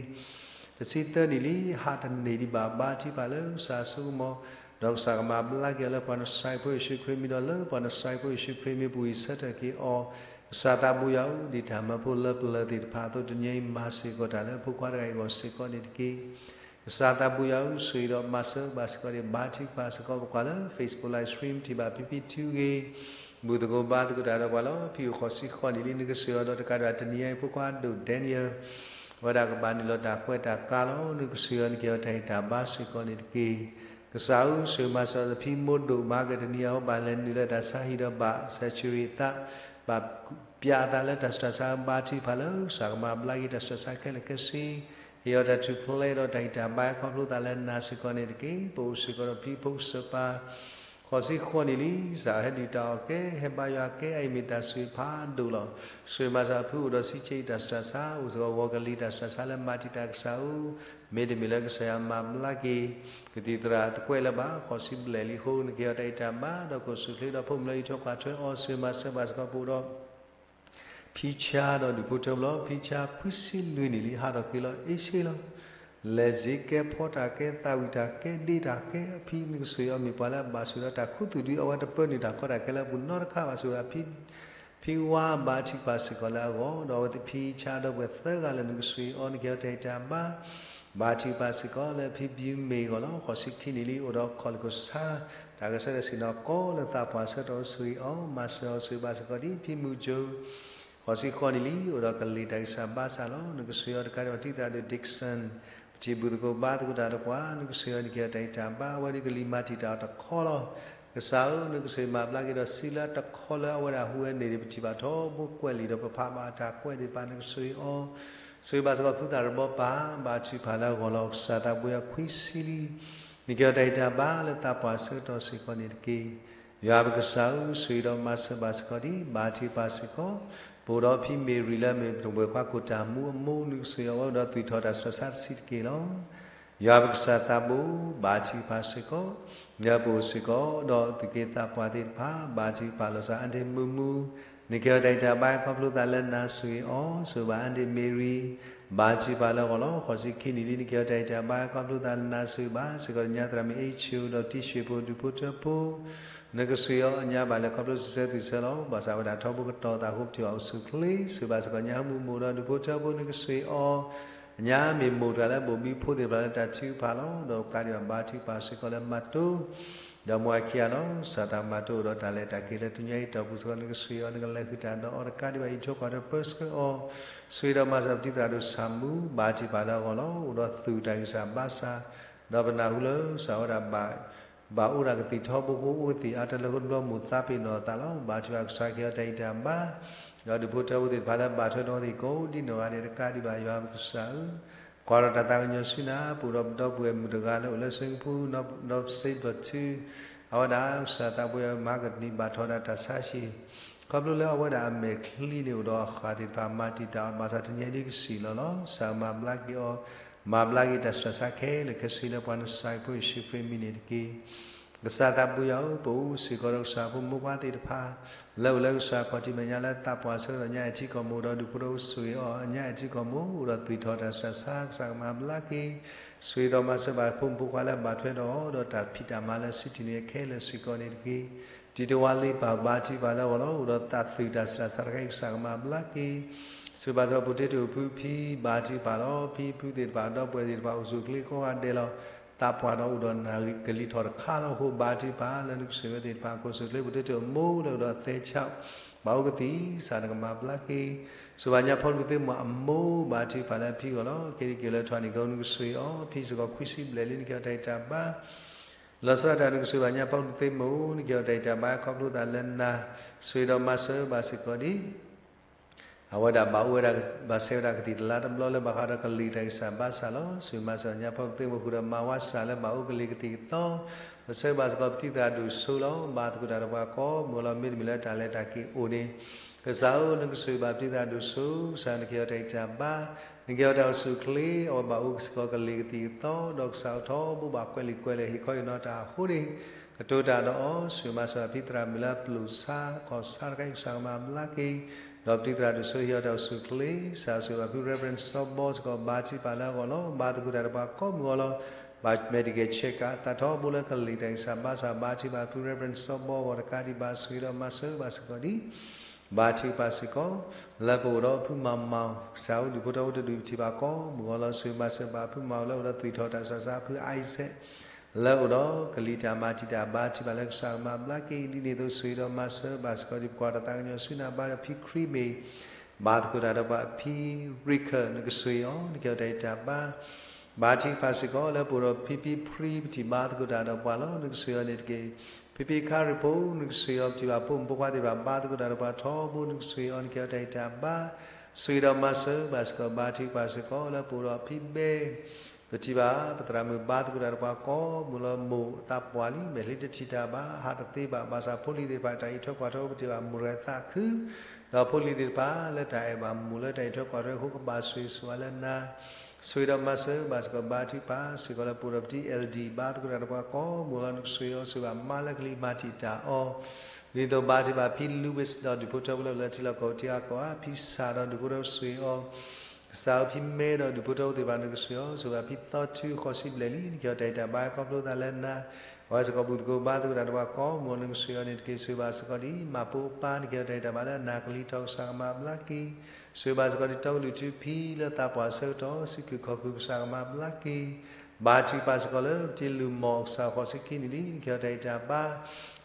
တဆံသၢနံၣ်လံ ဟးတန့ၢ်ဒံးဘၣ် ဘါထုကဖၣ်လၢကစၢ်အစိကမီၤ ဒီးကစၢ်ကမၤဘျါက့ၤအီၤလၢပှၤနစၢ်ဖိယ့ၣ်ၡူးခရံာ်မံၤဒီးလၢပှၤနစၢ်ဖိယ့ၣ်ၡူးခရံာ်မံၤ ပဝံၣ်ဆၢထၢၣ်က့ၤအီၤ ကစၢ်သးဘူးယၤဧၢ ဒ်တၢ်မၢဖိလၢပျၢၤသ့ၣ်တဖၣ်အသိး တနံၤအံၤမၤစ့ၢ်ကီးတၢ်လၢဖိခွါတဂၤအံၤအဂီၢ်စ့ၢ်ကီးန့ၣ်တက့ၢ်. ကစၢ်သးဘူးယၤဧၢ ဆိၣ်ဂ့ၤဒီးမၤစၢၤဘၣ်စ့ၢ်ကီးဒံး ဘါထုကဖၣ်စ့ၢ်ကီး ပကွၢ်လၢ Facebook live stream ထံၣ်ဘၣ်ဖံဖံထူဂ့ၤ ဘူၣ်သကိးဘါသကိးတၢ်ဒီးပှၤလီၤ. ဖံအိၣ်ဃိးဆံဃိးနံၣ်လံ နကဆိၣ်ဂ့ၤအီၤဒီးတကးဒံးဘၣ် တနံၤအံၤဖိခွါဒိၣ် Daniel အဝဲဒၣ်ကဘၣ်နုာ်လီၤတၢ်ကွဲးတၢ်ကါလီၤ. နကဆိၣ်ဂ့ၤအီၤ နကဟ့ၣ်အီၤတၢ်ဂံၢ်တၢ်ဘါစ့ၢ်ကီးန့ၣ်တက့ၢ်. ကစၢ်ဧၢ ဆိၣ်ဂ့ၤမၤစၢၤအီၤ ဖံမိၢ်ဒိၣ်မၤကတနံၤအံၤ အဝဲဘၣ်လဲၤနုာ်လၢတၢ်ဆါဟံၣ်ဒီးဘၣ် surgery အသး ဘၣ်ပျၢ်အသးလၢတၢ်ဆူးတၢ်ဆါ ဘါထုကဖၣ်လၢကစၢ်ကမၤဘျါက့ၤတၢ်ဆူးတၢ်ဆါခဲလၢာ်ခဲဆ့ ဟ့ၣ်အီၤတၢ်ထူၣ်ဖျဲးဒီးတၢ်ဂံၢ်တၢ်ဘါခီဖျိသးလၢနၤစ့ၢ်ကီးန့ၣ်တက့ၢ်. ပအိၣ်စ့ၢ်ကီးဒီးဖံဖိကစၢၢ်ပၢ် ဃိးဆံဃိးနံၣ်လံ စးဟဲဒုၣ်တၢ်အီၣ်ကဲ ဟဲဘါယွၤကဲ အအံၤမ့ၢ်တၢ်ဆိၣ်ဂ့ၤဖးဒိၣ်လီၤ. ဆိၣ်ဂ့ၤမၤစၢၤအဖုအိၣ်ဒီးဆံးဆံးအံၤတၢ်ဆူးတၢ်ဆါ အိၣ်စ့ၢ်ကီးဂီၤကလံၤတၢ်ဆူးတၢ်ဆါလၢမၤတံာ်တာ်ကစၢ်ဧၢ, မ့တမ့ၢ်လၢကစၢ်ယွၤမၤဘျါက့ၤ ကသံၣ်သရၣ်သကွဲးလၢၤဘၣ် ဃိးဆံဘျဲၣ်လံအဃိ နကဟ့ၣ်အီၤတၢ်ဂံၢ်တၢ်ဘါ ဒီးကအိၣ်ဆူၣ်ချ့ဒီးဖိမုၣ်လၢအံးထွဲကွၢ်ထွဲအီၤ ဆိၣ်ဂ့ၤမၤစၢၤဘၣ်စ့ၢ်ကီးပအိၣ်ဒီး ဖံဆါဒီးဒူၣ်ဖိထၢဖိလီၤ. ဖံဆါခွံဆံလွံၢ်နံၣ်လံ ဟးထီၣ်က့ၤလီၤအ့ၡ့လီၤ. လဲၤစ့ကဲဖီတၢ်ကဲ သးဝံၣ်တၢ်ကဲ ဒ့တၢ်ကဲ အဖံနကဆိၣ်ဂ့ၤအီၤ မ့ၢ်ပှၤလၢအဘၣ်ဆိၣ်ဒီးတၢ်ခူသူၣ်ဒု အဝဲတပၢနုာ်တၢ်ကီတၢ်ခဲလၢအပူၤနီတခါဘၣ် ဆိၣ်ဂ့ၤအဖံ ဖံဝါဘါထုကဖၣ်စ့ၢ်ကီးလၢအဂီၢ် ဒီးအဝဲသ့ၣ်ဖံဆါဒီးပှဲၤသၢဂၤလၢနကဆိၣ်ဂ့ၤအီၤ နကဟ့ၣ်အီၤတၢ်ဂံၢ်တၢ်ဘါ ဘါထုကဖၣ်စ့ၢ်ကီးလၢဖံဘံမ့ၢ်အဂီၢ်လီၤ. ဃိးဆံခံနံၣ်လံ အိၣ်ဒီးခီၣ်လ့ၣ်ခိၣ်ဆါ တၢ်ကဆှဲဒီးဆ့ၣ်နီၤကိးလၢသးပှၢ်ဆၢကတီၢ် ဆိၣ်ဂ့ၤအီၤ မၤစၢၤအီၤ ဆိၣ်ဂ့ၤဘၣ်စ့ၢ်ကီးဒ်ဖံမုၢ်ကၠိ ဃိးဆံဃိးနံၣ်လံ အိၣ်ဒီးကလံၤတၢ်ဂံၢ်စၢ်ဘါစၢ်လီၤ. နကဆိၣ်ဂ့ၤအီၤတကးဒံးဘၣ် တံၤသရၣ်ဒိၣ် Dixon ပထံၣ်ဘူၣ်သကိးဘါသကိးတၢ်ဒီးပှၤ နကဆိၣ်ဂ့ၤအီၤ နကဟ့ၣ်အီၤတၢ်ဂံၢ်တၢ်ဘါ အဝဲဒၣ်ကလံၤမၤတံာ်တာ်အီၤတခီလီၤ. ကစၢ်ဧၢ နကဆိၣ်ဂ့ၤမၤဘျါက့ၤဒီး စံလၢတခီလၢအဝဲဒၣ်ဟူဝဲန့ၣ် ပထံၣ်ဘၣ်ထီဘိကွဲးလံာ်ဒီးပဖးဘၣ်တၢ်ကွဲးသ့ၣ်တဖၣ် နကဆိၣ်ဂ့ၤအီၤ ဆိၣ်ဂ့ၤဘၣ်စ့ၢ်ကီးဖုသၣ်ရဘီပၢ် ဘါထုကဖၣ်လၢအဂီၢ်လီၤ. ကစၢ်သးပှၢ်ယၤခွံဆံလံ နကဟ့ၣ်အီၤတၢ်ဂံၢ်တၢ်ဘါလၢသးပှၢ်ဆၢကတီၢ်စ့ၢ်ကီးန့ၣ်တက့ၢ်. ယွၤပကစၢ်ဧၢ ဆိၣ်ဂ့ၤဒီးမၤစၢၤဘၣ်စ့ၢ်ကီးဒံး ဘါထုကဖၣ်စ့ၢ်ကီး ပအိၣ်ဒီးဖံမ့ၣ်ရံလၢအမ့ၢ်ပတဝဲၢ်ခွါကိၣ်တၢ်မူအမိၢ် နကဆိၣ်ဂ့ၤအီၤဝဲဒီးသွံၣ်ထီၣ်တၢ်ဆူးတၢ်ဆါတဆံးတက့ၢ်လီၤ. ယွၤပကစၢ်သးဘိ ဘါထုကဖၣ်စ့ၢ်ကီး ဒီးပအိၣ်စ့ၢ်ကီးဒီးသူၣ်က့သးပှၢ်သ့ၣ်တဖၣ် ဘါထုကဖၣ်လီၤစၢ် အါဒ့ၣ်မုၢ်မုၢ် နကဟ့ၣ်အီၤတၢ်ဂံၢ်တၢ်ဘါခီဖျိသးလၢနၤ ဆိၣ်ဂ့ၤအီၤ ဆိၣ်ဂ့ၤဘၣ်အါဒ့ၣ်မ့ၣ်ရံ ဘါထုကဖၣ်လၢအဂီၢ်လီၤ. ဃိးဆံခံနံၣ်လံ နကဟ့ၣ်အီၤတၢ်ဂံၢ်တၢ်ဘါခီဖျိသးလၢနၤ ဆိၣ်ဂ့ၤဘၣ်စ့ၢ်ကီးညါသရၣ်မုၣ်အ့ၣ်ဆူၣ် ဒီးတံၢ်ရွှ့ၣ်ဖိဒူၣ်ဖိထၢဖိ နကဆိၣ်ဂ့ၤအီၤအညါဘၣ်လဲၤခီဖျိစံးဆၢသူၣ်ဆၢလီၤ. ဘၣ်ဆၣ်ဝဲဒၣ်ထီဘိကတီၤသးအဃိ ပထံၣ်ဘၣ်အိၣ်ဆူၣ်ချ့ ဆိၣ်ဂ့ၤဘၣ်စ့ၢ်ကီးညါမုၢ်မိၢ်ဒီးဒူၣ်ဖိထၢဖိ နကဆိၣ်ဂ့ၤအီၤ အညါမ့ၢ်မိၢ်တဂၤလၢဘိၣ်ဘံဖိသ့ၣ်တဖၣ်လၢတၢ်ထုကဖၣ်လီၤ. ဒီးကးဒံးဘၣ်ဘါထုကဖၣ်စ့ၢ်ကီးလၢမၤတိ ဒီးမိၢ်အခံဂၤလီၤ. ကစၢ်တၢ်မၤတိၢ်ဒီးတၢ်လဲၤတၢ်က့ၤလၢတနံၤအံၤတီၢ်ပူၤစ့ၢ်ကီး နကဆိၣ်ဂ့ၤအီၤ နကလဲၤဃုာ်တၢ်ဒီးအီၤတကးဒံးဘၣ် အံးထွဲကွၢ်ထွဲပၢဆှၢအီၤ ဆိၣ်ဂ့ၤဒီးမၤစၢၤပတံၤသရၣ်ဒိၣ်ဆၣ်မူ ဘါထုကဖၣ်လၢအဂီၢ်လီၤ. အိၣ်ဒီးသူၣ်တၢ်ဂံၢ်စၢ်ဘါစၢ် ဒီးပနၢ်ဟူလၢကစၢ်ဝဲဒၣ် ဘၣ်အိၣ်ဒၣ်ကသံၣ်ထီဘိဃိ အိၣ်ကသံၣ်အါတလၢအဃိတဘျီ မိၢ်သးပ့ၤနီၣ်အသးလီၤ. ဘါထုကဖၣ်ကစၢ်ကဟ့ၣ်အီၤတၢ်ဂံၢ်တၢ်ဘါ ဒီးဒူၣ်ဖိထၢဖိသ့ၣ်တဖၣ်လၢဘၣ်ထွဲဒီးအီၤသ့ၣ်ကိးဒံနီၢ်ဂၤဒဲးတကးဒံးဘၣ် ယွၤပကစၢ်ဧၢ ကွၢ်ဒီးတၢ်သးကညီၤဆူနၤ ပအိၣ်ဒီးပဒီပုၢ်ဝဲၢ်မုၣ်တဂၤလၢအိၣ်လၢစ့ကဖိ ဒီးစ့ဘၢၣ်ထူ အဝဲဒၣ်ကစၢ်သးပှၢ်အမၤကတနံၤဘၣ်ထီၣ်ဒၣ်တၢ်ဆါဟံၣ်, ခီဖျိလၢအဝဲဒၣ်အမဲာ်ချံန့ၣ်အိၣ်ဒီးအဃၣ်သ့ၣ်တဖၣ်မၤတံာ်တာ်အီၤ ဘၣ်ဆၣ်တနံၤအံၤဒ်ကစံၣ်လီၤလီၤ. ကစၢ်မၤဘျါက့ၤအီၤ, မၤဘျါက့ၤတၢ်ဆူးတၢ်ဆါခဲလၢာ်ခဲဆ့လၢပှၤနစၢ်ဖိယ့ၣ်ၡူးခရံာ်အမံၤန့ၣ်တက့ၢ်. ကစၢ်သးပှၢ်ဧၢ, ပအိၣ်စ့ၢ်ကီးဒီးကစၢ်ဖိမုၣ်ဖိခွါသ့ၣ်တဖၣ် လၢအိၣ်လၢကစၢ်ခီၣ်ထံးမဲာ်ညါလၢသးပှၢ်ဆၢကတီၢ်ညါအံၤထံကီၢ်မ့ၢ်အိၣ်ဒီးဒူၣ်ဖိထၢဖိဆိၣ်ဂ့ၤအီၤ, ညါအံၤထံကီၢ်မ့ၢ်အိၣ်ဒီးသွံၣ်ထီၣ်တၢ်ဆူးတၢ်ဆါ ကစၢ်ကမၤဘျါက့ၤ ဆိၣ်ဂ့ၤဒီးမၤစၢၤဘၣ်ဖိမုၣ်ဖိခွါလၢဘၣ်ထွဲဒီးအီၤဒီးတၢ်ဖံးတၢ်မၤလၢစံးတံၢ်န့ၢ်ခဲလၢာ်စ့ၢ်ကီးန့ၣ်တက့ၢ်. တံၤတဝါလ့ပၢ်ဘါထုကဖၣ်လၢအဂီၢ်လီၤ, အိၣ်ဒီးသးသွံၣ်တၢ်ဆူးတၢ်ဆါတခါအံၤ ကစၢ်ကမၤဘျါက့ၤ ဆိၣ်ဂ့ၤဘၣ်စၢၤပူၤတ့တအိၣ်ဖုဖံဘါထုကဖၣ်လီၤ. ဖံဖုသ့ၣ်တဖၣ်ဒီပုၢ်ဝဲၢ်သ့ၣ်တဖၣ်အိၣ်ဆူၣ်အိၣ်ချ့ကိးဂၤဒဲးလီၤ. သးပှၢ်ဒီးအိၣ်ဒီးနၢ်ကလံၤထီၣ်တခါလီၤ. အဃိဘါထုကဖၣ်လၢနကဆိၣ်ဂ့ၤဝဲသ့ၣ်တဖၣ် ကိးဆူၣ်အိၣ်ချ့ပူၤတ့တအိၣ်မိၢ်လၢအိၣ်ဒီးသဲဆး ဘၣ်အိၣ်ကသံၣ်စၢ်နကမၤဘျါက့ၤ ဆိၣ်ဂ့ၤဘၣ်ညါဖီလူၤသ့ၣ်မိၢ်အမိၢ် ဘါထုကဖၣ်လၢအဖံအဂီၢ်လီၤ. က့ၤဒံက့ၤလၢထွါနံၣ်ကီနကဆိၣ်ဂ့ၤအီၤ ဖံစ့ၢ်ကီးခွံဆံဘျဲၣ်လံ နကဟ့ၣ်အီၤတၢ်ဂံၢ်တၢ်ဘါ လီၤဆီဒၣ်တၢ်နကဆိၣ်ဂ့ၤဘၣ်ညါဖီလူၤသ့ၣ်မိၢ် နကဟ့ၣ်အီၤတၢ်ဂံၢ်တၢ်ဘါခီဖျိသးလၢနၤ ဆိၣ်ဂ့ၤဒီးမၤစၢၤဘၣ်စ့ၢ်ကီးဒ် အဝဲဒၣ်ဘၣ်အိၣ်ဝဲဒၣ် ဘၣ်ဆဲးဝဲဒၣ်ကသံၣ်သလါတဘျီလၢဘၣ်ဃးဒီးကလံၤတၢ်ဂံၢ်စၢ်ဘါစၢ်လီၤ. ဆိၣ်ဂ့ၤမၤစၢၤဘၣ်ညါဖီလူၤသ့ၣ်မိၢ်ဃုာ်ဒီးမၤဝါစၢ်လၢဘၣ်အိၣ်ကလံၤကသံၣ်ကသီ မၤစၢၤဘၣ်စ့ၢ်ကီးပတံၤသရၣ်ဒိၣ်စိလီၤ. ဘါသကိးတၢ်ဒီးပှၤကိးမုၢ်လီၤ မ့တမ့ၢ်လၢတၢ်လဲၤတၢ်က့ၤအိၣ်န့ၣ် ကစၢ်ဧၢ နကဆိၣ်ဂ့ၤဘၣ်ပတံၤသရၣ်ဒိၣ်စိ ကစၢ်နကဟ့ၣ်အီၤတၢ်ဂံၢ်တၢ်ဘါ နကဟ့ၣ်အီၤတၢ်အိၣ်ဆူၣ်အိၣ်ချ့ အဝဲဘၣ်အိၣ်စ့ၢ်ကီးကလံၤကသံၣ်ကသီ ဒီးကစၢ်အိၣ်ထီဘိဘၣ်ကွဲးလံာ်ကွဲးလဲၢ်ဟ့ၣ်ခီဟ့ၣ်နီၤတၢ်အဃိန့ၣ် ကတိၤတၢ်ဒီးအီၤ ဆိၣ်ဂ့ၤမၤစၢၤဘၣ်ပတံၤသရၣ်မုၣ်လၢအပျိာ်ဆါခီၣ်ဆါတခါအံၤ ကစၢ်ကမၤဘျါက့ၤ ဒီးပတံၤသရၣ်ဒိၣ်စိဟ့ၣ်အီၤတၢ်အိၣ်ဆူၣ်အိၣ်ချ့ ကစၢ်ဆိၣ်ဂ့ၤဘၣ်ဖု Reverend စီၤဘီ စ့ၢ်ကီးဘါထုကဖၣ်လၢအဂီၢ်လီၤ. ဘါသကိးတၢ်ဒီးပှၤကိးမုၢ်အဂီၢ်လီၤ. ဘၣ် medical check အသးထီဘိလၢကလံၤတၢ်ဂံၢ်စၢ်ဘါစၢ် ဘါထုကဖၣ်ဖု Reverend စီၤဘီအဂီၢ်တကးဒံးဘၣ် ဆိၣ်ဂ့ၤဒီးမၤစၢၤဘၣ်စ့ၢ်ကီးဒ် ဘါထုကဖၣ်စ့ၢ်ကီး လၢပအိၣ်ဒီးဖုမၤမၤ ကစၢ်အိၣ်ဒူၣ်ဖိထၢဖိတဒူၣ်ပထံၣ်ဘၣ်ကိးမုၢ်အဂီၢ်လီၤ. ဆိၣ်ဂ့ၤမၤစၢၤဘၣ်ဖုမၤလၢအိၣ်ဒီးသွံၣ်ထီၣ်တၢ်ဆူးတၢ်ဆါ ဖု Isaac လၢအိၣ်ဒီးကလံၤတၢ်မၤတံာ်တာ်ဘါထုကဖၣ်လၢကစၢ်ကမၤဘျါက့ၤ ဒ်န့ၣ်အသိးဆိၣ်ဂ့ၤဒီးမၤစၢၤဘၣ်စ့ၢ်ကီးဒ်ပကွၢ်ဒီးသးကညီၤဆူနၤဘါဒီးဖံခရံာ်မ့ၢ် ဘါသကိးတၢ်ဒီးပှၤဖံရံခၢၣ် နကဆိၣ်ဂ့ၤအီၤ နကဟ့ၣ်အီၤတၢ်ဂံၢ်တၢ်ဘါ ဘါထုကဖၣ်စ့ၢ်ကီးလၢပအိၣ်ဒီးဖံဖံဖံပထံၣ်ဘါသကိးတၢ်ဒီးပှၤလီၤ. နကဆိၣ်ဂ့ၤအီၤန့ၣ်တက့ၢ်. ဖံဖံခါရံၣ်ဖိ နကဆိၣ်ဂ့ၤအီၤပထံၣ်ဘၣ်ဖိမုၣ်ဖိခွါသ့ၣ်တဖၣ် ဘါသကိးတၢ်ဒီးပှၤထီဘိ နကဆိၣ်ဂ့ၤအီၤ နကဟ့ၣ်အီၤတၢ်ဂံၢ်တၢ်ဘါ ဆိၣ်ဂ့ၤဒီးမၤစၢၤဘၣ်စ့ၢ်ကီး ဘါထုကဖၣ်စ့ၢ်ကီးလၢပအိၣ်ဒီးဖံဘဲ ပထံၣ်ဘၣ်ပသရၣ်မုၣ်ဘါသကိးတၢ်ဒီးပှၤကိးမုၢ်လီၤ မိၢ်သးပှၢ်လံ မဲာ်ချံတထံၣ်တၢ်ဘၣ် ဟးတသ့ဘၣ် ဘၣ်ဆၣ်ဖိလံၤသ့ၣ်တဖၣ်တၢ်အံးထွဲကွၢ်ထွဲအိၣ်ပထံၣ်ဘၣ်မုၢ်ရဲၣ်သးခု ဒီးဖိလံၤသ့ၣ်တဖၣ်လၢတၢ်အဲၣ်ဘၣ်မုၢ်လၢတၢ်အံးထွဲကွၢ်ထွဲအဃိ ကဘၣ်ဆိၣ်ဂ့ၤဆိၣ်ဝါလၢနၤ ဆိၣ်ဂ့ၤဒီးမၤစၢၤဘၣ်စ့ၢ်ကီး ဘါထုကဖၣ်စ့ၢ်ကီးလၢပအိၣ်ဒီးပတံၤ L D ဘါသကိးတၢ်ဒီးပှၤကိးမုၢ်လီၤ နကဆိၣ်ဂ့ၤအီၤဆိၣ်ဂ့ၤဘၣ်မါလၢကလံၤမၤတံာ်တာ်အီၤ ဒ်သိးဘါထုကဖၣ်ဖံ Louis ဒီးဒူၣ်ဖိထၢဖိလၢလၢထံလီၢ်ကီၢ်ထံအါကီၢ်ဧါ ဖံစၢ်ဒီးဒူၣ်ဖိထၢဆိၣ်ဂ့ၤအီၤ ကစၢ်ဧၢ ဖံမဲဒီးဒူၣ်ဖိထၢဖိသ့ၣ်တဖၣ် နကဆိၣ်ဂ့ၤအီၤဆိၣ်ဂ့ၤဘၣ်ဖံသီထုဃိးဆံဘျဲၣ်လံ နကဟ့ၣ်အီၤတၢ်ဂံၢ်တၢ်ဘါခီဖျိသးလၢနၤ အဝဲစ့ၢ်ကီးဘူၣ်သကိးဘါသကိးတၢ်ဒီးပှၤကိးမုၢ် နကဆိၣ်ဂ့ၤအီၤန့ၣ်တက့ၢ်. ဆိၣ်ဂ့ၤဘၣ်စ့ၢ်ကီးဒ်မၢ်ပိၢ်အပၢ် နကဟ့ၣ်အီၤတၢ်ဂံၢ်တၢ်ဘါလၢအနၢ်ကလံၤထီၣ် ကစၢ်ကမၤဘျါက့ၤ ဆိၣ်ဂ့ၤဘၣ်စ့ၢ်ကီးဒ်တီကလုာ်ထူဖံလၢသးပှၢ်ဆၢကတီၢ် စံးကုၢ်ခီၣ်ကုၢ် ကစၢ်ကမၤဘျါက့ၤ ဘါထုကဖၣ်စ့ၢ်ကီးလၢပတံၤလူၢ်မီၢ် ကစၢ်ဃိးဆံခံနံၣ်လံ နကဟ့ၣ်အီၤတၢ်ဂံၢ်တၢ်ဘါ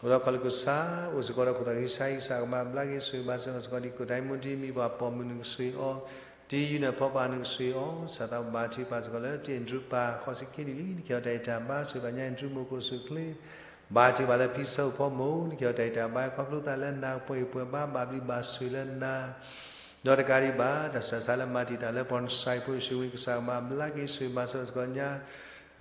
အိၣ်ဒီးခီၣ်လ့ၢ်ခိၣ်ဆါ အိၣ်စ့ၢ်ကီးဒီးခိၣ်သးကဟံးဆါဟံး ကစၢ်ကမၤဘျါက့ၤ ဆိၣ်ဂ့ၤဘၣ်စ့ၢ်ကီးဒ်ကိၣ်ဒၣ်မူတံၤမံၤပှၤပိာ်မုၣ် နကဆိၣ်ဂ့ၤအီၤ တံၤယုၢ်နၢ်ဖီပာ် နကဆိၣ်ဂ့ၤအီၤ စၢ်သးဘါထုကဖၣ်စ့ၢ်ကီးလၢတံၤအ့ၣ်ဒြူပၢ် ဃိးဆံခံနံၣ်လံ နကဟ့ၣ်အီၤတၢ်ဂံၢ်တၢ်ဘါ ဆိၣ်ဂ့ၤဘၣ်ညါအ့ၣ်ဒြူမိၢ် ကိးဆူၣ်ချ့ ဘါထုကဖၣ်လၢဖံဆၢအိၣ်ဖီမိၢ် နကဟ့ၣ်အီၤတၢ်ဂံၢ်တၢ်ဘါ ခီဖျိသးလၢနၤ ပှဲၤအံၤပှဲၤဘါ ဘၣ်ဘျုးဘၣ်ဆိၣ်လၢနၤ ဒီးတကးဒံးဘၣ် တၢ်ဆူးတၢ်ဆါလၢမၤတံာ်တာ်လၢပှၤနစၢ်ဖိယ့ၣ်ၡူးခရံာ် ကစၢ်ကမၤဘျါက့ၤ ဆိၣ်ဂ့ၤဘၣ်စ့ၢ်ကီးညါ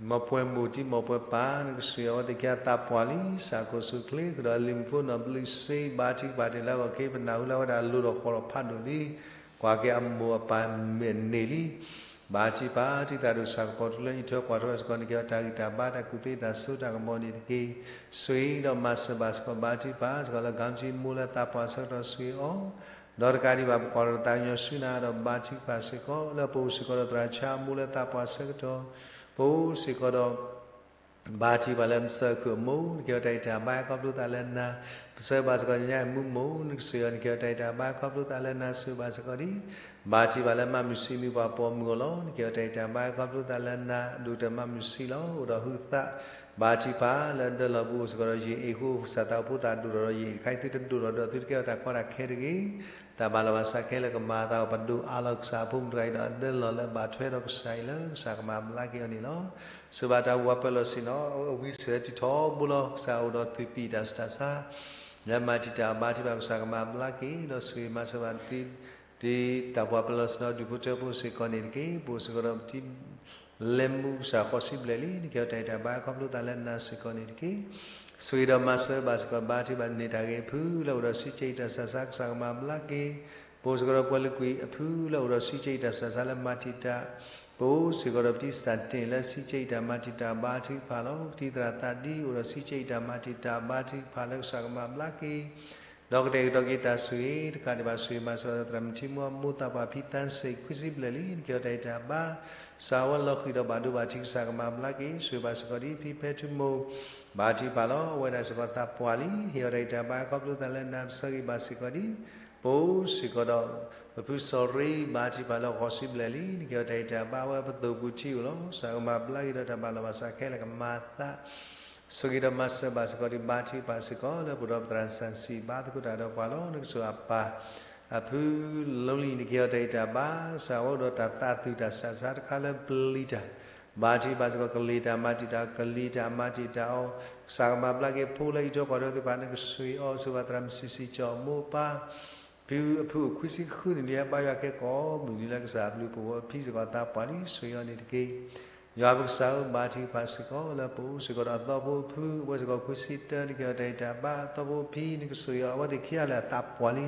မီၢ်ပှဲၤမိၢ်တံၤမီၢ်ပှဲၤပၢ် နကဆိၣ်ဂ့ၤအဝဲသ့ၣ်ခံဂၤသးပှၢ်လံ စၢ်ကိးဆူၣ်ချ့ ဃုာ်ဒီးလံၤမုၣ်ဖိနီၢ်ဘျုးစ့ ဘါထုကဖၣ်တ့ၢ်လၢအဂီၢ် က့ၤပနၢ်ဟူလၢအဝဲဒၣ်လိၣ်ထီၣ်ဃီထီၣ်ဖးဒိၣ်လံ ကွၢ်က့ၤအမိၢ်အပၢ်မဲာ်န့ၢ်လံ ဘါထုကဖၣ် တံၤသရၣ်ဒိၣ်စၢ်ကပီၤထူလၢအံးထွဲကွၢ်ထွဲစ့ၢ်ကီး နကဟ့ၣ်အီၤတၢ်ဂံၢ်တၢ်ဘါ တၢ်ကူၣ်သ့တၢ်စိတၢ်ကမီၤန့ၣ်တက့ၢ်. ဆိၣ်ဂ့ၤဒီးမၤစၢၤဘၣ်စ့ၢ်ကီး ဘါထုကဖၣ်စ့ၢ်ကီးလၢ ကၣ်ကၠံမိၢ်လၢသးပှၢ်ဆၢကတီၢ် ဆိၣ်ဂ့ၤအီၤ ဒီးတကးဒံးဘၣ် ပကွၢ်ထီၣ်သးကညီၤဆူနၤဒီး ဘါထုကဖၣ်စ့ၢ်ကီး လၢပအိၣ်စ့ၢ်ကီးဒီးသရၣ်ဆါမိၢ်လၢသးပှၢ်ဆၢကတီၢ် ပအိၣ်စ့ၢ်ကီးဒီး ဘါထုကဖၣ်လၢပစၢၤခုၣ်အမိၢ် နကဟ့ၣ်အီၤတၢ်ဂံၢ်တၢ်ဘါခီဖျိသးလၢနၤ, ပစၢၤဘၣ်စ့ၢ်ကီးညါအံၤမူမိၢ် နကဆိၣ်ဂ့ၤအီၤ နကဟ့ၣ်အီၤတၢ်ဂံၢ်တၢ်ဘါခီဖျိသးလၢနၤ ဆိၣ်ဂ့ၤဘၣ်စ့ၢ်ကီးဒ် ဘါထုကဖၣ်လၢမၤမုၢ်ဆံးမံၤပှၤပိာ်မုၣ်အဂီၢ်လီၤ. နကဟ့ၣ်အီၤတၢ်ဂံၢ်တၢ်ဘါခီဖျိသးလၢနၤ ဒိၣ်ကတၢၢ်မၤမုၢ်ဆံးလီၤ. အိၣ်ဒီးဟုးသး ဘါထုကဖၣ်လၢဒၢလီၢ်ပူၤ အိၣ်စ့ၢ်ကီးဒီးယအ့ၣ်အဃိ စၢ်သးအိၣ်ဖိသၣ်ဒိၣ်ထီၣ်ဒီးယအ့ၣ်တခါအံၤ သုတဒိၣ်ထီၣ်ဒီးသုတကဲထီၣ်တၢ်ကီတၢ်ခဲတဂ့ၤ. တၢ်ဘၣ်လီၤဘၣ်စးခဲလၢာ်ကမၤအသးအီၤ ပဒိၣ်အါလီၤကစၢ်အဖိမုၣ်တဂၤအံၤဒီးအဒၢလီၢ်လၢအဘၣ်ထွဲဒီးကစၢ်အံၤလၢ ကစၢ်ကမၤဘျါက့ၤအီၤန့ၣ်လီၤ. ဆိၣ်ဂ့ၤဘၣ်တၢ်အိၣ်ဖှိၣ်ပၢၤလီၢ်ဆ့ၣ်နီၤ အဝံစၢၤတံၤထီဘိလီၤ. ကစၢ်အိၣ်ဒီးသုးပံာ်တၢ်ဆူးတၢ်ဆါ လၢမၤတံာ်တာ်ဘါထုကဖၣ် ကစၢ်ကမၤဘျါက့ၤ ဒီးဆိၣ်ဂ့ၤမၤစၢၤဘၣ်တံၤ တံၤသးပှၢ်ပၢၤလီၢ်ဆ့ၣ်နီၤ ဒူၣ်ဖိထၢဖိစ့ၢ်ကီးန့ၣ်တက့ၢ်. ပအိၣ်စ့ၢ်ကီးဒီးပတံၤ လဲၤမူကစၢ်ဃိးဆံဘျဲၣ်လံ နကဟ့ၣ်အီၤတၢ်ဂံၢ်တၢ်ဘါခီဖျိသးလၢနၤစ့ၢ်ကီးန့ၣ်တက့ၢ်. ဆိၣ်ဂ့ၤဒီးမၤစၢၤဘၣ်စ့ၢ်ကီး ဘါထုကဖၣ်န့ၢ်တၢ်ဂ့ၤအဖုလၢအိၣ်ဒီးဆံးကဲအံၤတၢ်ဆၢစါ ကစၢ်ကမၤဘျါက့ၤ, ပအိၣ်စ့ၢ်ကီးဒီးပှၤလုးကွံာ်အဖုလၢအိၣ်ဒီးဆံးကဲအံၤတၢ်ဆၢစါလၢမၤတံာ်တာ်, ပအိၣ်စ့ၢ်ကီးဒီးပတံၤစၢ်တ့ၢ်လၢဆံးကဲအံၤတၢ်မၤတံာ်တာ် ဘါထုကဖၣ်လီၤ. ပတံၤသရၣ်သးဒံအိၣ်ဒီးဆံးကဲအံၤတၢ်မၤတံာ်တာ် ဘါထုကဖၣ်လၢကစၢ်ကမၤဘျါက့ၤ ဒီးကတဲာ်ကတီၤက့ၤတၢ်ဆိၣ်ဂ့ၤတကးဒံးဘၣ် ဆိၣ်ဂ့ၤမၤစၢၤသရၣ်မုၣ်ထံမိၢ်အမိၢ်သးပှၢ်ဖံသၣ်စ့ၣ် ခွံဆံဘျဲၣ်လံ နက့ၤအီၤတၢ်အံၤတၢ်ဘါ, စးဝဲလီၤဃံၤဒီးဘၣ်ဒိဘၣ်ထံး ကစၢ်ကမၤဘျါက့ၤ ဆိၣ်ဂ့ၤဘၣ်စ့ၢ်ကီးဒ်ဖံဖဲထူမိၢ်, ဘါထုကဖၣ်လီၤ အဝဲဒၣ်စ့ၢ်ကီးသးပှၢ်လံ ဟ့ၣ်အီၤတၢ်အံၤတၢ်ဘါ ခီဖျိသးလၢနၤ ပဆၢဂ့ၤဘၣ်စ့ၢ်ကီးဒ် ပအိၣ်စ့ၢ်ကီးဒီး ပဖုစီၤရံ ဘါထုကဖၣ်လၢဃိးဆံဘျဲၣ်လံ နက့ၤအီၤတၢ်အံၤတၢ်ဘါ အဝဲပသိၣ်ပူၤထံအိၣ်လီၤ ကစၢ်ကမၤဘျါက့ၤဒီးတၢ်ဘၣ်လီၤဘၣ်စးခဲလၢာ်ကမၤသး ဆိၣ်ဂ့ၤဒီးမၤစၢၤဘၣ်စ့ၢ်ကီးဒ် ဘါထုကဖၣ်စ့ၢ်ကီးလၢပအိၣ်ဒီးပသရၣ်စၢ်စံးဘါသကိးတၢ်ဒီးပှၤလီၤ နကဆိၣ်အပၢ် အဖုလီလံ နက့ၤအီၤတၢ်အံၤတၢ်ဘါ ကစၢ်ဝဲအိၣ်ဒီးတၢ်သးသူၣ်တၢ်ဆးဆါတခါလၢပျံၤတၢ်, ဘါထုကဖၣ်စ့ၢ်ကီး ကလံၤတၢ်မၤတံာ်တာ် ကလံၤတၢ်မၤတံာ်တာ်အီၤ, ကစၢ်ကမၤဘျါက့ၤဖိလၢအအံးထွဲကွၢ်ထွဲသ့ၣ်တဖၣ် နကဆိၣ်ဂ့ၤအီၤ ဆိၣ်ဂ့ၤဘၣ်သရၣ်မုၣ်စံးစံးကၠီၣ်မိၢ်ပၢ် ဖုအဖုအိၣ်ခွံဆံဃုနံၣ်လံ ဟဲဘါယွၤခဲကိးမုၢ်နံၤလၢကစၢ်အဘျုးအဖှိၣ်အဖံစ့ၢ်ကီးသးပှၢ်လံ ဆိၣ်ဂ့ၤအီၤန့ၣ်တက့ၢ်. ယွၤပကစၢ်ဧၢ ဘါထုကဖၣ်စ့ၢ်ကီးလၢပအိၣ်စ့ၢ်ကီးဒီးအသီဖိအဖု အဝဲစ့ၢ်ကီးခွံဆံတၢ နက့ၤအီၤတၢ်အံၤတၢ်ဘါ အသီဖိအဖံ နကဆိၣ်ဂ့ၤအီၤ အဝဲသ့ၣ်ခံဂၤလၢာ်အသးပှၢ်လံ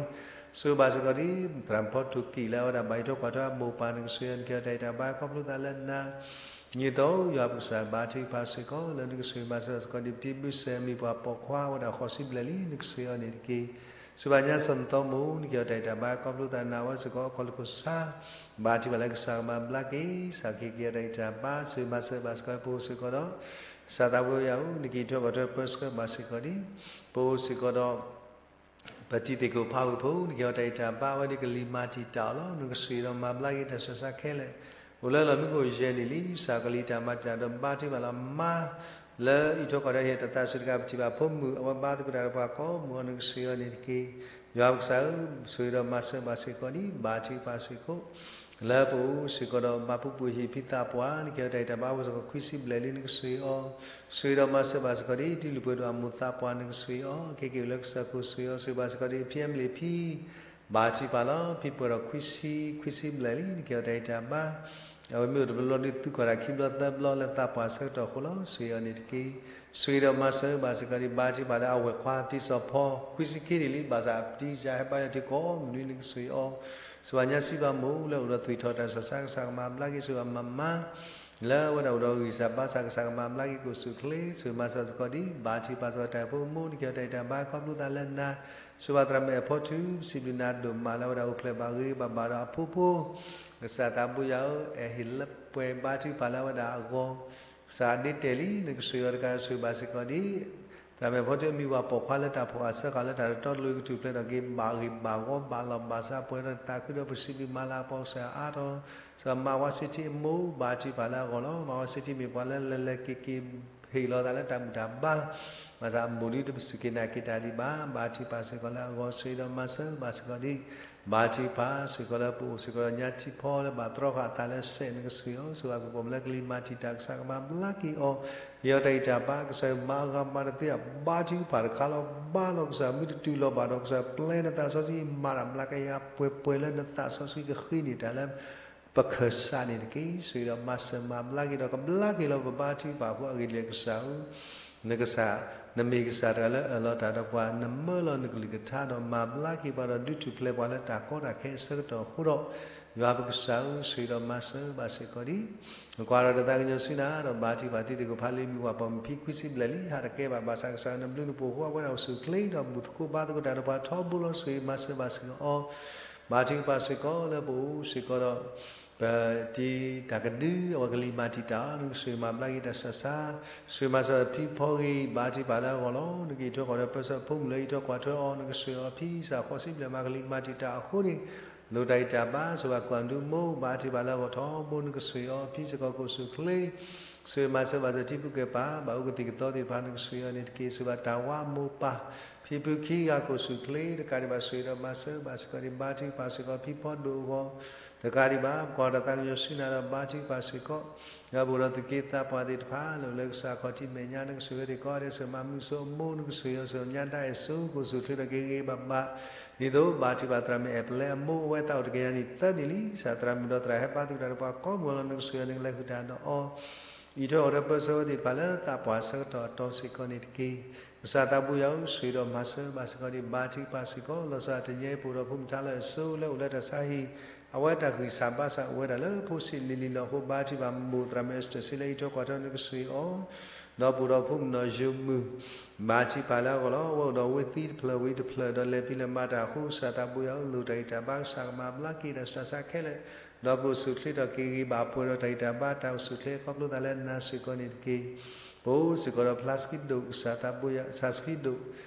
ဆိၣ်ဂ့ၤဘၣ်စ့ၢ်ကီးဒ် သရၣ်မုၣ်ဖီထိၣ်ကံၢ်လၢအဝဲဒၣ်ဘၣ်အံးထွဲကွၢ်ထွဲအမိၢ်ပၢ် နကဆိၣ်ဂ့ၤအီၤ နက့ၤအီၤတၢ်အံၤတၢ်ဘါ ခီဖျိသးလၢနၤ ဒ်သိးယွၤပကစၢ်ဘါထုကဖၣ်စ့ၢ်ကီးလၢနကဆိၣ်ဂ့ၤမၤစၢၤစ့ၢ်ကီး ဒ်ပတံၤဘုစဲးအမံၤပှၤပိာ်ခွါဝဲဒၣ်ဃိးဆံဘျဲၣ်လံ နကဆိၣ်ဂ့ၤအီၤန့ၣ်တက့ၢ်. ဆိၣ်ဂ့ၤဘၣ်ညါစီၤနသီမိၢ် နက့ၤအီၤတၢ်အံၤတၢ်ဘါ ခီဖျိသးနၤဝဲစ့ၢ်ကီး ခီၣ်လ့ၢ်ခိၣ်ဆါ ဘါထုကဖၣ်လၢကစၢ်ကမၤဘျါက့ၤ စးက့ၤက့ၤအီၤတၢ်အံၤတၢ်ဘါ ဆိၣ်ဂ့ၤမၤစၢၤဘၣ်စ့ၢ်ကီး ပအိၣ်စ့ၢ်ကီးဒီး ကစၢ်သးဘိယၤဧၢ နက့ၤအံးထွဲကွၢ်ထွဲပၢဆှၢဘၣ်စ့ၢ်ကီးဒ် ပအိၣ်စ့ၢ်ကီးဒီး ပတံၤသ့ၣ်ခိၣ်ဖးဝ့ၢ်ဖိ နက့ၤအီၤတၢ်အံၤတၢ်ဘါ အဝဲဒၣ်ကလံၤမၤတံာ်တာ်အီၤလီၤ နကဆိၣ်ဂ့ၤဒီးမၤဘျါက့ၤတၢ်ဆၢဆါခဲလၢာ် အိၣ်လၢလီၢ်မံခိၣ်ယဲၢ်နံၣ်လံ စးကလံၤတၢ်မၤတံာ်တာ်ဒီးဘါထုကဖၣ်လီၤမါ လၢအံးထွဲကွၢ်ထွဲဟ့ၣ်တၢ်သးစူၤတကးပထံၣ်ဘၣ်ဖိမုၣ် အဝဲဘါသကိးတၢ်ဒီးပှၤကိးမုၢ်အီၤ နကဆိၣ်ဂ့ၤအီၤန့ၣ်တက့ၢ်. ယွၤပကစၢ်ဧၢ ဆိၣ်ဂ့ၤဒီးမၤစၢၤဘၣ်စ့ၢ်ကီးဒ် ဘါထုကဖၣ်စ့ၢ်ကီး လၢပအိၣ်စ့ၢ်ကီးဒီးဘါပူၤပူၤဟံၣ်ဖံသးပှၢ် နက့ၤအီၤတၢ်အံၤတၢ်ဘါ အဝဲစ့ၢ်ကီးခွံဆံဘျဲၣ်လံ နကဆိၣ်ဂ့ၤအီၤ ဆိၣ်ဂ့ၤဒီးမၤစၢၤဘၣ်စ့ၢ်ကီးဒ် တံၤလုၢ်ပှဲၤဒိၣ်အမိၢ်သးပှၢ် နကဆိၣ်ဂ့ၤအီၤ ခဲက့ၤအိၣ်လၢကစၢၢ်ခိၣ် ဆိၣ်ဂ့ၤအီၤ ဆိၣ်ဂ့ၤဘၣ်စ့ၢ်ကီးဒ် ဖံအမလ့ၣ်ဖံ ဘါထုကဖၣ်လီၤ ဖံပှဲၤဒီးခွံဆံ ခွံဆံဘျဲၣ်လံ နက့ၤအီၤတၢ်အံၤတၢ်ဘါ အဝဲမ့ၢ်အိၣ်တဘျီဘျီဒုးသုးခီၣ်တၢ်ခံဘျီသၢဘျီလၢသးပှၢ်ဆၢကတီၢ်အဃိလီၤ ဆိၣ်ဂ့ၤအီၤန့ၣ်တက့ၢ်. ဆိၣ်ဂ့ၤဒီးမၤစၢၤဘၣ်စ့ၢ်ကီးဒ် ဘါထုကဖၣ်လၢအဝဲၢ်ခွါတံၤစီၤဖီ ခွံဆံခံနံၣ်လံ ဘၣ်ဆၣ်အပတံၤယၤဟဲဘါယွၤတုၤကိးမုၢ်နံၤ နကဆိၣ်ဂ့ၤအီၤ ဆိၣ်ဂ့ၤဘၣ်ညါစံးဘၣ်မိၢ် လၢအိၣ်ဒီးသွံၣ်ထီၣ်တၢ်ဆးဆါ ကစၢ်ကမၤဘျါက့ၤ ဆိၣ်ဂ့ၤဘၣ်မါ လၢအဝဲဒၣ်အိၣ်ဒီးဂံၢ်စၢ်ဘါစၢ် ကစၢ်ကမၤဘျါက့ၤ ကိၣ်ဆူၣ်ချ့ ဆိၣ်ဂ့ၤမၤစၢၤစ့ၢ်ကီးဒ် ဘါထုကဖၣ်စ့ၢ်ကီးတၢ်အိၣ်ဖှိၣ်အမိၢ် နက့ၤအီၤတၢ်အံၤတၢ်ဘါ ခီဖျိသးလၢနၤ ဆိၣ်ဂ့ၤဘၣ်သရၣ်မုၣ်အဲၣ်ဖီထူ ပစံးဘျုးနၤဒိၣ်မးလၢအဝဲဒၣ်အိၣ်ဖျဲၣ်ဘၣ်ဂ့ၤဘၣ်ဘၣ်ဒီးအဖိဖိ ကစၢ်သးဘိယၤဧၢ အဲၣ်ဟ့ၣ်လၢပှဲၤဘါထုကဖၣ်လၢအဝဲဒၣ်အဂီၢ် ကစၢ်ဒ့တဲာ်လံ နကဆိၣ်ဂ့ၤအီၤတကး ဆိၣ်ဂ့ၤဘၣ်စ့ၢ်ကီးဒ် သရၣ်မုၣ်အဲၣ်ဖီထူအမံၤပှၤပိာ်ခွါလၢတၢ်ဖှီၣ်အစၢဃာ်လၢတၢ်တတီတလိၤ ကထူၣ်ဖျဲးထီၣ်က့ၤ ဘၣ်ဂ့ၢ်ဘၣ်ဂီၤ ဘၣ်လီၢ်ဘၣ်စး ပှဲၤထီၣ်သးခုဒီးပစံးဘျုးမၤလၤကပီၤကစၢ်အါထီၣ် စ့ၢ်ကီးမါဝါစ့ထံအမိၢ် ဘါထုကဖၣ်လၢအဂီၢ်လီၤ. မါဝါစ့ထံမ့ၢ်ပှၤလၢလဲၤလဲၤက့ၤက့ၤ ဟ့ၣ်လီၤသးလၢတၢ်ဘူၣ်တၢ်ဘါ ဘၣ်ဆၣ်အမိၢ်ဒုးတပစူၢ်က့ၤနာ်က့ၤတၢ်ဒံးဘၣ် ဘါထုကဖၣ်စ့ၢ်ကီးလၢအဂီၢ် ဆိၣ်ဂ့ၤဒီးမၤစၢၤဘၣ်စ့ၢ်ကီးဒ် ဘါထုကဖၣ်စ့ၢ်ကီးလၢပအိၣ်စ့ၢ်ကီးဒီးညါထံဖီလၢဘၣ်တြီဃာ်အသးလၢစဲး နကဆိၣ်ဂ့ၤအီၤ ဆိၣ်ဂ့ၤဘၣ်ပှၤပိာ်မုၣ်လၢကလံၤမၤတံာ်တာ် ကစၢ်ကမၤဘျါက့ၤအီၤ ဟ့ၣ်အီၤတၢ်ဂံၢ်တၢ်ဘါ ကစၢ်မၤအဂၤမၤတသ့အဘါထုကဖၣ်တခါလီၤ ဘါလီၤကစၢ်မုၢ်တတုၤလီၤဘၣ်ဒီး ကစၢ်ပျဲနသးစီဆှံမၤတၢ်မျးကယၤပှဲၤပှဲၤလၢနသးစီဆှံကဃ့န့ၢ်တၢ်လၢ ပခၢၣ်စးန့ၣ်တက့ၢ်. ဆိၣ်ဂ့ၤဒီးမၤစၢၤမၤဘျါက့ၤဒီးကဘျါက့ၤလီၤပဘါထုကဖၣ်အဃိ အဂ့ၢ်ဒ်လဲၣ်ကစၢ်ဧၢ နကစၢ် နမ့ၢ်ကစၢ်တဂၤလၢအၢၣ်လီၤတၢ်ဒီးပှၤ နမၢလီၤနကလုၢ်ကထါဒီးမၤဘျါက့ၤပှၤဒီးဒုးထူၣ်ဖျဲးပှၤလၢတၢ်ကီတၢ်ခဲအဆၢကတီၢ်အဃိဒီး ယွၤပကစၢ်ဧၢ ဆိၣ်ဂ့ၤဒီးမၤစၢၤဘၣ်စ့ၢ်ကီးဒ် ကွၢ်ဒီးတၢ်သးကညီၤဆူနၤဒီးဘါထုကဖၣ်တံၤသကိးဖးလံာ်မံၤပှၤပိာ်မုၣ်ဖံခွံဆံဘျဲၣ်လံ ဟးတကဲဘၣ် ဘၣ်ဆၣ်ကစၢ်နဘျုးနဖှိၣ်အဃိ အဝဲဒၣ်အိၣ်ဆူၣ်ချ့ဒီးဘူၣ်သကိးဘါသကိးတၢ်ဒီးပှၤထီဘိလီၤ ဆိၣ်ဂ့ၤမၤစၢၤဘၣ်စ့ၢ်ကီးအီၤ ဘါထုကဖၣ်စ့ၢ်ကီးလၢပအိၣ်စ့ၢ်ကီးဒီး ပတံၤတၢ်ကဒု အဝဲကလံၤမၤတံာ်တာ်အီၤ နကဆိၣ်ဂ့ၤမၤဘျါက့ၤတၢ်ဆးဆါ ဆိၣ်ဂ့ၤမၤစၢၤဖံဖီဂ့ၤ ဘါထုကဖၣ်လၢအဂီၢ်လီၤ နကအံးထွဲကွၢ်ထွဲပၢဆှၢဖိမုၣ်လၢအံးထွဲကွၢ်ထွဲအီၤ နကဆိၣ်ဂ့ၤအီၤဖံ စးဃိးဆံဘျဲၣ်မၤကလံၤမၤတံာ်တာ်အဃိန့ၣ် လိၣ်တၢ်ဂံၢ်တၢ်ဘါ ဆိၣ်ဂ့ၤဘၣ်ကွၢ်ဒုမိၢ် ဘါထုကဖၣ်လၢအဂီၢ်ထီဘိ နကဆိၣ်ဂ့ၤအီၤဖံစ့ၢ်ကီး ကိၣ်ဆူၣ်ချ့ ဆိၣ်ဂ့ၤမၤစၢၤဘၣ်စ့ၢ်ကီးထံဖိကီၢ်ဖိ ဘၣ်အိၣ်ကသံၣ်ကသီသ့ၣ်တဖၣ် နကဆိၣ်ဂ့ၤအီၤန့ၣ်တက့ၢ်. ဆိၣ်ဂ့ၤဘၣ်တၢ်ဝါမိၢ်ပၢ် ဖံဖုခံဂၤ ကိၣ်ဆူၣ်ချ့ တကးဒံးဘၣ် ဆိၣ်ဂ့ၤဒီးမၤစၢၤဘၣ်စ့ၢ်ကီးဒ် ဘါထုကဖၣ်စ့ၢ်ကီးဖံဖီဒိၣ်အဂီၢ် တကးဒံးဘၣ် ပကွၢ်တၢ်သးကညီၤဆူနၤဒီးဘါထုကဖၣ်စ့ၢ်ကီး ဒီးပအိၣ်ဒီးသုးက့သးပှၢ်သ့ၣ်တဖၣ် လၢအိၣ်လၢကစၢ်ခီၣ်ထံးမဲာ်ညါ နကဆိၣ်ဂ့ၤသ့ၣ်ကိးဂၤဒဲး ဆိၣ်ဂ့ၤမၤမုၢ်ဆိၣ်အမိၢ် နကဆိၣ်ဂ့ၤအီၤ ဆိၣ်ဂ့ၤညါဒၣ်အဲၣ်စိ ကိၣ်ဆူၣ်ချ့ဒီးက့ၤဂ့ၤဂ့ၤဘၣ်ဘၣ် ဒ်သိးဘါထုကဖၣ်သရၣ်မုၣ်အဲၣ်ပလဲအမိၢ် အဝဲသးအိၣ်တကယၤနံၣ်သၢနံၣ်လံ စးသရၣ်မုၣ်ဒီးသရၣ်ဟဲဘါသကိးတၢ်ဒီးပှၤကိးမုၢ်အလီၢ် နကဆိၣ်ဂ့ၤအီၤ နကလဲၤဃုာ်တၢ်ဒီးအီၤ အံးထွဲအီၤဒီးပၢဆှၢဝဲသ့ၣ်တဖၣ်လၢသးပှၢ်ဆၢကတီၢ်အတီၤစ့ၢ်ကီးန့ၣ်တက့ၢ်. ကစၢ်သးဘိယွၤဧၢ, ဆိၣ်ဂ့ၤဒီးမၤစၢၤဘၣ်စ့ၢ်ကီးဒံး ဘါထုကဖၣ်စ့ၢ်ကီး လီၤဆီဒၣ်တၢ်တနံၤအံၤ ပအိၣ်ဒီးဖိမုၣ်တၢ်လၢအစိၤ လၢအိၣ်လၢတၢ်ဆါဟံၣ် အဝဲတၢ်ဂံၢ်စၢ်ဘါစၢ်အိၣ်ဝဲဒၣ်လၢဖိဆံးလံၤလံၤလီၤအဃိ ဘါထုကဖၣ် မိၢ်သရၣ်မုၣ် Esther စ့လၢအံးထွဲကွၢ်ထွဲ နကဆိၣ်ဂ့ၤအီၤ ဒီးပအိၣ်ဒီးဖိမုၣ်နီၢ်ယိၤမုၢ် ဘါထုကဖၣ်လၢအဂီၢ်လီၤ. အဝဲအိၣ်ဒီးဝ့ၢ်သံတဖျၢၣ်ဝံၤတဖျၢၣ် ဒီးလဲၤဖံးလဲၤမၤတၢ်အဃိ ကစၢ်သးဘိယွၤဧၢ, လိၣ်တၢ်ဂံၢ်တၢ်ဘါ ကစၢ်ကမၤဘျါက့ၤတၢ်ဆူးတၢ်ဆါခဲလၢာ် ဒီးကအိၣ်ဆူၣ်ချ့ထီၣ်က့ၤဂ့ၤဘၣ်ပှဲၤဒီးတၢ်ဂံၢ်တၢ်ဘါ တၢ်အိၣ်ဆူၣ်ချ့ခီဖျိသးလၢနၤစ့ၢ်ကီးန့ၣ်တက့ၢ်. ပအိၣ်စ့ၢ်ကီးဒီးဖျါစကံးဒိၣ် ကစၢ်သးဘိယွၤ ကစၢ်စကံးဒိၣ်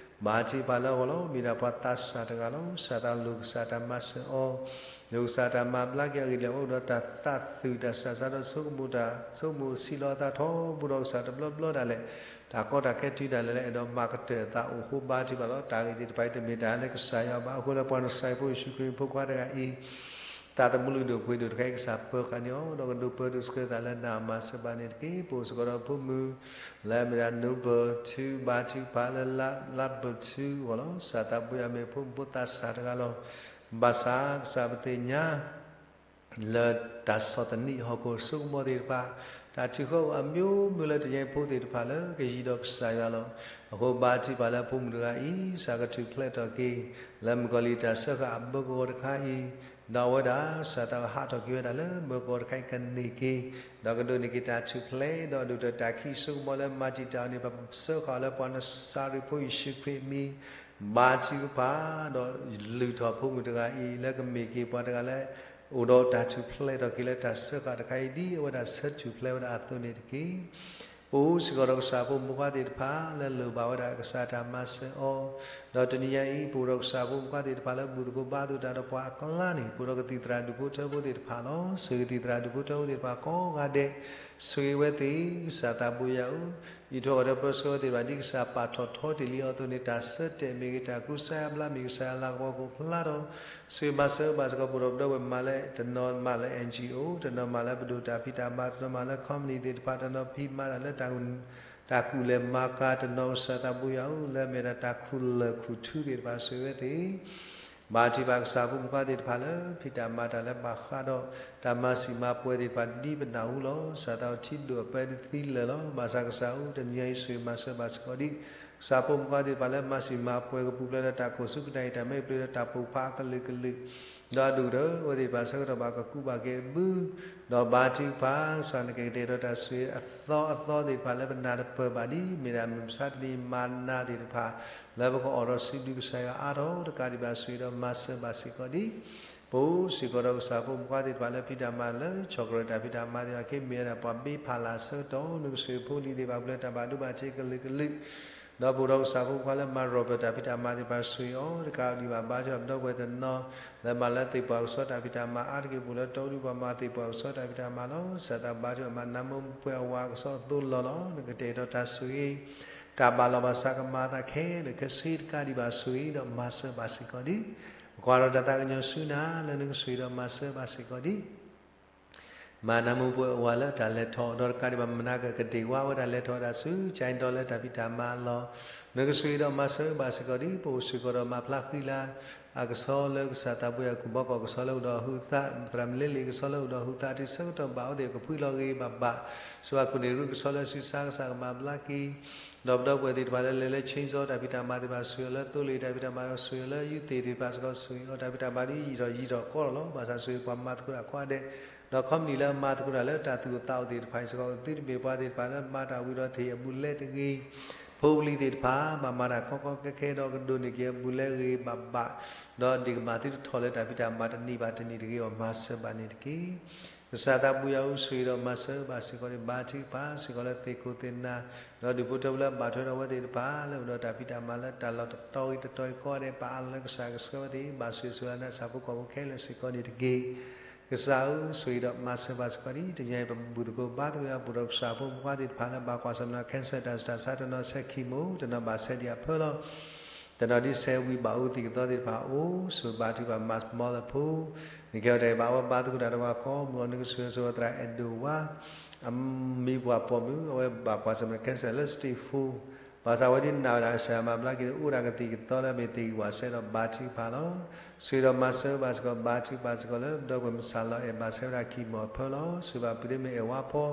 ဘါထုကဖၣ်လၢအဂီၢ်လီၤ. မ့ၢ်ဒၣ်ပှၤသးစၢ်တဂၤလီၤ. ကစၢ်သးလိၣ်ကစၢ်တၢ်မၤစၢၤအီၤ ဒီးကစၢ်တၢ်မၤဘျါက့ၤအဂ့ၢ်ဒ်လဲၣ် အဝဲအိၣ်ဒီးတၢ်သးသုးတၢ်ဆူးတၢ်ဆါဒီးဆိကမိၣ်တၢ် ဆိကမိၣ်ဆံးလီၤအသးထီဘိဒီးကစၢ်တဘျီဘျီဒၣ်လဲာ် တၢ်ကီတၢ်ခဲတုၤဒၣ်လဲာ်လၢ အဲၣ်ဒိးမၤကတၢၢ်အသးအိၣ်အဃိ ဘါထုကဖၣ်လီၤ. တၢ်ဂ့ၢ်သ့ၣ်တဖၣ်အံၤတမ့ၢ်တၢ်လၢကစၢ်ယွၤဘၣ်. အဃိလၢပှၤနစဲးဖိယ့ၣ်ၡူးခရံာ်ဖိခွါတဂၤအံၤ သးသမူလုၢ်ဒိၣ်ပှ့ၤဒိၣ်တခါအံၤ ကစၢ်ပၢဃာ်န့ၢ်အီၤ ဒီးကဒိးပၢဒိးဆှၢသးလၢနၤအမၤစၢၤဘၣ်န့ၣ်တက့ၢ်. ပအိၣ်စ့ၢ်ကီးဒီးဖိမုၣ် လၢအမ့ၢ်ဒၣ် Noble two ဘါထုကဖၣ်လၢ လၢ Noble two အဂီၢ်လီၤ. ကစၢ်သးဘိယွၤမ့ၢ်ဖိမုၣ်ဖိသးစၢ်တဂၤလီၤ. ဘၣ်ဆၣ်ကစၢ်ပသ့ၣ်ညါ လၢတၢ်ဆီၣ်သနံးဟီၣ်ခိၣ်စိကမီၤသ့ၣ်တဖၣ် တၢ်ထုးဃီအမျိုးမျိုးလၢတနံၤအံၤဖိသ့ၣ်တဖၣ်လၢကယံၤဒီးကစၢ်ယွၤလီၤ. အဃိဘါထုကဖၣ်လၢဖိမုၣ်တဂၤအံၤ ကစၢ်ကထူၣ်ဖျဲးထီၣ်က့ၤ လၢမုၣ်ကီၤလံၢ်တၢ်စၢဃာ်အဘၢကဝီၤတခါအံၤ ဒီးအဝဲဒၣ် ကစၢ်သးဟးထီၣ်က့ၤဝဲဒၣ်လၢဘၢကဝီၤတခါအံၤကန့ၢ်က့ၤ ဒီးကဒိးန့ၢ်က့ၤတၢ်ထူၣ်ဖျဲး ဒီးဒိၣ်ဒီးတၢ်ခံးစိကမီၤလၢမၤတံာ်တာ်အီၤန့ၣ် ပစၢဃာ်အီၤလၢပှၤနစၤရ့းဖိယ့ၣ်ၡူးခရံာ်အမံၤ ဘါထုကဖၣ် ဒီးလုၢ်ထီၣ်ဖိမုၣ်တဂၤအံၤ လၢကမ့ၢ်က့ၤပှၤတဂၤလၢ အိၣ်ဒီးတၢ်ထူၣ်ဖျဲးထီၣ်က့ၤလၢတၢ်စၢဃာ်တခါအံၤ ဒ်အဝဲဒၣ်ဆၢထူၣ်ဖျဲးဝဲဒၣ်အသိးန့ၣ်တက့ၢ်. ပအိၣ်စ့ၢ်ကီးဒီးကစၢ်ဖိမုၣ်ဖိခွါသ့ၣ်တဖၣ် လၢလိၣ်ဘၣ်ဝဲဒၣ်ကစၢ်တၢ်မၤစၢၤအီၤ, ဒီးတနံၤညါအံၤ ပအိၣ်ဒီးကစၢ်ဖိမုၣ်ဖိခွါသ့ၣ်တဖၣ်လၢဘူၣ်သကိးဘါသကိးတၢ်ဒီးပှၤအကျါန့ၣ် ပအိၣ်ဒီးကသံၣ်သရၣ်ဒူၣ်ဖိထၢဖိသ့ၣ်တဖၣ်လီၤ. ဆိၣ်ဂ့ၤကသံၣ်သရၣ်ဒူၣ်ဖိထၢဖိသ့ၣ်တဖၣ်ကိးဂၤဒဲး, ဆိၣ်ဂ့ၤဝဲသ့ၣ် ကစၢ်သးဘိယွၤဧၢ, အံးထွဲအီၤဒီးပၢဆှၢဝဲသ့ၣ်တဖၣ် ဒ်ကစၢ်ပာ်ထီၣ်ထီတ့ၢ်လံအီၤအသိးန့ၣ် တၢ်ဆၢတဲာ်မ့ၢ်ဂ့ၤ တၢ်ကူစါအါဘျါမ့ၢ်ဂ့ၤ ကစၢ်ယွၤလၤကပီၤကအိၣ်ဖျါထီၣ် ဆိၣ်ဂ့ၤမၤစၢၤဘၣ်စ့ၢ်ကီး ပအိၣ်ဒီးပဒီပုၢ်ဝဲၢ်မၤလၢ တနီၤမၤလၢ N G O, တနီၤမၤလၢပဒိၣ်တၢ်ဖံးတၢ်မၤ, တနီၤမၤလၢ company သ့ၣ်တဖၣ်, တနီၤဖံးမၤတၢ်လၢ တၢ်ကူၣ်လဲၤမၤကၤ, တနီၤကစၢ်သးဘိယွၤဧၢ လၢအမ့ၢ်ဒၣ်တၢ်ခူၣ်လၢၢ်ခူၣ်ထူသ့ၣ်တဖၣ် ဆိၣ်ဂ့ၤဝဲသ့ၣ် ဘါထုကဖၣ်ကစၢ်ဖိမုၣ်ဖိခွါသ့ၣ်တဖၣ်လၢ ဖံးတၢ်မၤတၢ်လၢဘၣ်ဃးဒီး တၢ်မၤစံၣ်မၤပှဲၤသ့ၣ်တဖၣ်ဒ်ပနၢ်ဟူလီၤ. ကစၢ်သးထံဒိၣ်အပၢဒ်သံလၢာ်လီၤ. ဘၣ်ဆၣ်ကစၢ်ဧၢ တနံၤညါအံၤ ဆိၣ်ဂ့ၤမၤစၢၤဘၣ်စ့ၢ်ကီးဒ် ကစၢ်ဖိမုၣ်ဖိခွါသ့ၣ်တဖၣ်လၢ မၤစံၣ်မၤပှဲၤကပူၤဖျဲးဒီးတၢ်ကိၢ်ဆူကနၣ်အံၤ တၢ်မဲာ်ပျ့ၤဒီးတၢ်ပိာ်ဖးအကလုာ်ကလုာ်, ဒီးအဒိၣ်ကတၢၢ် အဝဲသ့ၣ်တဖၣ်ဆၢကတီၢ်ဘၣ်ကကူဘၣ်က့ၤအဘု ဒီးဘါထုကဖၣ် ကစၢ်နကကတဲာ်ဒီးတၢ်ဆိၣ်ဂ့ၤအသီအသီသ့ၣ်တဖၣ်လၢပနၢ်တပၢၢ်ဘၣ်ဒ် မ့ၢ်ဒၣ်မုၢ်မဆါတနံၤမၤနၤသ့ၣ်တဖၣ် လၢပကအိးထီၣ်စုဒုကစၢ်ယွၤအါထီၣ်တကးဒံးဘၣ် ဆိၣ်ဂ့ၤဒီးမၤစၢၤဘၣ်စ့ၢ်ကီးဒ် ပအိၣ်စ့ၢ်ကီးဒီးကစၢ်ဖိမုၣ်ဖိခွါသ့ၣ်တဖၣ်လၢဖံးတၢ်မၤလၢ ခီကရၢၢ်တၢ်ဖံးတၢ်မၤသ့ၣ်တဖၣ် ကမ့ၢ်ဝဲဒၣ်ပှၤဘ့ဖးလာ်အဆၢကတီၢ် နကဆိၣ်ဂ့ၤဖိလံၤသ့ၣ်တဖၣ် ပူၤဖျဲးတၢ်ဘၣ်ဒိဘၣ်ထံးကလုာ်ကလုာ် ဒီးပအိၣ်ဒီးကစၢ်ဖိမုၣ်ဖိခွါလၢမၤရီၣ်ဘၢၣ်တၢ်ဖံးတၢ်မၤသ့ၣ်တဖၣ် ဆိၣ်ဂ့ၤအီၤတကးဒံးဘၣ် ဘါထုကဖၣ်ပဒီပုၢ်ဝဲၢ်တနီၤ လၢမၤလၢသ့ၣ်ပှၢ်ကစီၣ်တၢ်ဖံးတၢ်မၤအါတက့ၢ်ပူၤလၢ တီအူဒူပှၤမၤသ့ၣ်ပှၢ်ကစီၣ်တၢ်ဖံးတၢ်မၤလီၤ. ကစၢ်သးဘါထုကဖၣ်မၤနၢ်မိၢ်ပှဲၤအဝၤကစီၣ်အသိးလီၢ်လီၤ. နကတဲာ်ဒီးတၢ်ဆိၣ်ဂ့ၤ တၢ်ဘၣ်လီၤဘၣ်စးကမၤအသးခဲလၢာ်ခဲဆ့တကးဒံးဘၣ် ဆိၣ်ဂ့ၤဒီးမၤစၢၤဘၣ်စ့ၢ်ကီးဒ် ပကွၢ်ဒီးတၢ်သးကညီၤဆူနၤ လၢနကဆိၣ်ဂ့ၤဒီးမၤစၢၤဘၣ်စ့ၢ်ကီးဒ် မၤနၢ်မိၢ်ပှဲၤအဝၤလၢတၢ်လဲၤထီၣ် ဒီးတကးဒံးဘၣ်မနၤကကဒ့ၣ်ဝါဝဲဒၣ်လဲၤထီၣ်ဝဲဒၣ်ဆူ ကၠဲဒီလၢတၢ်ဖံးတၢ်မၤအလီၢ် နကဆိၣ်ဂ့ၤဒီးမၤစၢၤဘၣ်စ့ၢ်ကီးဒ် ပအိၣ်စ့ၢ်ကီးဒီးမၤဖျါဃံလၤ အကဆီလၢကစၢ်သးဘိယွၤကူၣ်ဘီကီၢ်ကဆီလၢအိၣ်ဒီးဟုးသး သရၣ်မုၣ်လ့လ့ၣ်ကဆီလၢအိၣ်ဒီးဟုးသး တုၤဆၢကတီၢ်ဘၣ်အဝဲသ့ၣ်ကဖှံလီၤဂ့ၤဂ့ၤဘၣ်ဘၣ် ဆိးအခိၣ်န့ၣ်ရူၢ်ကဆီလၢဆံးစါကစၢ်ကမၤဘျါက့ၤ ဒီးပဒီပုၢ်ဝဲၢ်သ့ၣ်တဖၣ်လၢလဲၤလၢ chainsaw တၢ်ဖံးတၢ်မၤသ့ၣ်တဖၣ် ဆိၣ်ဂ့ၤအီၤလၢသိလ့ၣ်တၢ်ဖံးတၢ်မၤဒီး ဆိၣ်ဂ့ၤအီၤလၢ ယုၢ်သ့ၣ်သ့ၣ်တဖၣ်စ့ၢ်ကီး ဆိၣ်ဂ့ၤအီၤတၢ်ဖံးတၢ်မၤဒ်ယံာ်ထီၣ်ယံာ်ထီၣ်ကီလီၤလီၤ. ဘၣ်ဆၣ်ဆိၣ်ဂ့ၤပှၤမၤသကိးတၢ်ကိးဂၤဒဲး ဒီး company လၢအမၤသကိးတၢ်လၢတၢ်သူၣ်အိၣ်သးအိၣ်သ့ၣ်တဖၣ်စ့ၢ်ကီး သုတမ့ၢ်ပှၤသ့ၣ်တဖၣ်လၢမၤတၢ်ဝံၤဒီးတဟ့ၣ်အဘူးလဲတဂ့ၤ ဖိပလံၤသ့ၣ်တဖၣ် ဘၣ်မၤတၢ်ခီခီခဲခဲဒီးကဒိးန့ၢ်က့ၤအဘူးလဲဂ့ၤဂ့ၤဘၣ်ဘၣ် ဒီးဒ့ၣ်ကမၤသုတထီၣ်လၢတၢ်ဖံးတၢ်မၤတန့ၢ်ဘၣ်တန့ၢ်တဂ့ၤ ပမၤစၢၤဘၣ်န့ၣ်တက့ၢ်. ကစၢ်သးဘိယွၤဧၢ ဆိၣ်ဂ့ၤဒီးမၤစၢၤဘၣ်စ့ၢ်ကီးန့ၣ် ဘါထုကဖၣ်စ့ၢ်ကီးလၢသ့ၣ်ခိၣ်သ့ၣ်နၢ် ဒီးဒူၣ်ဖိထၢဖိလၢအဘၣ်ထွဲဒီးအဝဲသ့ၣ်တဖၣ် လၢအိၣ်ဒီးတၢ်ဖံးတၢ်မၤလၢတၢ်လီၢ်တတီၤဂ့ၤတတီၤဂ့ၤကိးဂၤဒဲး ပအၢၣ်လီၤလၢကစၢ်ကဆှၢဝဲသ့ၣ် ဘၣ်ဆိၣ်ဂ့ၤဆိၣ်ဝါနၤ ကစၢ်ဖိကီၢ်ဖိခဲလၢာ်စ့ၢ်ကီးန့ၣ်တက့ၢ်. ကစၢ်ဧၢ ဆိၣ်ဂ့ၤဒီးမၤစၢၤဘၣ်စ့ၢ်ကီးဒ် တနံၤအံၤ ပဘူၣ်သကိးဘါသကိးယွၤ ပအိၣ်ဒီးကစၢ်ဖိမုၣ်ဖိခွါသ့ၣ်တဖၣ်လၢဘၣ်ကွၢ်ဆၢၣ်မဲာ် cancer တၢ်ဆူးတၢ်ဆါ တနီၤဆဲး chemo တနီၤဘၣ်ဆဲးဒံးအဖၢလီၤ. တနီၤဒ်ဆဲးဝံၤဘၣ်အူသံၣ်ကသီသ့ၣ်တဖၣ်အိၣ် ဆိၣ်ဘါထုကဖၣ်မၤမီလၢဖိ နကဲထီၣ်တၢ်အံၤဘၣ် အဝဲဘါသကိးတၢ်ဒီးပှၤကိးမုၢ်အီၤ နကဆိၣ်ဂ့ၤဆိၣ်ဝါသရၣ်အဲၣ်ဒိးဝါ အမံၤပှၢ်ပိာ်မုၣ် အဝဲဘၣ်ကွၢ်ဆၢၣ်မဲာ် cancer လၢ stage four ဘၣ်ဆၣ်ဝဲဒ်နာ်ဝဲဒၣ်ကစၢ်ယွၤမၤဘျါက့ၤ အိၣ်ဒၣ်ကသံၣ်ကသီလၢမ့ၢ်သ့ၣ်ဂံၢ်ဝၣ်စဲဒီးဘါထုကဖၣ်လီၤ. ဆှၢဒီးမၤစၢၤဘၣ်စ့ၢ်ကီး ဘါထုကဖၣ်စ့ၢ်ကီးလၢ ဒီပုၢ်ဝဲၢ်မုၣ်စၢ်လီၤအဲၣ် ဘၣ်ဆဲဝဲဒၣ်ခံမိၢ်အဖၢလီၤ. ဆှၢဘၣ်ပုၢ်ဒ့မုၣ်အဲၣ်ဝါဖီ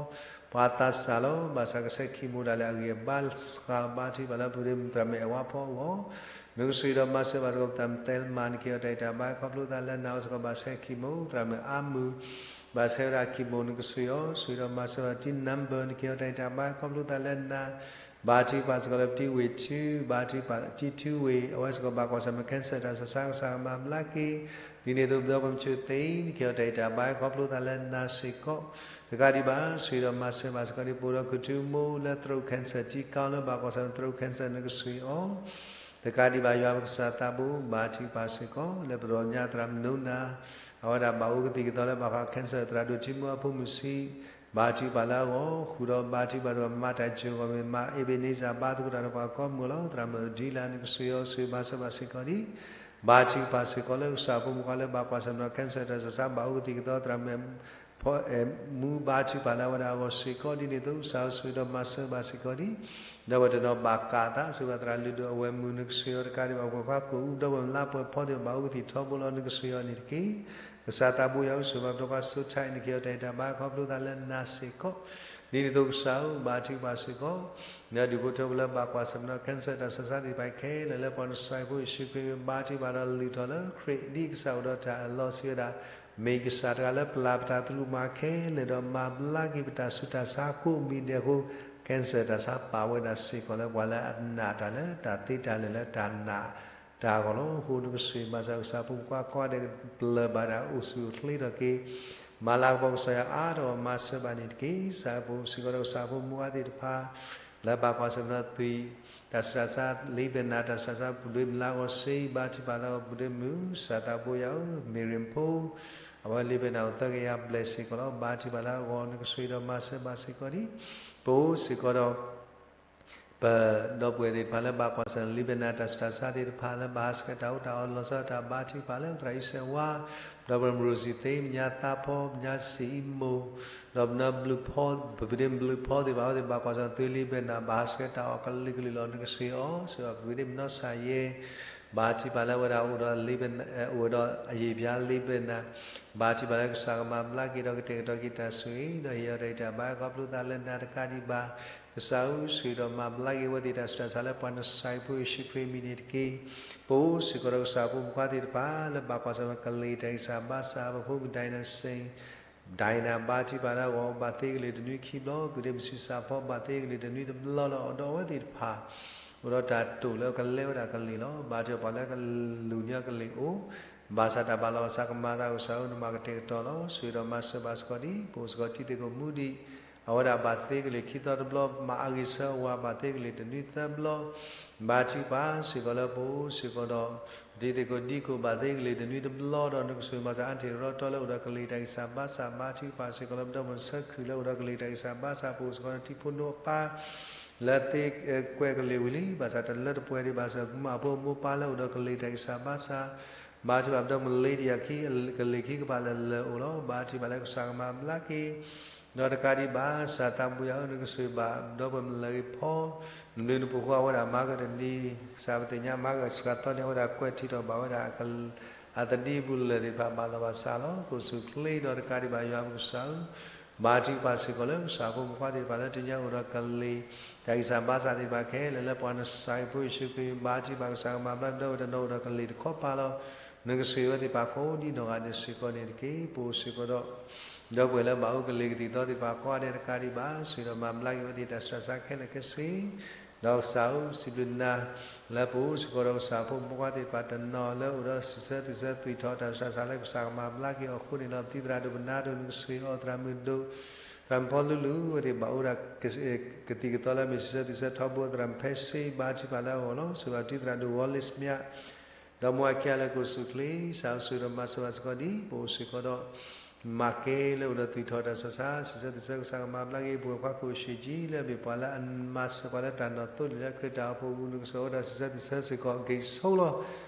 ပှၤသးစၢ်လီၤ. ဘၣ်ဆၣ်ကဆဲးခံမိၢ်ဒၣ်လဲာ်အဂံၢ်အဘါစှၤ ဘါထုကဖၣ်လၢပုၢ်ဒ့မုၣ်သရၣ်မုၣ်အဲၣ်ဝါဖီအဂီၢ် နကဆှၢဒီးမၤစၢၤဘၣ်စ့ၢ်ကီး ပသရၣ်မုၣ်သဲလမၤ နက့ၤအီၤတၢ်အံၤတၢ်ဘါ ခီဖျိသးလၢနာ်ဝဲစ့ၢ်ကီး ဘၣ်ဆဲခံမိၢ် သရၣ်မုၣ်အါမုၢ် ဘၣ်ဆဲဝဲဒၣ်ခံမိၢ် နကဆှၢအီၤ ဆှၢဒီးမၤစၢၤဘၣ် တံနၢ်ဘၢ နက့ၤအီၤတၢ်အံၤတၢ်ဘါ ခီဖျိသးလၢနာ် ဘါထုကဖၣ်စ့ၢ်ကီးလၢပတံဝ့ၢ်ထူ ဘါထုကဖၣ်တံထူဝ့ၢ် အဝဲစ့ၢ်ကီးဘၣ်ကွၢ်ဆၢၣ်မဲာ် cancer တၢ်ဆးဆး ကစၢ်မၤဘျါက့ၤ ဒ်န့ၣ်အသိး ပဒီပုၢ်ဝဲၢ်မုၣ်ဆူၣ်သ့ နက့ၤအီၤတၢ်အံၤတၢ်ဘါ ခီဖျိသးလၢနာ်စ့ၢ်ကီး တကးဒံးဘၣ် ဆှၢဒီးမၤစၢၤဘၣ်စ့ၢ်ကီး ဒ်ပအိၣ်ဒီးခူၣ်ထူမိၢ်လၢ throat cancer ထံကီၢ်လၢဘၣ်ကွၢ်ဆၢၣ်မဲာ် throat cancer နကဆှၢအီၤ တကးဒံးဘၣ် ယွၤပကစၢ်သးဘိ ဘါထုကဖၣ်စ့ၢ်ကီး လၢပဒီညါသရၣ်မုၣ်နိနၤ အဝဲဒၣ်ဘၣ်အိၣ်ကသံၣ်ကသီလၢဘၣ်ဃး cancer သရၣ်ဒိၣ်ထံမူအဖိမုၣ်ဆံး ဘါထုကဖၣ်လၢအဂီၢ် ဃုာ်ဒီးဘါထုကဖၣ်သပှၢ် မၤတၢ်စၢၤဂီၢ်မ့ၢ်မး Ebenezer ဘါသကိးတၢ်ဒီးပှၤကိးမုၢ်လီၤ. သရၣ်မုၣ်အဒံလၢ် နကဆှၢအီၤ ဆှၢမၤစၢၤဘၣ်စ့ၢ်ကီးဒံး ဘါထုကဖၣ်စ့ၢ်ကီးလၢကစၢ်ဖိမုၣ်ခွါလၢဘၣ်ကွၢ်ဆၢၣ်မဲာ် cancer တၢ်ဆးဆး ဘၣ်အိၣ်ကသံၣ်ကသီ သရၣ်မုၣ် မူဘါထုကဖၣ်လၢအဝဲဒၣ်အဂီၢ်စ့ၢ်ကီး ဒ်န့ၣ်အသိး ကစၢ်ဆှၢဒီးမၤစၢၤဘၣ်စ့ၢ်ကီးဒံး ဒီပုၢ်ဝဲၢ်တနီၤဘၣ်ကးအသး ဆှၢဘၣ်သရၣ်လုၢ်ဒိၣ်အဝဲမုၣ် နကဆှၢအီၤ တကးဒံးဘၣ် ပှၤကွၢ်ကိးအူ ဒီပုၢ်ဝဲၢ်လါပှဲၤဖီသ့ၣ် ဘၣ်အိၣ်ကသံၣ်ထီဘိလီၤ နကဆှၢအီၤန့ၣ်တက့ၢ်. ကစၢ်သးဘိယွၤဧၢ ဆှၢဘၣ်ပဒီကွၢ်စိထါ နက့ၤအီၤတၢ်အံၤတၢ်ဘါ ခီဖျိသးလၢနာ်စ့ၢ်ကီး ဒ်န့ၣ်အသိးကစၢ်ဧၢ ဘါထုကဖၣ်စ့ၢ်ကီး ဒီးဒူၣ်ဖိထၢဖိလၢဘၣ်ကွၢ်ဆၢၣ်မဲာ် cancer တၢ်ဆးဆးသ့ၣ်တဖၣ်ခဲလၢာ် လၢပှၤနစၢ်ဖိယ့ၣ်ၡူးခရံာ် ဘါထုကဖၣ်ဒီးလုၢ်ထီၣ်လၢခရံာ် ဒ်ကစၢ်အိၣ်ဒီးတၢ်အၢၣ်လီၤစံးဝဲဒၣ် မ့ၢ်ကစၢ်တဂၤလၢပျၢ်ပတၢ်သရူးမၤခဲလၢာ်ဒီး မၤဘျါက့ၤပတၢ်ဆူးတၢ်ဆါကိးမံၤဒဲးအဃိ cancer တၢ်ဆါပာ်ဝဲဒၣ်စ့ၢ်ကီးလၢပှၤလၢအနာ်တၢ်လၢတၢ်သ့တၢ်လၢာ်လၢတၢ်နာ်တၢ်အဂီၢ်လီၤ. အဃိနကဆှၢမၤစၢၤ ကစၢ်ဖိမုၣ်ဖိခွါကိးဂၤဒဲး ကလၢၢ်ဘၣ်တၢ်အိၣ်ဆူၣ်အိၣ်ချ့ထီၣ်က့ၤ မၤလၤကပီၤကစၢ်ယွၤအါထီၣ်မၤစၢၤဘၣ်န့ၣ်တက့ၢ်. ကစၢ်ဖိစ့ၢ်ကီးဒီးကစၢ်ဖိမုၣ်ခွါသ့ၣ်တဖၣ် လၢဘၣ်ကွၢ်ဆၢၣ်မဲာ်သွံၣ် တၢ်ဆူးတၢ်ဆါ လံာ်ဘဲၣ်နၤ တၢ်ဆူးတၢ်ဆါ ပုၢ်ဒ့မုၣ်လၢအဂီၢ်စ့ၢ် ဘါထုကဖၣ်လၢအဂီၢ် ပုၢ်ဒ့မုၣ် ကစၢ်သးဘိယွၤဧၢ မ့ၢ်ရ့ၣ်ဖိ အဝဲလံာ်ဘဲၣ်နၤအိၣ်သၢကယၤဘျဲၣ်စ့ၢ်ကီးလီၤ. ဘါထုကဖၣ်လၢအဂီၢ် နကဆှၢဒီးမၤစၢၤဘၣ်စ့ၢ်ကီးဒံး ပအိၣ်စ့ၢ်ကီးဒီး ပဒီပုၢ်ဝဲၢ်သ့ၣ်တဖၣ်လၢဘၣ်ကွၢ်ဆၢၣ် လံာ်ဘဲၣ်နၤ တၢ်ဆူးတၢ်ဆါသ့ၣ်တဖၣ်လၢဘၣ်ဟးဆှဲးတၢ်အိၣ်တၢ်အီ လီၤဆီဒၣ်တၢ်ဘါထုကဖၣ်လၢသရၣ်အံၣ်စဲးဝါ ဒီးပနီၢ်မရူၢ်စံၣ်သ့ ပညါသးဖီ ပညါစံၣ်အံမိၢ် ဒီးပနီၢ်ဘျုးဖီ ပပဒ့ဘျုးဖီသ့ၣ်တဖၣ် အဝဲသ့ၣ်ဘၣ်ကွၢ်ဆၢၣ်သွံၣ်လံာ်ဘဲၣ်နၤ ဘၣ်ဟးဆှဲးတၢ်အီၣ်ကလုာ်ကလုာ်လီၤ. နကဆှၢအီၤ ဆှၢအီၤ ပပဒ့မနီၢ်စၢ်ယဲ ဘါထုကဖၣ်လၢအဝဲဒၣ်အိၣ်ဒီးလံာ်ဘဲၣ်နၤ အိၣ်ဝဲဒီးအယံာ်ပျါလံာ်ဘဲၣ်နၤ ဘါထုကဖၣ်လၢကစၢ်ကမၤဘျါက့ၤဒီးကတဲာ်ကတီၤက့ၤတၢ်ဆိၣ်ဂ့ၤ ဒီးဟ့ၣ်အီၤတၢ်ဂံၢ်တၢ်ဘါ ခီဖျိသးလၢနာ်တကးဒံးဘၣ် ကစၢ်ဧၢ ဆှၢဒီးမၤဘျါက့ၤအဝဲသ့ၣ်တၢ်ဆူးတၢ်ဆါလၢပှၤနစၢ်ဖိယ့ၣ်ၡူးခရံာ်အမံၤန့ၣ်တက့ၢ်. ပအိၣ်စ့ၢ်ကီးဒီးကစၢ်ဖိမုၣ်ခွါသ့ၣ်တဖၣ် လၢဘၣ်ကွၢ်ဆၢၣ်မဲာ်ကလံၤတၢ်ဂံၢ်စၢ်ဘါစၢ် ပဖိမုၣ်ဒိၣ်နၤစ့ၢ် ဒိၣ်နၤ ဘါထုကဖၣ်လၢအဂီၢ် ဘၣ်သ့ကလံၤတနွံခံဘျီ ပုၢ်ဒ့မုၣ်ဆံးစၢ်ဖီ ဘၣ်သ့ကလံၤတနွံတဘျီလၢအအိၣ်ဒီးအဝဲသ့ၣ်တဖၣ် အိၣ်ဒီးတၢ်တိာ်လၢကလဲဝဲဒၣ်ကလံၤလီၤ. ဘါထုကဖၣ်ပှၤလၢကလူၤန့ၢ်အီၤကလံၤအိၣ် ဘၣ်ဆၣ်တၢ်ဘၣ်လီၤဘၣ်စးကမၤအသး ကစၢ်ဧၢ နမၤကတဲာ်ကတီၤလီၤ. ဆှၢဒီးမၤစၢၤဘၣ်စ့ၢ်ကီးဒံး ပအိၣ်စ့ၢ်ကီးတံၤသကိးမူဒံး အဝဲဒၣ်ဘၣ်သ့ကလံၤခံသီတဘျီ မၤအဂ့ၤဆၢအဝၤ ဘၣ်သ့ကလံၤတနွံသၢဘျီ ဘါထုကဖၣ်စ့ၢ်ကီးလၢပအိၣ်စ့ၢ်ကီးဒီး တံၤသကိးဒံကိး ဘၣ်သ့ကလံၤတနွံတဘျီဒီး နကဆှၢမၤစၢၤအါထံၣ်ရီတီလၢအိၣ်ဒီးကလံၤတၢ်ဂံၢ်စၢ်ဘါစၢ် ဘါထုကဖၣ်စ့ၢ်ကီးလၢပဒီပုၢ်ဝဲၢ်ဆၢခုၣ်လၢအိၣ်ဒီးကလံၤတၢ်ဂံၢ်စၢ်ဘါစၢ် ပအိၣ်စ့ၢ်ကီးဒီးတံၤဖိဒိၣ်အပၢ် လၢသ့ကွဲးကလံၤဝံၤလံ ဘၣ်ဆၣ်တလၢတပှဲၤဒံးဘၣ်ဆၣ် မုၢ်အဖိမိၢ်ပၢ်လၢအိၣ်ဒီးကလံၤတၢ်ဂံၢ်စၢ်ဘါစၢ် ဘါထုကဖၣ်ပဒီပုၢ်ဝဲၢ်လ့ဒံယၤခံ ကလံၤခံကပၤလၢာ်လၢာ်အိၣ်လီၤ. ဘါထုကဖၣ်လၢကစၢ်ကမၤဘျါက့ၤ ဒီးတကးဒံးဘၣ် ကစၢ်သးဘိယွၤဧၢ နကဆှၢဘၣ် ဒီပုၢ်ဝဲၢ်မုၢ်လၢဂ့ၤဖီ နဘျုးနဖှိၣ်ဃီအဝဲဒၣ်မၤကတနံၤ ကစၢ်ပသ့ၣ်ညါမၤကဆှၢသီန့ၣ် အဝဲဒၣ်ကွဲးထံထီၣ်ဘၣ်ဝဲဒၣ် အသဒံအပူၤလၢာ်သ့ၣ်တဖၣ်ဘၣ်လီၤဘၣ်စးလီၤ. ကအိၣ်ဆူၣ်အိၣ်ချ့ဒီးတကးဒံးဘၣ်ယွၤပကစၢ်ဧၢ ဘါထုကဖၣ်စ့ၢ်ကီးလၢကစၢ်ဖိမုၣ်ခွါသ့ၣ်တဖၣ်လၢတညါအိၣ်ဒီးကလံၤ တၢ်ဂံၢ်စၢ်ဘါစၢ်သ့ၣ်တဖၣ်ခဲလၢာ်လၢပှၤနစၢ်ဖိယ့ၣ်ၡူးခရံာ် ဘါထုကဖၣ်ကစၢ်ကမၤဘျါ ဒီပုၢ်ဝဲၢ်တနီၤအိၣ်ဒီးကလံၤတခီပၤလီၤ. နကဆှၢအဝဲသ့ၣ်တဖၣ်ကိးဒ်နီၢ်ဂၤဒဲးစ့ၢ်ကီးန့ၣ်တက့ၢ်. ပအိၣ်စ့ၢ်ကီးဒီး ဒီပုၢ်ဝဲၢ်လၢဘၣ်အိၣ်ကလံၤကသံၣ်သီသ့ၣ်တဖၣ်ကိးဂၤဒဲးတကးဒံးဘၣ် ဆှၢဒီးမၤဘျါက့ၤအဝဲသ့ၣ်တၢ်ဆူးတၢ်ဆါခဲလၢာ်ခဲဆ့ ဒီးကစၢ်ဧၢ စံးဘျုးနၤ လၢပအိၣ်စ့ၢ်ကီးဒီးကစၢ်ဖိမုၣ်ဖိခွါသ့ၣ်တဖၣ်တနီၤလၢအိၣ်ဒီးစံးဆၢသူၣ်ဆၢသွံၣ်ထီၣ်တၢ်ဆူးတၢ်ဆါလၢကစၢ်ကမၤဘျါက့ၤအီၤအဃိန့ၣ်လီၤ. ပတံၤသရၣ်ဒိၣ်ပနါဒိၣ် နကဆှၢအီၤ သရၣ်မုၣ်ဒိၣ် သရၣ်မုၣ်ဖီလူလူ အဝဲသ့ၣ်ဘၣ်အိၣ်ဒၣ် ကသံၣ်ကသီလၢမ့ၢ်စံးဆၢသူၣ်ဆၢထီဘိ သရၣ်မုၣ်ဖဲစ့ ဘါထုကဖၣ်လၢအဂီၢ်လီၤ. ဆှၢဘၣ်ပတံၤသရၣ်ဒိၣ်ဝီလ့ၣ်စမၠး ဒီးမိၢ်အခံဂၤလၢကအိၣ်ဆူၣ်အိၣ်ချ့ ကစၢ်ဧၢ ဆှၢဒီးမၤစၢၤဘၣ်စ့ၢ်ကီးဒံး ပအိၣ်စ့ၢ်ကီးဒီး မၤကဲလၢအိၣ်ဒီးသူၣ်ထီၣ်တၢ်ဆူးတၢ်ဆါ စံးဆၢသူၣ်ဆၢကစၢ်ကမၤဘျါက့ၤ ပဝဲၢ်ခွါခိၣ်ရှ့ၣ်ကၠံ လၢအမ့ၢ်ပှၤလၢအမၤစၢၤပှၤလၢတၢ်နီၣ်သိလံၤလၢခရံာ်တၢ်အိၣ်ဖှိၣ်အပူၤ နကဆှၢဝဲဒၣ်စံးဆၢသူၣ်ဆၢစ့ၢ်ကီး က့ၤဆိလီၤ.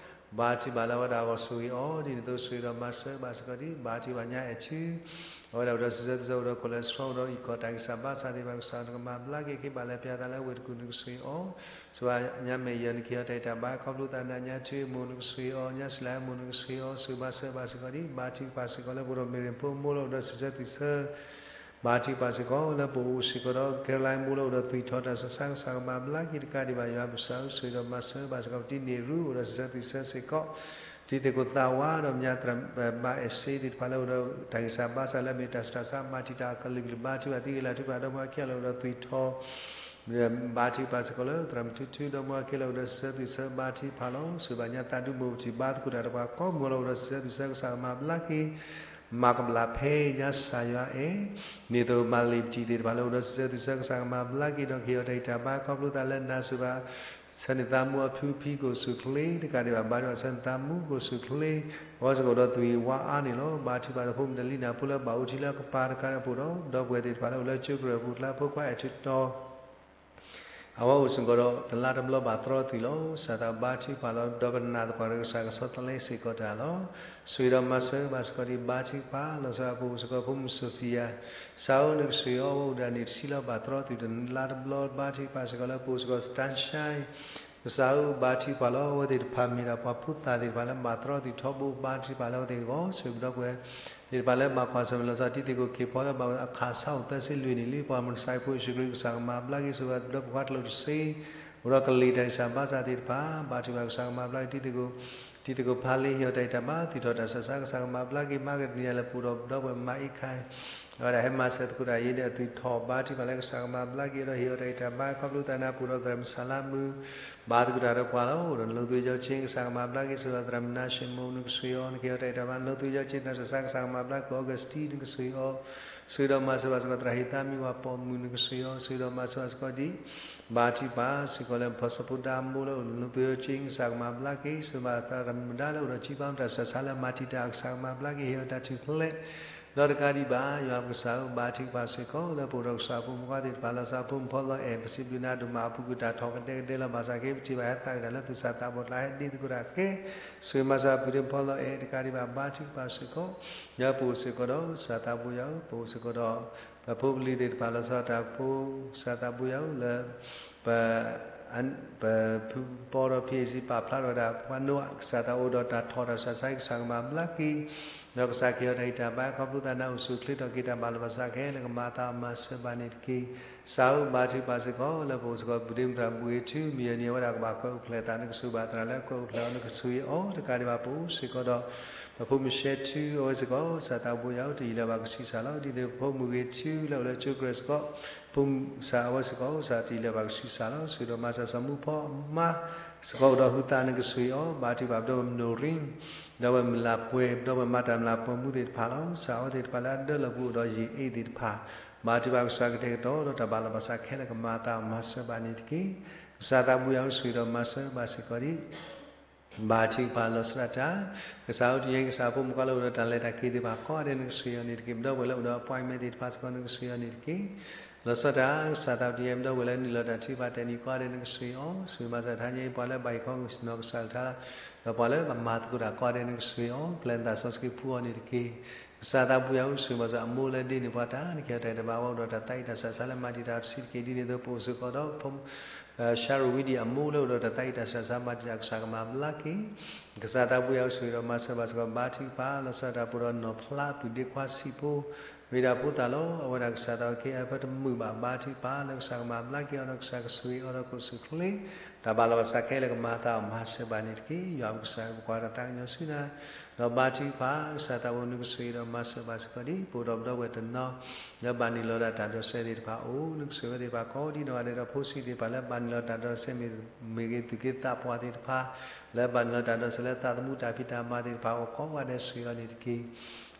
ဘါထုကဖၣ်လၢအဝဲဒၣ်အဂီၢ်ဆိၣ်ဂ့ၤအီၤ ဒ်န့ၣ်အသိးဆိၣ်ဂ့ၤဒီးမၤစၢၤဘၣ်စ့ၢ်ကီးဒံး ဘါထုကဖၣ်ညါအဲၣ်ထူ အဝဲဒၣ်အိၣ်ဒီးစံးဆၢသုဆၢအိၣ်ဒီးခိၣ်လဲၤဆှီအိၣ်ဒီးအံၤကီၢ်တၢ်ဂံၢ်စၢ်ဘါစၢ်သ့ၣ်တဖၣ် ကစၢ်နကမၤဘျါက့ၤ က့ၤဘၣ်လဲၤပျါသးလၢဝ့ၢ်တကူၣ်နကဆိၣ်ဂ့ၤအီၤ ဆိၣ်ဂ့ၤညါမဲာ်ယီၤနကဟ့ၣ်အီၤတၢ်ဂံၢ်တၢ်ဘါ ခီဖျိသးနၤညါထူအမိၢ်နကဆိၣ်ဂ့ၤအီၤ ညါစံလၤအမိၢ်နကဆိၣ်ဂ့ၤအီၤ ဆိၣ်ဂ့ၤဘၣ်စၢၤဘၣ်စ့ၢ်ကီးဒံး ဘါထုကဖၣ်စ့ၢ်ကီးလၢပအိၣ်ဒီး မ့ၢ်ရ့ၣ်ဖိမိၢ်လၢအိၣ်ဒီးစံးဆၢသုဆၢ ဘါထုကဖၣ်စ့ၢ်ကီးလၢပအိၣ်စ့ၢ်ကီးဒီး ကဲရလါမိၢ်လၢအိၣ်ဒီးသွံၣ်ထီၣ်တၢ်ဆၢဆါ ကစၢ်ကမၤဘျါက့ၤတကးဒံးဘၣ် ယွၤပကစၢ်ဧၢ ဆိၣ်ဂ့ၤဒီးမၤစၢၤဘၣ်စ့ၢ်ကီး ပတံၤန့ၢ်ရူအိၣ်ဒီးစံးဆၢသုဆၢစ့ၢ်ကီး တံၤသကိးသးဝါဒီးမညါသရၣ်ဘၣ်အဲၣ်စ့သ့ၣ်တဖၣ်လၢအိၣ်ဒီးတၢ်ဂံၢ်စၢ်ဘါစၢ်လၢအမ့ၢ်တၢ်ဆူးတၢ်ဆါ မၤတံာ်တာ်အကလုာ်ကလုာ် ဘါထုကဖၣ်သံဂ့ၤလၤထုကဖၣ်ဒီးမၤခံဂၤလၢအိၣ်ဒီးသွံၣ်ထီၣ် ဘါထုကဖၣ်စ့ၢ်ကီးလၢသရၣ်မုၣ်ထူထူ ဒီးမၤခံဂၤလၢအိၣ်ဒီးစံးဆၢသုဆၢ ဘါထုကဖၣ်လီၤ. ဆိၣ်ဂ့ၤဘၣ်ညါသးဒူမိၢ်ပထံၣ်ဘါသကိးတၢ်ဒီးပှၤကိးမုၢ်ဂီၤလၢအိၣ်ဒီးစံးဆၢသုဆၢ ကစၢ်ကမၤဘျါက့ၤ မၤကဘျၣ်ဖဲညါစၢ်ယွၤအဲၣ် ဒ်သိးမၤလ့ၤပတံၤသ့ၣ်တဖၣ်လၢအိၣ်ဒီးစံးဆၢသုဆၢ ကစၢ်ကမၤဘျါက့ၤဒီးကဟ့ၣ်အီၤတၢ်ဂံၢ်တၢ်ဘါ ခီဖျိသးလၢနၤဆိၣ်ဂ့ၤဘၣ် ဆၢန့ၣ်သးမူအဖုဖံကိၣ်ဆူၣ်ချ့ တကးဒံးဘၣ် ဘါထုကဖၣ်ဆၢန့ၣ်သးမူကိၣ်ဆူၣ်ချ့ အဝဲစ့ၢ်ကီးအိၣ်ဒီးသွံၣ်ဝါအါန့ၣ်လီၤ. ဘါထုကဖၣ်ဖိမုၣ်တလံနၢ်ဖိလၢဘၣ်အိၣ်ထံလၢကပၤတခါဒီးပအိၣ်ဒီး ဒီပုၢ်ဝဲၢ်သ့ၣ်တဖၣ်လၢအိၣ်လၢကၠိကရၢၢ်ပူၤ ကျါဖိခွါအဲၣ်ထူၣ်တီၤ အဝဲအိၣ်စ့ၢ်ကီးဒီးတလါတဘျီဘၣ်သရီသွံၣ်လီၤ. ကစၢ်သးဘါထုကဖၣ်လီၤ ဒီးပနာ်သပှၢ်တၢၢ် ကစၢ်ကဆီတလဲစ့ၢ်ကီးတၢ်လီၤ. ဆိၣ်ဂ့ၤဒီးမၤစၢၤဘၣ်စ့ၢ်ကီးဒံး ဘါထုကဖၣ် လီၤဆီဒၣ်ပအိၣ်စ့ၢ်ကီးဖိမုၣ်စီၤဖံယၤ ကစၢ်ဧၢ နကဆိၣ်ဂ့ၤအီၤ အဝဲအိၣ်ဒၣ်န့ၣ်တဆံလီၤ ဘၣ်သရီသွံၣ်တလါတဘျီ ဘါထုကဖၣ်စ့ၢ်ကီးလၢပအိၣ်စ့ၢ်ကီး Sunshine ကစၢ်ဧၢ ဘါထုကဖၣ်လီၤ အဝဲသ့ၣ်တဖၣ်မ့ၢ်ဒၣ်ပှၤဖိသၣ်သ့ၣ်တဖၣ်လၢဘၣ်သရီသွံၣ်ထီဘိ ဘါထုကဖၣ်လၢအဝဲသ့ၣ်အဂီၢ် ဆိၣ်ဂ့ၤဒီပုၢ်ဝဲၢ်သ့ၣ်တဖၣ်လၢဘၣ်ကွၢ်ဆၢၣ်မဲာ် လီၤဆီဒၣ်တံၤသကိးခ့ၣ်ဖီလၢဘၣ်အခးဆါအိၣ်သၢဆံလွံၢ်နံၣ်လံ ပှၤမုၢ်ဆါအံၤဖိယ့ၣ်ၡူးခရံာ် ကစၢ်ကမၤဘျါက့ၤ ဆိၣ်ဂ့ၤဒီးပှၤကျိာ်တစ့ အိၣ်ဒီးကလံၤတၢ်ဂံၢ်စၢ်ဘါစၢ်သ့ၣ်တဖၣ် ဘါထုကဖၣ် ကစၢ်ကမၤဘျါက့ၤ တံၤသကိး တံၤသကိးဖးလ့ ဟ့ၣ်အီၤတၢ်ဂံၢ်တၢ်ဘါ သွံၣ်ထီၣ်တၢ်ဆၢဆါ ကစၢ်ကမၤဘျါက့ၤ မၤကဒနံယၤလၢပအိၣ်ဒီးဒီပုၢ်ဝဲၢ်မၤအ့ခါ အဝဲဒၣ်ဟဲမၤစၢၤသကိးတၢ်အံၤဒီးအသွံၣ်ထီၣ် ဘါထုကဖၣ်လၢကစၢ်ကမၤဘျါက့ၤဒီးဟ့ၣ်အီၤတၢ်ဂံၢ်တၢ်ဘါ ခီဖျိသးနၤပအိၣ်ဒီးသရၣ်မုၣ်စလၤမုၣ် ဘါသကိးတၢ်ဒီးပှၤလီၤ အိၣ်ဒီးနလိၤသွံၣ်ယီၤဆ့ ကစၢ်ကမၤဘျါက့ၤ ဆိၣ်ဂ့ၤဒီးသရၣ်မုၣ်နါၡ့မိၣ် နကဆိၣ်ဂ့ၤအီၤ နကဟ့ၣ်အီၤတၢ်ဂံၢ်တၢ်ဘါ နလိၤသွံၣ်ယီၤဆ့ တၢ်ဆၢဆါ ကစၢ်ကမၤဘျါက့ၤ အီကစတံ နကဆိၣ်ဂ့ၤအီၤ ဆိၣ်ဂ့ၤဒီးမၤစၢၤဘၣ်စ့ၢ်ကီးသရၣ်ဟ့ၣ်သးမံဝၤပိာ်မုၣ် နကဆိၣ်ဂ့ၤအီၤ ဆိၣ်ဂ့ၤဒီးမၤစၢၤဘၣ်စ့ၢ်ကီးဒံး ဘါထုကဖၣ်စ့ၢ်ကီးလၢ ဖီၣ်စီဖိဒါမိၢ်လၢအိၣ်ဒီးနလိၤသွံၣ်ယီၤဆ့ ကစၢ်ကမၤဘျါက့ၤ ဆိၣ်ဂ့ၤဘၣ်သရၣ်မုၣ်ဒါလၢအိၣ်ဒီး ကံဘါမုၢ်တၢ်ဆၢဆါလၢမၤတံာ်တာ် ကစၢ်ကမၤဘျါက့ၤ ဟ့ၣ်အီၤတၢ်ထူၣ်ဖျဲး ဒီးတကးဒံးဘၣ် ယွၤပကစၢ်ဧၢ ဘါထုကဖၣ်စ့ၢ်ကီးလၢပအိၣ်ဒီးကစၢ်ဖိမုၣ်ဖိခွါသ့ၣ်တဖၣ် လီၤဆီဖိမုၣ်ဖိလီၤအဲၣ် ပစံးဘျုးနၤဒိၣ်မး အပူၤကွံာ်တၢ်ထီၣ်ကဒဲကဒဲလီၤ ဘၣ်ဆၣ်က့ ပထံၣ်ဘၣ်ဟဲသးဝံၣ်တၢ်လၢသူၣ်စၢ်သးဘီၣ်ကျါ ဟဲဒ့သကိးတၢ်ဃဲ ဆိၣ်ဂ့ၤမၤစၢၤအပုၢ်ဒီးဖိလီၤအဲၣ် တကးဒံးဘၣ် ဘါထုကဖၣ်စ့ၢ်ကီး ယွၤပအိၣ်စ့ၢ်ကီးဒီး ကစၢ်သးဘိယွၤဧၢ ပအိၣ်စ့ၢ်ကီးဒီး ပဖိပလံၤသ့ၣ်တဖၣ် လီၤဆီတၢ်ဖိ ကစၢ်သးဘိယွၤဧၢ လၢ ပ ပဖုပီဒီးဖံအ့ၣ်စံပာ်ဖျါထီၣ်ဝဲဒၣ် ပှၤနိအၤ ကစၢ်သးအိၣ်ဒီးတၢ်ထီၣ်တၢ်ဆၢဆါ ကစၢ်ကမၤဘျါက့ၤ ဒီးကစၢ်ကဟ့ၣ်အီၤတၢ်ဂံၢ်တၢ်ဘါ ခီဖျိသးနၤအိၣ်ဆူၣ်အိၣ်ချ့ထီၣ်က့ၤတၢ်ဘၣ်လီၤဘၣ်စးခဲလၢာ် ကမၤသးမၤစၢၤဘၣ်န့ၣ်တက့ၢ်. ကစၢ်ဧၢ ဘါထုကဖၣ်စ့ၢ်ကီး လၢပအိၣ်စ့ၢ်ကီး ဘုဒ့မုၣ်သရၣ်ဘှ့ၣ်ထူ မုၢ်ယဲၢ်နံၤ အဝဲဒၣ်ကဘၣ်ကွဲးအိၣ်ဖျဲၣ်အသး နကဆိၣ်ဂ့ၤဘၣ်သရၣ်လၢကွဲးအိၣ်ဖျဲၣ်အီၤ နကဆိၣ်ဂ့ၤအီၤ တကးဒံးဘၣ် ပအိၣ်စ့ၢ်ကီးဒီး ပဖိမုၣ်ရှဲထူ အဝဲစ့ၢ်ကီး ကစၢ်သးဘိယွၤဧၢ တယံာ်လၢၤဘၣ်ကဆံးစၢ်လီၤ. ဒ်သိးပဖိမုၣ်ဂ့ၤထူလၢအိၣ်လၢကၠိကရၢၢ်စ့ၢ်ကီး ပဖိမုၣ်စးအဝဲစ့ၢ်ကီး ကစၢ်တယံာ်လၢၤဘၣ်ကဆံးစၢ်လီၤ. ဆိၣ်ဂ့ၤဒီးမၤစၢၤစီၤမူဖီမါ စ့ၢ်ကီးအိၣ်ဒီးဟုသး နကဆိၣ်ဂ့ၤအီၤ ဘါထုကဖၣ်ပဒီပုၢ်ဝဲၢ်မုၣ်နိၣ်ရံ ဒီပုၢ်ဝဲၢ်မုၣ်လၢ်ပှဲၤ ပဒီပုၢ်ဝဲၢ်မၤတၢ်မုၢ်လၢ်ပှဲၤမူသ့ၣ်တဖၣ်လီၤ. ကစၢ်အဝဲသ့ၣ်တဖၣ်လၢအဒၢလီၤပူၤအိၣ်ဒီးယံာ်အ့ၣ်သ့ၣ်တဖၣ် ဘါထုကဖၣ်ကစၢ်ကတဲာ်ကတီၤဒီးတၢ်ဘၣ်လီၤဘၣ်စးခဲလၢာ် ကမၤသးမၤစၢၤဘၣ်န့ၣ်တက့ၢ်. ကစၢ်သးဘိယွၤဧၢ ဆိၣ်ဂ့ၤဒီးမၤစၢၤဘၣ်စ့ၢ်ကီးဒံး ဘါထုကဖၣ်လီၤဆီဒၣ်တၢ် ကစၢ်ဧၢ တနံၤအံၤ ကစၢ်ဖိမုၣ်ဖိခွါလၢအိၣ်ဒီးတၢ်လဲၤတၢ်က့ၤသ့ၣ်တဖၣ်ကိးဂၤဒဲး နကဆိၣ်ဂ့ၤအီၤန့ၣ်တက့ၢ်. ပဒီပုၢ်ဝဲၢ်လၢအိၣ်ဒီး appointment သ့ၣ်တဖၣ်စ့ၢ်ကီး နကဆိၣ်ဂ့ၤအီၤန့ၣ်တက့ၢ်. လီၤဆီဒၣ်တၢ် ကစၢ်သးဘိယွၤ ပဒီပုၢ်ဝဲၢ်လၢနုာ်လီၤတၢ်ထုကဖၣ်တဲာ်န့ၣ်ကိးဂၤဒဲး နကဆိၣ်ဂ့ၤအီၤ ဆိၣ်ဂ့ၤမၤစၢၤတဟါညါအံၤ ပှၤလၢဘၣ်ဟ့ၣ်ခီကစၢ်နီၢ်ကစၢ်တခါ ဒီးပှၤလၢဘၣ်မၤသကိးတၢ်ကိးဂၤဒဲး နကဆိၣ်ဂ့ၤအီၤ ပျဲနသးစီဆှံဖှူအီၤန့ၣ်တက့ၢ်. ကစၢ်သးဘိယွၤ ဆိၣ်ဂ့ၤမၤစၢၤအမိၢ်လၢဒ့န့ၢ်ပှၤတၢ် နကဟ့ၣ်အီၤတၢ်ဂံၢ်တၢ်ဘါ အဝဲအိၣ်ဒီးတၢ်သးဝံၣ်တၢ်ဆးဆါလၢမၤတံာ်တာ်တဆံးတက့ၢ်. ဒ်န့ၣ်အသိး ပအိၣ်စ့ၢ်ကီးဒီး ဖိ ရှါရိၣ်ဝံဒံၣ်အမိၢ်လၢအိၣ်ဒီးတၢ်သးဝံၣ်တၢ်ဆးဆါ မၤတံာ်တာ် ကစၢ်ကမၤဘျါက့ၤ ကစၢ်သးဘိယွၤ ဆိၣ်ဂ့ၤဒီးမၤစၢၤဘၣ်စ့ၢ်ကီး ဘါထုကဖၣ် လီၤဆီဒၣ်တၢ် ပအိၣ်ဒီးနီၢ်ဖျါ ပုၢ်ဒ့ခွါဆံးဖိ မ့ၢ်ဒၣ်ဖိသၣ်လီၤ. အဝဲဒၣ်ကစၢ်သးဝဲက့ၤအဖၢတမုာ်ဘၣ် ဘါထုကဖၣ် လၢကစၢ်ကမၤဘျါက့ၤအီၤဒီး ကစၢ်ကဆိၣ်ဂ့ၤအီၤဒီး ကိၣ်ဆူၣ်ချ့ တၢ်ဘၣ်လီၤဘၣ်စးခဲလၢာ် ကမၤသးအီၤမၤစၢၤဘၣ်န့ၣ်တက့ၢ်. ယွၤပကစၢ် ပကွၢ်ဒီးသးကညီၤဆူနၤ ဒီးဘါထုကဖၣ် ကစၢ်သးဘိ နကဆိၣ်ဂ့ၤဒီးမၤစၢၤဘၣ်စ့ၢ်ကီးဒ် ပအိၣ်ဒီးပဒီပုၢ်ဝဲၢ်တနီၤ လၢဘၣ်နုာ်လီၤဒၣ်တၢ်ဒိးစဲးသ့ၣ်တဖၣ်အအိၣ် နကဆိၣ်ဂ့ၤအဝဲသ့ၣ်တဖၣ်ကိးဒ်နီၢ်ဂၤဒဲးဒီး ဖိဆံးသ့ၣ်တဖၣ်လၢဘၣ်နုာ်လီၤတၢ်ဒိးစဲး မ့ၢ်ဂ့ၤသူၣ်က့သးပှၢ်သ့ၣ်တဖၣ် လၢဘၣ်နုာ်လီၤတၢ်ဒိးစဲးလၢသးသမူတၢ်ဖံးတၢ်မၤသ့ၣ်တဖၣ်အအိၣ်ကိးဂၤဒဲး ဆိၣ်ဂ့ၤအီၤန့ၣ်တက့ၢ်.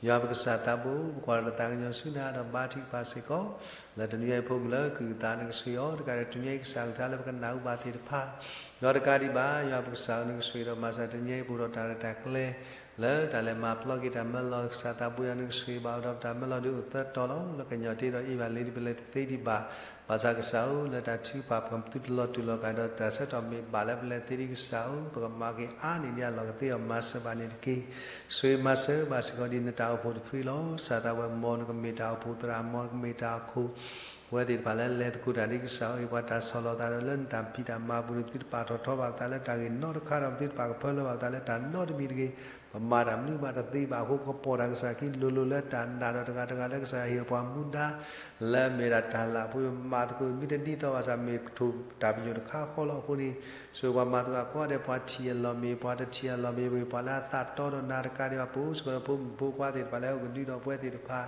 ယွၤပကစၢ်သးဘိ ပကွၢ်ဒီးသးကညီၤဆူနၤဒီးဘါထုကဖၣ်စ့ၢ်ကီး လၢတနံၤအံၤဖိမုၣ်လၢကုၢ်အသး နကဆိၣ်ဂ့ၤအီၤ တကးဒံး တနံၤအံၤကစၢ်ကလုၢ်ကထါလၢပကနၢ်ဟူဘၣ်သ့ၣ်တဖၣ် ဒီးတကးဒံးဘၣ် ယွၤပကစၢ်ဧၢ နကဆိၣ်ဂ့ၤဒီးမၤစၢၤ တနံၤအံၤပအိၣ်ဒီးတၢ်ရဲၣ်တၢ်ကျဲၤ လၢတၢ်လဲၤမၤပျီက့ၤတၢ်မၢလီၤ ကစၢ်သးဘိယွၤ နကဆိၣ်ဂ့ၤဘၣ်အိၣ်ဒီးပတၢ်မၢလီၤဒုးအိၣ်သၢတီၤလီၤ လၢကညီၤတ့ဒီးအ့ၣ်ဘၣ်လံ ဒ်ပလဲၤတသ့ဒံးဘၣ် ဘၣ်ဆၣ်ကစၢ်ဧၢ, လၢတၢ်ထုကဖၣ်ပသုတလီၤတူာ်လီၤကာ်ဒီး တၢ်ဆၢကတီၢ်မ့ၢ်ဘၣ်လၢပလဲၤသ့ဒ်ကစၢ်ဧၢ, ပကမၤက့ၤအါန့ၢ်ဒံးအလီၢ်ကသ့ဒီး မၤစၢၤဘၣ်န့ၣ်တက့ၢ်. ဆိၣ်ဂ့ၤမၤစၢၤဘၣ်စ့ၢ်ကီးဒ်နတၢ်အိၣ်ဖှိၣ်တဖုလီၤ. စၢ်သးဝဲ မ်နကမ့ၢ်တၢ်အိၣ်ဖှိၣ်သရၣ်, မ်နကမ့ၢ်တၢ်အိၣ်ဖှိၣ် ပဝဲသ့ၣ်တဖၣ်လၢလဲၤသကိးတၢ်ဒ်ကစၢ်ဧၢ, ပှၤတၢ်ဆီၣ်လီၤသးဒီးလၢနတၢ်ဖံးတၢ်မၤပူၤန့ၣ် ပသုတပာ်ထီၣ်ထီဘၣ်ပသးလၢတၢ်ဂ့ၢ်နီတခါဒီး ပသုတပာ်ကဖၢလၢဘၣ်ပသးလၢတၢ်နီတမံၤတဂ့ၤ. ပမၤတၢ်မနုၤမးတသ့ဘၣ်အဃိ ကပီၢ်တၢ်ကစၢ်ခံလိၤလိၤလၢတၢ်နာ်ဒီးတဂၤတဂၤလၢကစၢ်ယွၤဟ့ၣ်ပှၤမူဒါ လၢမ့ၢ်ဒၣ်တၢ်လၢအပှ့ၤမၤသကိးမ့ၢ်တဒ်သိးဘၣ်ဆၣ် မ့ၢ်ကထိၣ်တၢ်ပညိၣ်တခါဃီလီၤ. အဃိန့ၣ် ဆိၣ်ဂ့ၤပှၤမၤသကိးကိးဂၤဒဲး ပှၤထံၣ်အလီၢ်မ့ၢ်ဂ့ၤ ပှၤတထံၣ်အလီၢ်မ့ၢ်ဂ့ၤ ပှၤလၢအသးတီဒီးနၤတကးဒံးဘၣ် ပအိၣ်ဆိးဒီးဖိမုၣ်ဖိခွါသ့ၣ်တဖၣ်လၢအအိၣ်ကဒုဒီးပဝဲသ့ၣ်တဖၣ်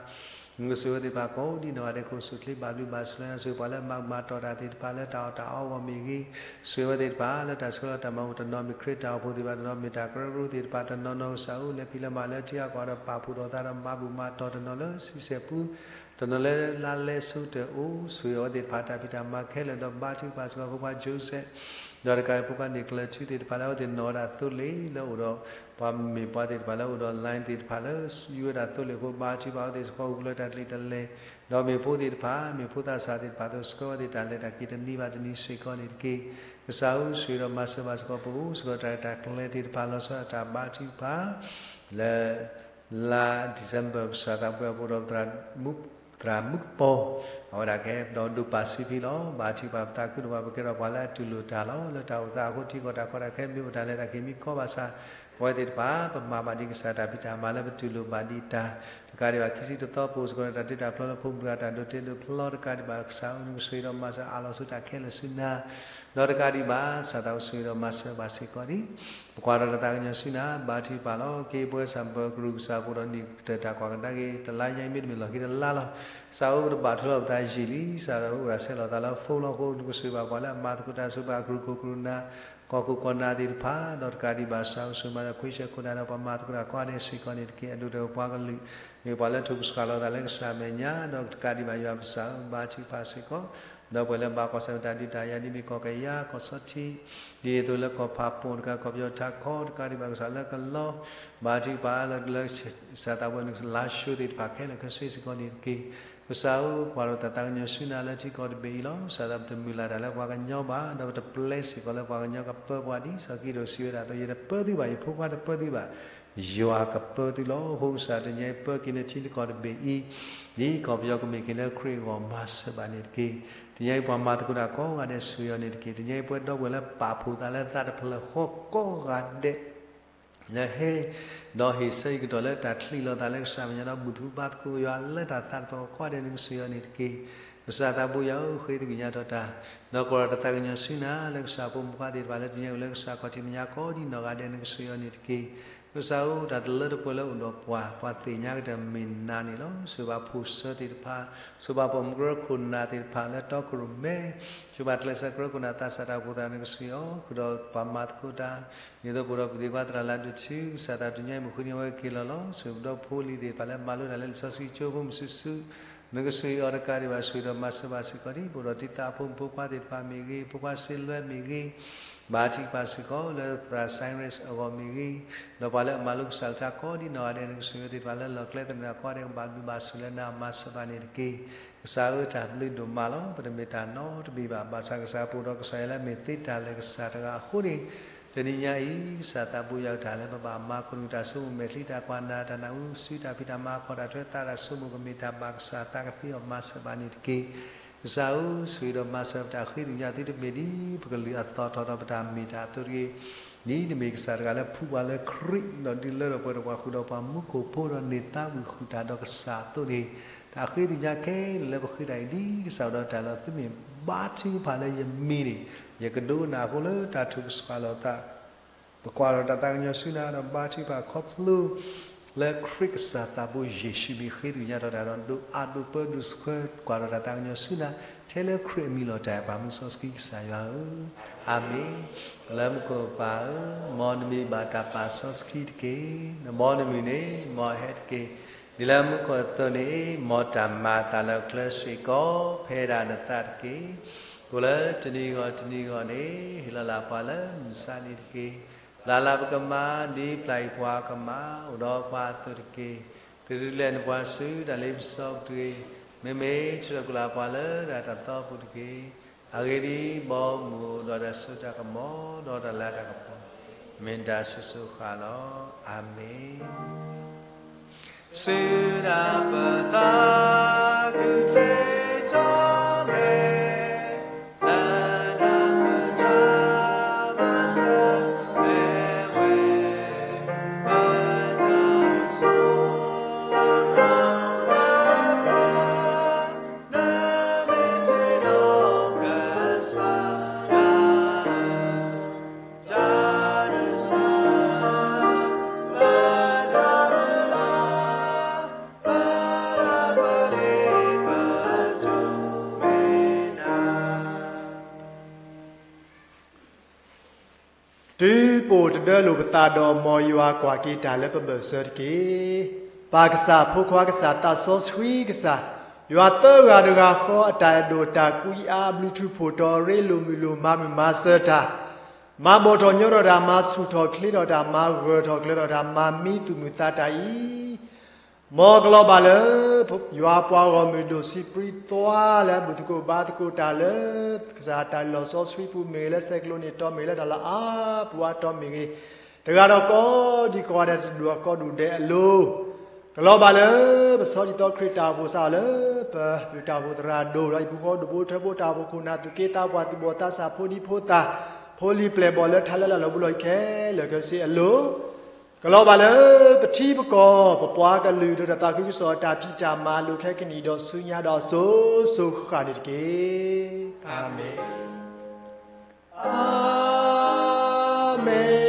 နကဆိၣ်ဂ့ၤဝဲသ့ၣ်တဖၣ်ကိးဒ်နီၢ်ဂၤဒဲး ခိၣ်ဆူၣ်ချ့ဘၣ်ဘျုးဘၣ်ဆိၣ်လၢနၤ, ဆိၣ်ဂ့ၤပှၤလၢအမၤဘူၣ်မၤတီၢ်တၢ်သ့ၣ်တဖၣ်လၢတၢ်အီၣ်တၢ်အီအဂီၢ်မ့ၢ်ဂ့ၤ, ဆိၣ်ဂ့ၤဝဲသ့ၣ်တဖၣ်လၢတၢ်ဆှၢလီၤတၢ်မၤဘူၣ်တနီၤမ့ၢ်ခရံာ်တၢ်အိၣ်ဖှိၣ်သ့ၣ်တဖၣ်တနီၤ မ့ၢ်တၢ်ကရၢကရိသ့ၣ်တဖၣ်တနီၤနီၤ ကစၢ်ဧၢ လဲၤဖံးလဲၤမၤလၢထံအကီၢ်ဒီးပာ်ဖှိၣ်ထီၣ်သးဒီးမၤဘူၣ်မၤတီၢ်တနီၤလၢဆံဆဲၣ်ပူ တနီၤလၢလါလဲဆိတအိၣ် ဆိၣ်ဂ့ၤအဝဲသ့ၣ်တဖၣ်တၢ်ဖံးတၢ်မၤခဲလၢာ်ဒီးဘါထုကဖၣ်စ့ၢ်ကီးဖိခွါ Joseph ဒီးတကးဖိခွါန့ၣ်ကျၢၤထူသ့ၣ်တဖၣ်လၢအဝဲသ့ၣ်နီၣ်ဝဲဒၣ်သိလ့ၣ်လၢအိၣ်ဒီး ပှၤမ့ၢ်ပှၤသ့ၣ်တဖၣ်လၢအိၣ်ဒီး line သ့ၣ်တဖၣ်လၢ ယူၤဝဲဒၣ်သိလ့ၣ်အဃိ ဘါထုကဖၣ်အဝဲသ့ၣ်စ့ၢ်ကီး ဂုာ်ကျဲၤတၢ်ကျံးတလဲၤ ဒီးမ့ၢ်ဖိသ့ၣ်တဖၣ် မ့ၢ်ဖိသးစၢ်သ့ၣ်တဖၣ်အသိး ဆှၢဝဲသ့ၣ်တၢ်လဲၤတၢ်က့ၤတနံၤဘၣ်တနံၤစ့ၢ်ကီးန့ၣ်တက့ၢ်. ကစၢ်ဧၢ ဆိၣ်ဂ့ၤဒီးမၤစၢၤဘၣ်စ့ၢ်ကီးပအိၣ်စ့ၢ်ကီးတၢ်ရဲၣ်တၢ်ကျဲၤသ့ၣ်တဖၣ် လီၤဆီဒၣ်တၢ်ဘါထုကဖၣ် လၢ လါ December ကစၢ်သးပှၢ်ပူၤဒီး သရၣ်မုၣ်ကပီၤ အဝဲဒၣ်ကဟဲ ဒီးဒိးပာ်စံးဖံးလီၤ. ဘါထုကဖၣ်ပသးခုဒီးပှၤ ပကဲထီၣ်ပှၤလၢအတူၢ်လိာ်တၢ်လီၤ. လၢတၢ်အိၣ်သးအဃိ ထံကီၢ်တၢ်ကီတၢ်ခဲမ့ၢ်အိၣ်တၢ်လဲၤတၢ်က့ၤမ့ၢ်ကီဘၣ်ဆၣ် ပဝဲသ့ၣ်တဖၣ် ပမၤဘၣ်ဒ်ကစၢ်တၢ်ဖံးတၢ်မၤလၢပတူၢ်လိာ်ဘၣ်ဒံးတၢ် တကးဒံးဘၣ် ခံဆံတသီပအိၣ်စ့ၢ်ကီးဒီးတၢ်တ့တၢ်ဖျီလၢဖိမုၣ်တဂၤ တၢ်ဒိးတ့ဒိးဖျီတကးဒံးဘၣ် ကစၢ်ဧၢ နကဆိၣ်ဂ့ၤဒီးမၤစၢၤအးလီၤဆူတၢ်ခဲလၢာ်ဆူနၤ ဒီးတကးဒံးဘၣ် စၢ်သးအိၣ်ဆိၣ်ဂ့ၤဒီးမၤစၢၤဘၣ်စ့ၢ်ကီးန့ၣ် ပကွၢ်ထီၣ်တၢ်သးကညီၤဆူနၤ ဘါထုကဖၣ်လီၤ. က့ၤပဝဲစၢ်ပကရူၢ်ကစၢ်ပူၤဒီးနံၣ်ကတၢၢ်တၢ်ကွၢ်ကဒါက့ၤ တလါညါအံၤမ့တမ့ၢ်လီၢ်ခံတလါလီၤ. ကစၢ်ဧၢ ပတဘၣ်ထွဲလီၤပသးယံာ်လံ ကစၢ်ဒီးအိၣ်ဒၣ်ဆဲးလီၤသးလၢ phone လီၤအဃိ နကဆိၣ်ဂ့ၤဘၣ်ပှၤလၢအမၤသကိးတၢ် ဆိၣ်ဂ့ၤဘၣ်ကရူၢ်ခိၣ်ကရူၢ်နၢ် ကီၢ်ခိၣ်ကီၢ်နၢ်သ့ၣ်တဖၣ် ဒီးတကးဒံးဘၣ် ကစၢ်ဧၢ ဆိၣ်ဂ့ၤမၤစၢၤခွံဆၢခိၣ်နၢ်ဒီးပှၤမၤသကိးတၢ်ကိးဂၤဒဲးစ့ၢ်ကီးန့ၣ်တက့ၢ်. အဒိၣ်ဒီးပှၤကလုာ် မ့ၢ်ပှၤလၢထုးကဆှၣ်လီၤသးလၢကစၢ်မဲာ်ညါ ဒီးတကးဒံးဘၣ်ယွၤပကစၢ်ဧၢ ဘါထုကဖၣ်စ့ၢ်ကီး ဒီးပှၤလၢဘၣ်ကွၢ်ဆၢၣ်မဲာ်တၢ်ဒုးတၢ်ယၤ ဒ်မ့ၢ်ကီၢ်ကယၤ ကီၢ်ဆီထံး ဒ်သိးလၢကီၢ်ဖးပိၣ်တကး ကီၢ်ပယီၤထးခီ တကးဒံးဘၣ်ကစၢ်လၢကလီ ဘါထုကဖၣ်လၢ လၢ စၢ်သးပှၢ်နကလါၡိသ့ၣ်တဖၣ်ခဲလၢာ်ခဲဆ့စ့ၢ်ကီးန့ၣ်တက့ၢ်. ကစၢ်ဧၢ ကွၢ်ထီၣ်တၢ်သးကညီၤဆူနၤလၢထံကီၢ်တဘ့ၣ်အံၤလီၤ. စၢ်သးပတမုၢ်လၢ်တၢ်လၢပှၤကညီဘၣ် ဒီးပတပျဲစ့ၢ်ကီးလၢပှၤကညီကပၢပှၤ ဒ်စီၤကံးဒဧိၣ်စံးဝဲဒၣ်အသိး ယတပၢသုဘၣ် ယဖိခွါတပၢသုဘၣ် ယွၤကပၢသုလီၤ. အဃိကစၢ်တနံၤအံၤပၢက့ၤန့ၣ်ထံကီၢ်တဘ့ၣ်အံၤ ဒ်ကီၢ်ပယီၤကမ့ၢ်က့ၤလၢခရံာ်အဂီၢ် မၤစၢၤဘၣ်န့ၣ်တက့ၢ်. တနံၤအံၤပှၤမၤသကိးတၢ်ကိးဂၤဒဲးဆိၣ်ဂ့ၤအီၤန့ၣ်တက့ၢ်. တနံၤအံၤပှၤဒီပုၢ်ဝဲၢ်လၢပာ်ဖှိၣ်သးလၢသးတဖျၢၣ်ဃီကိးဂၤဒဲး လၢဟဲ ဒီးဟ့ၣ်ဆၢအံၤကတီၢ်လၢတၢ်ချံးလိာ်သးလၢကစၢ်မဲာ်ညါဒီးဘူၣ်ထီၣ်ဘါသကိးယွၤလၢတၢ်သးတဖျၢၣ်ဃီကိးဂၤဒဲး နကဆိၣ်ဂ့ၤအီၤန့ၣ်တက့ၢ်. ကစၢ်သးဘိယွၤဧၢ ဃ့သုကညးထီၣ်တၢ် ဒီးကွၢ်ထီၣ်တၢ်သးကညီၤဆူနၤလၢကစၢ်ဖိမုၣ်ဖိခွါသ့ၣ်တဖၣ်လၢတနံၤအံၤအိၣ်လၢကစၢ်ခီၣ်ထံးမဲာ်ညါကိးဒ်နီၢ်ဂၤဒဲး နကဆိၣ်ဂ့ၤအီၤန့ၣ်တက့ၢ်. ကစၢ်ဧၢ တၢ်တလၢတပှဲၤလၢအိၣ်ဒီးပှၤ ပှၤသ့ၣ်ညါကတၢၢ်မ့ၢ်နၤန့ၣ်လီၤ. ဆိၣ်ဂ့ၤဘၣ်ဖိၣ်စၢသ့ၣ်တဖၣ် ဆိၣ်ဂ့ၤဘၣ်ပိာ်မုၣ်ကရၢခိၣ်နၢ်သ့ၣ်တဖၣ်လၢတီခိၣ်ရိၣ်မဲ ဆိၣ်ဂ့ၤဘၣ်ကျဲးစၢးကရၢခိၣ်နၢ်သးစၢ်တၢ်အိၣ်ဖှိၣ်သရၣ် နကဆိၣ်ဂ့ၤအီၤ ဃုာ်ဒီးပှၤမၤသကိးတၢ် ဒ်သိးပအိၣ်ဒီးပသံၣ်ခွါသရၣ်လၢအဒိၣ်ဆူ ကစၢ်သးတနံၤအံၤမုၢ်ဃုနံၤအဝဲက့ၤလီၤလီၤ. ဆိၣ်ဂ့ၤပဒီဖိလံၤသ့ၣ်တဖၣ်လၢမၤလိတၢ်လၢလံာ်စီဆှံကၠိဖိမုၢ်ဆူၣ်ဆူၣ် နကဆိၣ်ဂ့ၤအီၤတကးဒံးဘၣ် ဆိၣ်ဂ့ၤဒီးမၤစၢၤဘၣ်စ့ၢ်ကီးဒ် ပအိၣ်ဒီးတံၤသကိးဖိမုၣ်ဖိခွါသ့ၣ်တဖၣ်မ့ၢ်ဂ့ၤ ဖိခွါစ့လွဲမ့ၢ်ဂ့ၤ ဘါထုကဖၣ်စ့ၢ်ကီးလၢသရၣ် Cyrus အဂီၢ်မ့ၢ်ဂ့ၤ ဒီးပှၤလၢအမၤလိကစၢ်အကလုၢ်ကထါကိးဒ်နီၢ်ဂၤဒဲး နကဆိၣ်ဂ့ၤသ့ၣ်တဖၣ်လၢလီၢ်ကျဲသနၢၣ်ကိးဂၤဒဲး ကဘၣ်ဘျုးဘၣ်ဆိၣ်လၢနၤ မၤစၢၤဘၣ်န့ၣ်တက့ၢ်. ကစၢ်ဧၢ တၢ်ဘျုးဒိၣ်မးလီၤ. ပတမ့ၢ်တၢ်နီတမံၤဘၣ် ဘၣ်ဆၣ်ကစၢ်ပအိၣ်ဒီးကစၢ်ယွၤလၢအမ့ၢ်သ့တၢ်လၢာ်ကစၢ်တဂၤအဃိန့ၣ် တနံၤညါအံၤ ကစၢ်သးဘိယွၤတၢ်လၢပဘၣ်မၤ ခိၣ်နူာ်တၢ်ဆိကမိၣ်မဲာ်ချံ တၢ်ကွၢ်နၢ် တၢ်နၢ်ဟူစု တၢ်ဖံးတၢ်မၤ အခီၣ်တၢ်ထွဲသး တၢ်ဆိကမိၣ်ကမ့ၢ်တၢ်ဘၣ်ကစၢ်သးကသ့အီၤ မၤစၢၤဘၣ်န့ၣ်တက့ၢ်. ကစၢ်ဧၢ ဆိၣ်ဂ့ၤဒီးမၤစၢၤပတၢ်ဃ့ကညးသုတမ့ၢ်ဒ်ပကလုာ်အသီၣ်ထီၣ်ဒီးပတၢ်မ့ၢ်တၢ်အသိးတဂ့ၤ ဒ်နမ့ၢ်ကစၢ်တဂၤလၢဖှူပှၤလၢခရံာ် ဒီးဒုးလၢထီၣ်ပှဲၤထီၣ်ပှၤဃုာ်ဒီးပှၤမူခိၣ်ဖိဒီးန့ၢ်သါဝံၤဃုာ်တၢ်ဒီးကစၢ်အသိးန့ၣ် တၢ်ဃ့ကညးခဲလၢာ်လၢပဃ့တၢ်အံၤ ဒ်ကစၢ်အိၣ်ဒီးတၢ်လီၤ သုမ့ၢ်ဘါထုကဖၣ်လၢယမံၤန့ၣ် ယကဒိကနၣ်အဃိလၢတၢ်ထုးကဆှီလီၤသး ပကွၢ်ထီၣ်တၢ်သးကညီၤဆူနၤဒီးဘါထုကဖၣ်ခီဖျိ လၢခရံာ်ကစၢ်သးဘိယ့ၣ်ၡူးမံၤဃ့ကညးထီၣ်တၢ်ဒီး ဒိးအါဒိးပၢဒိးဆှၢ ကွၢ်ထီၣ်တၢ်သးကညီၤဆူနၤ ထဲလၢခရံာ်အမံၤလီၤတၢ်အဲၣ်ပာ်မူစီဆှံကစၢ်ယွၤဧၢ, အၤမ့ၣ်. လၢမူခိၣ်ပၢ်ဧၢ, မ်နမံၤဘၣ်တၢ်ပာ်စီဆှံတက့ၢ်. နမ်နမုၢ်န့ၣ် မ်ဟဲတက့ၢ်. ဒ်လၢမူခိၣ်အသိးန့ၣ် မ်တၢ်မၤအသးလၢကျဲစ့ၢ်ကီး ဖဲဒၣ်နသးတက့ၢ်. အိၣ်လၢတနံၤဂီၢ်တနံၤဂီၢ်န့ၣ် ဟ့ၣ်လီၤလၢပှၤလၢမုၢ်ဆါနံၤတက့ၢ်. လၢ်လၢ်ပကမၤ ဒ်ပျၢ်အံၤပှၤကမၤ အိၣ်ဒီးပှၤအသိးတက့ၢ်. တရူးလဲၤနပှၤဆူတၢ်လ့ပစီပူၤတဂ့ၤ. မ့မ့ၢ်ထုးထီၣ်ကုလၢပှၤလၢတၢ်တၢ်သီအပူၤတက့ၢ်. အဂ့ၢ်ဒ်အံၤ, ဘီမုၢ်အိၣ်ဒီးတၢ်စိတၢ်ကမီၤ ဒီးတၢ်လၤတၢ်ကပီၤ မ့ၢ်တၢ်စိၤစိၤဃၣ်ဃၣ်လီၤ. အၤမ့ၣ်. စုဒၣ်ပသး ဂုာ်ကျဲၤထီၣ်မဲာ် လၢတၢ်မၤတၢ်မၤစၢၤ မ့ၢ်ဝဲ ပတၢ်ဆိၣ်အၢအပျၢ် နမ့ၢ်တ့လီၤကစၢ်ယွၤဧၢ, တၢ်နစၢၤ ပတၢ်မုၢ်လၢ် ပတၢ်ပလ့ၤ ပတိၢ်မ့ၢ်နၤ. တုၤပအိၣ်တဒၢလိာ်ပသးဒီး မ်ယွၤကွၢ်က့ၤတၢ်လၢပဘၢၣ်စၢၤတက့ၢ်. ပၢ်ကစၢ်, ဖိခွါကစၢ်, သးစီဆှံကစၢ်, ယွၤသၢဂၤတဂၤဃီ အတၢ်အဲၣ်ဒိၣ်တၢ်ကွံအါ အဘျုးထူးဖှိၣ်တီၤရ့ လိာ်မုာ်လိာ်မၤမုာ်မၤစၢၤတၢ်, မၤဘီၣ်ထီၣ်ညီထီၣ်တၢ်, မၤဆူၣ်ထီၣ်ချ့ထီၣ်တၢ်, မၤဂၢၢ်ထီၣ်ကျၢၤထီၣ်တၢ်, မၤမံသူၣ်မုာ်သးတၢ်အံၤ မ်ကလီၤဘၣ်လၢ ယွၤပှၤဂီၢ်မုၢ်ဒိၣ် စံးပြံသွါလၢ ဘူၣ်သကိးဘါသကိးတၢ်လၢ ကစၢ်တၢ်လီၢ်စီဆှံပူၤမ့ၢ်ဂ့ၤ, လၢဆဲးကျိးန့ၣ်တီမ့ၢ်ဂ့ၤ, လၢတၢ်လၢအါပူၤအါတီမ့ၢ်ဂ့ၤ, တဂၤဒီးကိးဒံးကိးဂၤဒဲး တဒူၣ်အကိးဒူၣ်ဒဲးအလိၤ, ကလီၤဘၣ်လၢ ပဆီဒံၣ်သီခရံာ်တၢ်အိၣ်ဖှိၣ်စးထီၣ်လၢ ပလုၢ်တၢ်အိၣ်ဖှိၣ်သရၣ်ဒိၣ် ဒီးဟံၣ်ဖိဃီဖိ ဒိၣ်ဖိထၢဖိ တၢ်အိၣ်ဖှိၣ်ခိၣ်နၢ် သူၣ်က့သးပှၢ် သူၣ်ဘီၣ်သးစၢ် ဖိဒံဖိသၣ် ဖိလံၤပျဲၢ်ဘီၣ် လၢထါလၢလၢ်လီၤဘူးလီၤယံၤခဲလၢာ်ခဲဆ့အလိၤ, ကလီၤဘၣ်လၢ ပထံပကီၢ် ပပှၤကလုာ် ဒီးတၢ်သးခုကစီၣ် တၢ်ဖံးတၢ်မၤလိာ်ခဲကနံၣ်အံၤဒီးဆူညါဒီးစိၤစိၤဃၣ်ဃၣ်န့ၣ်တက့ၢ်. အၤမ့ၣ်, အၤမ့ၣ်.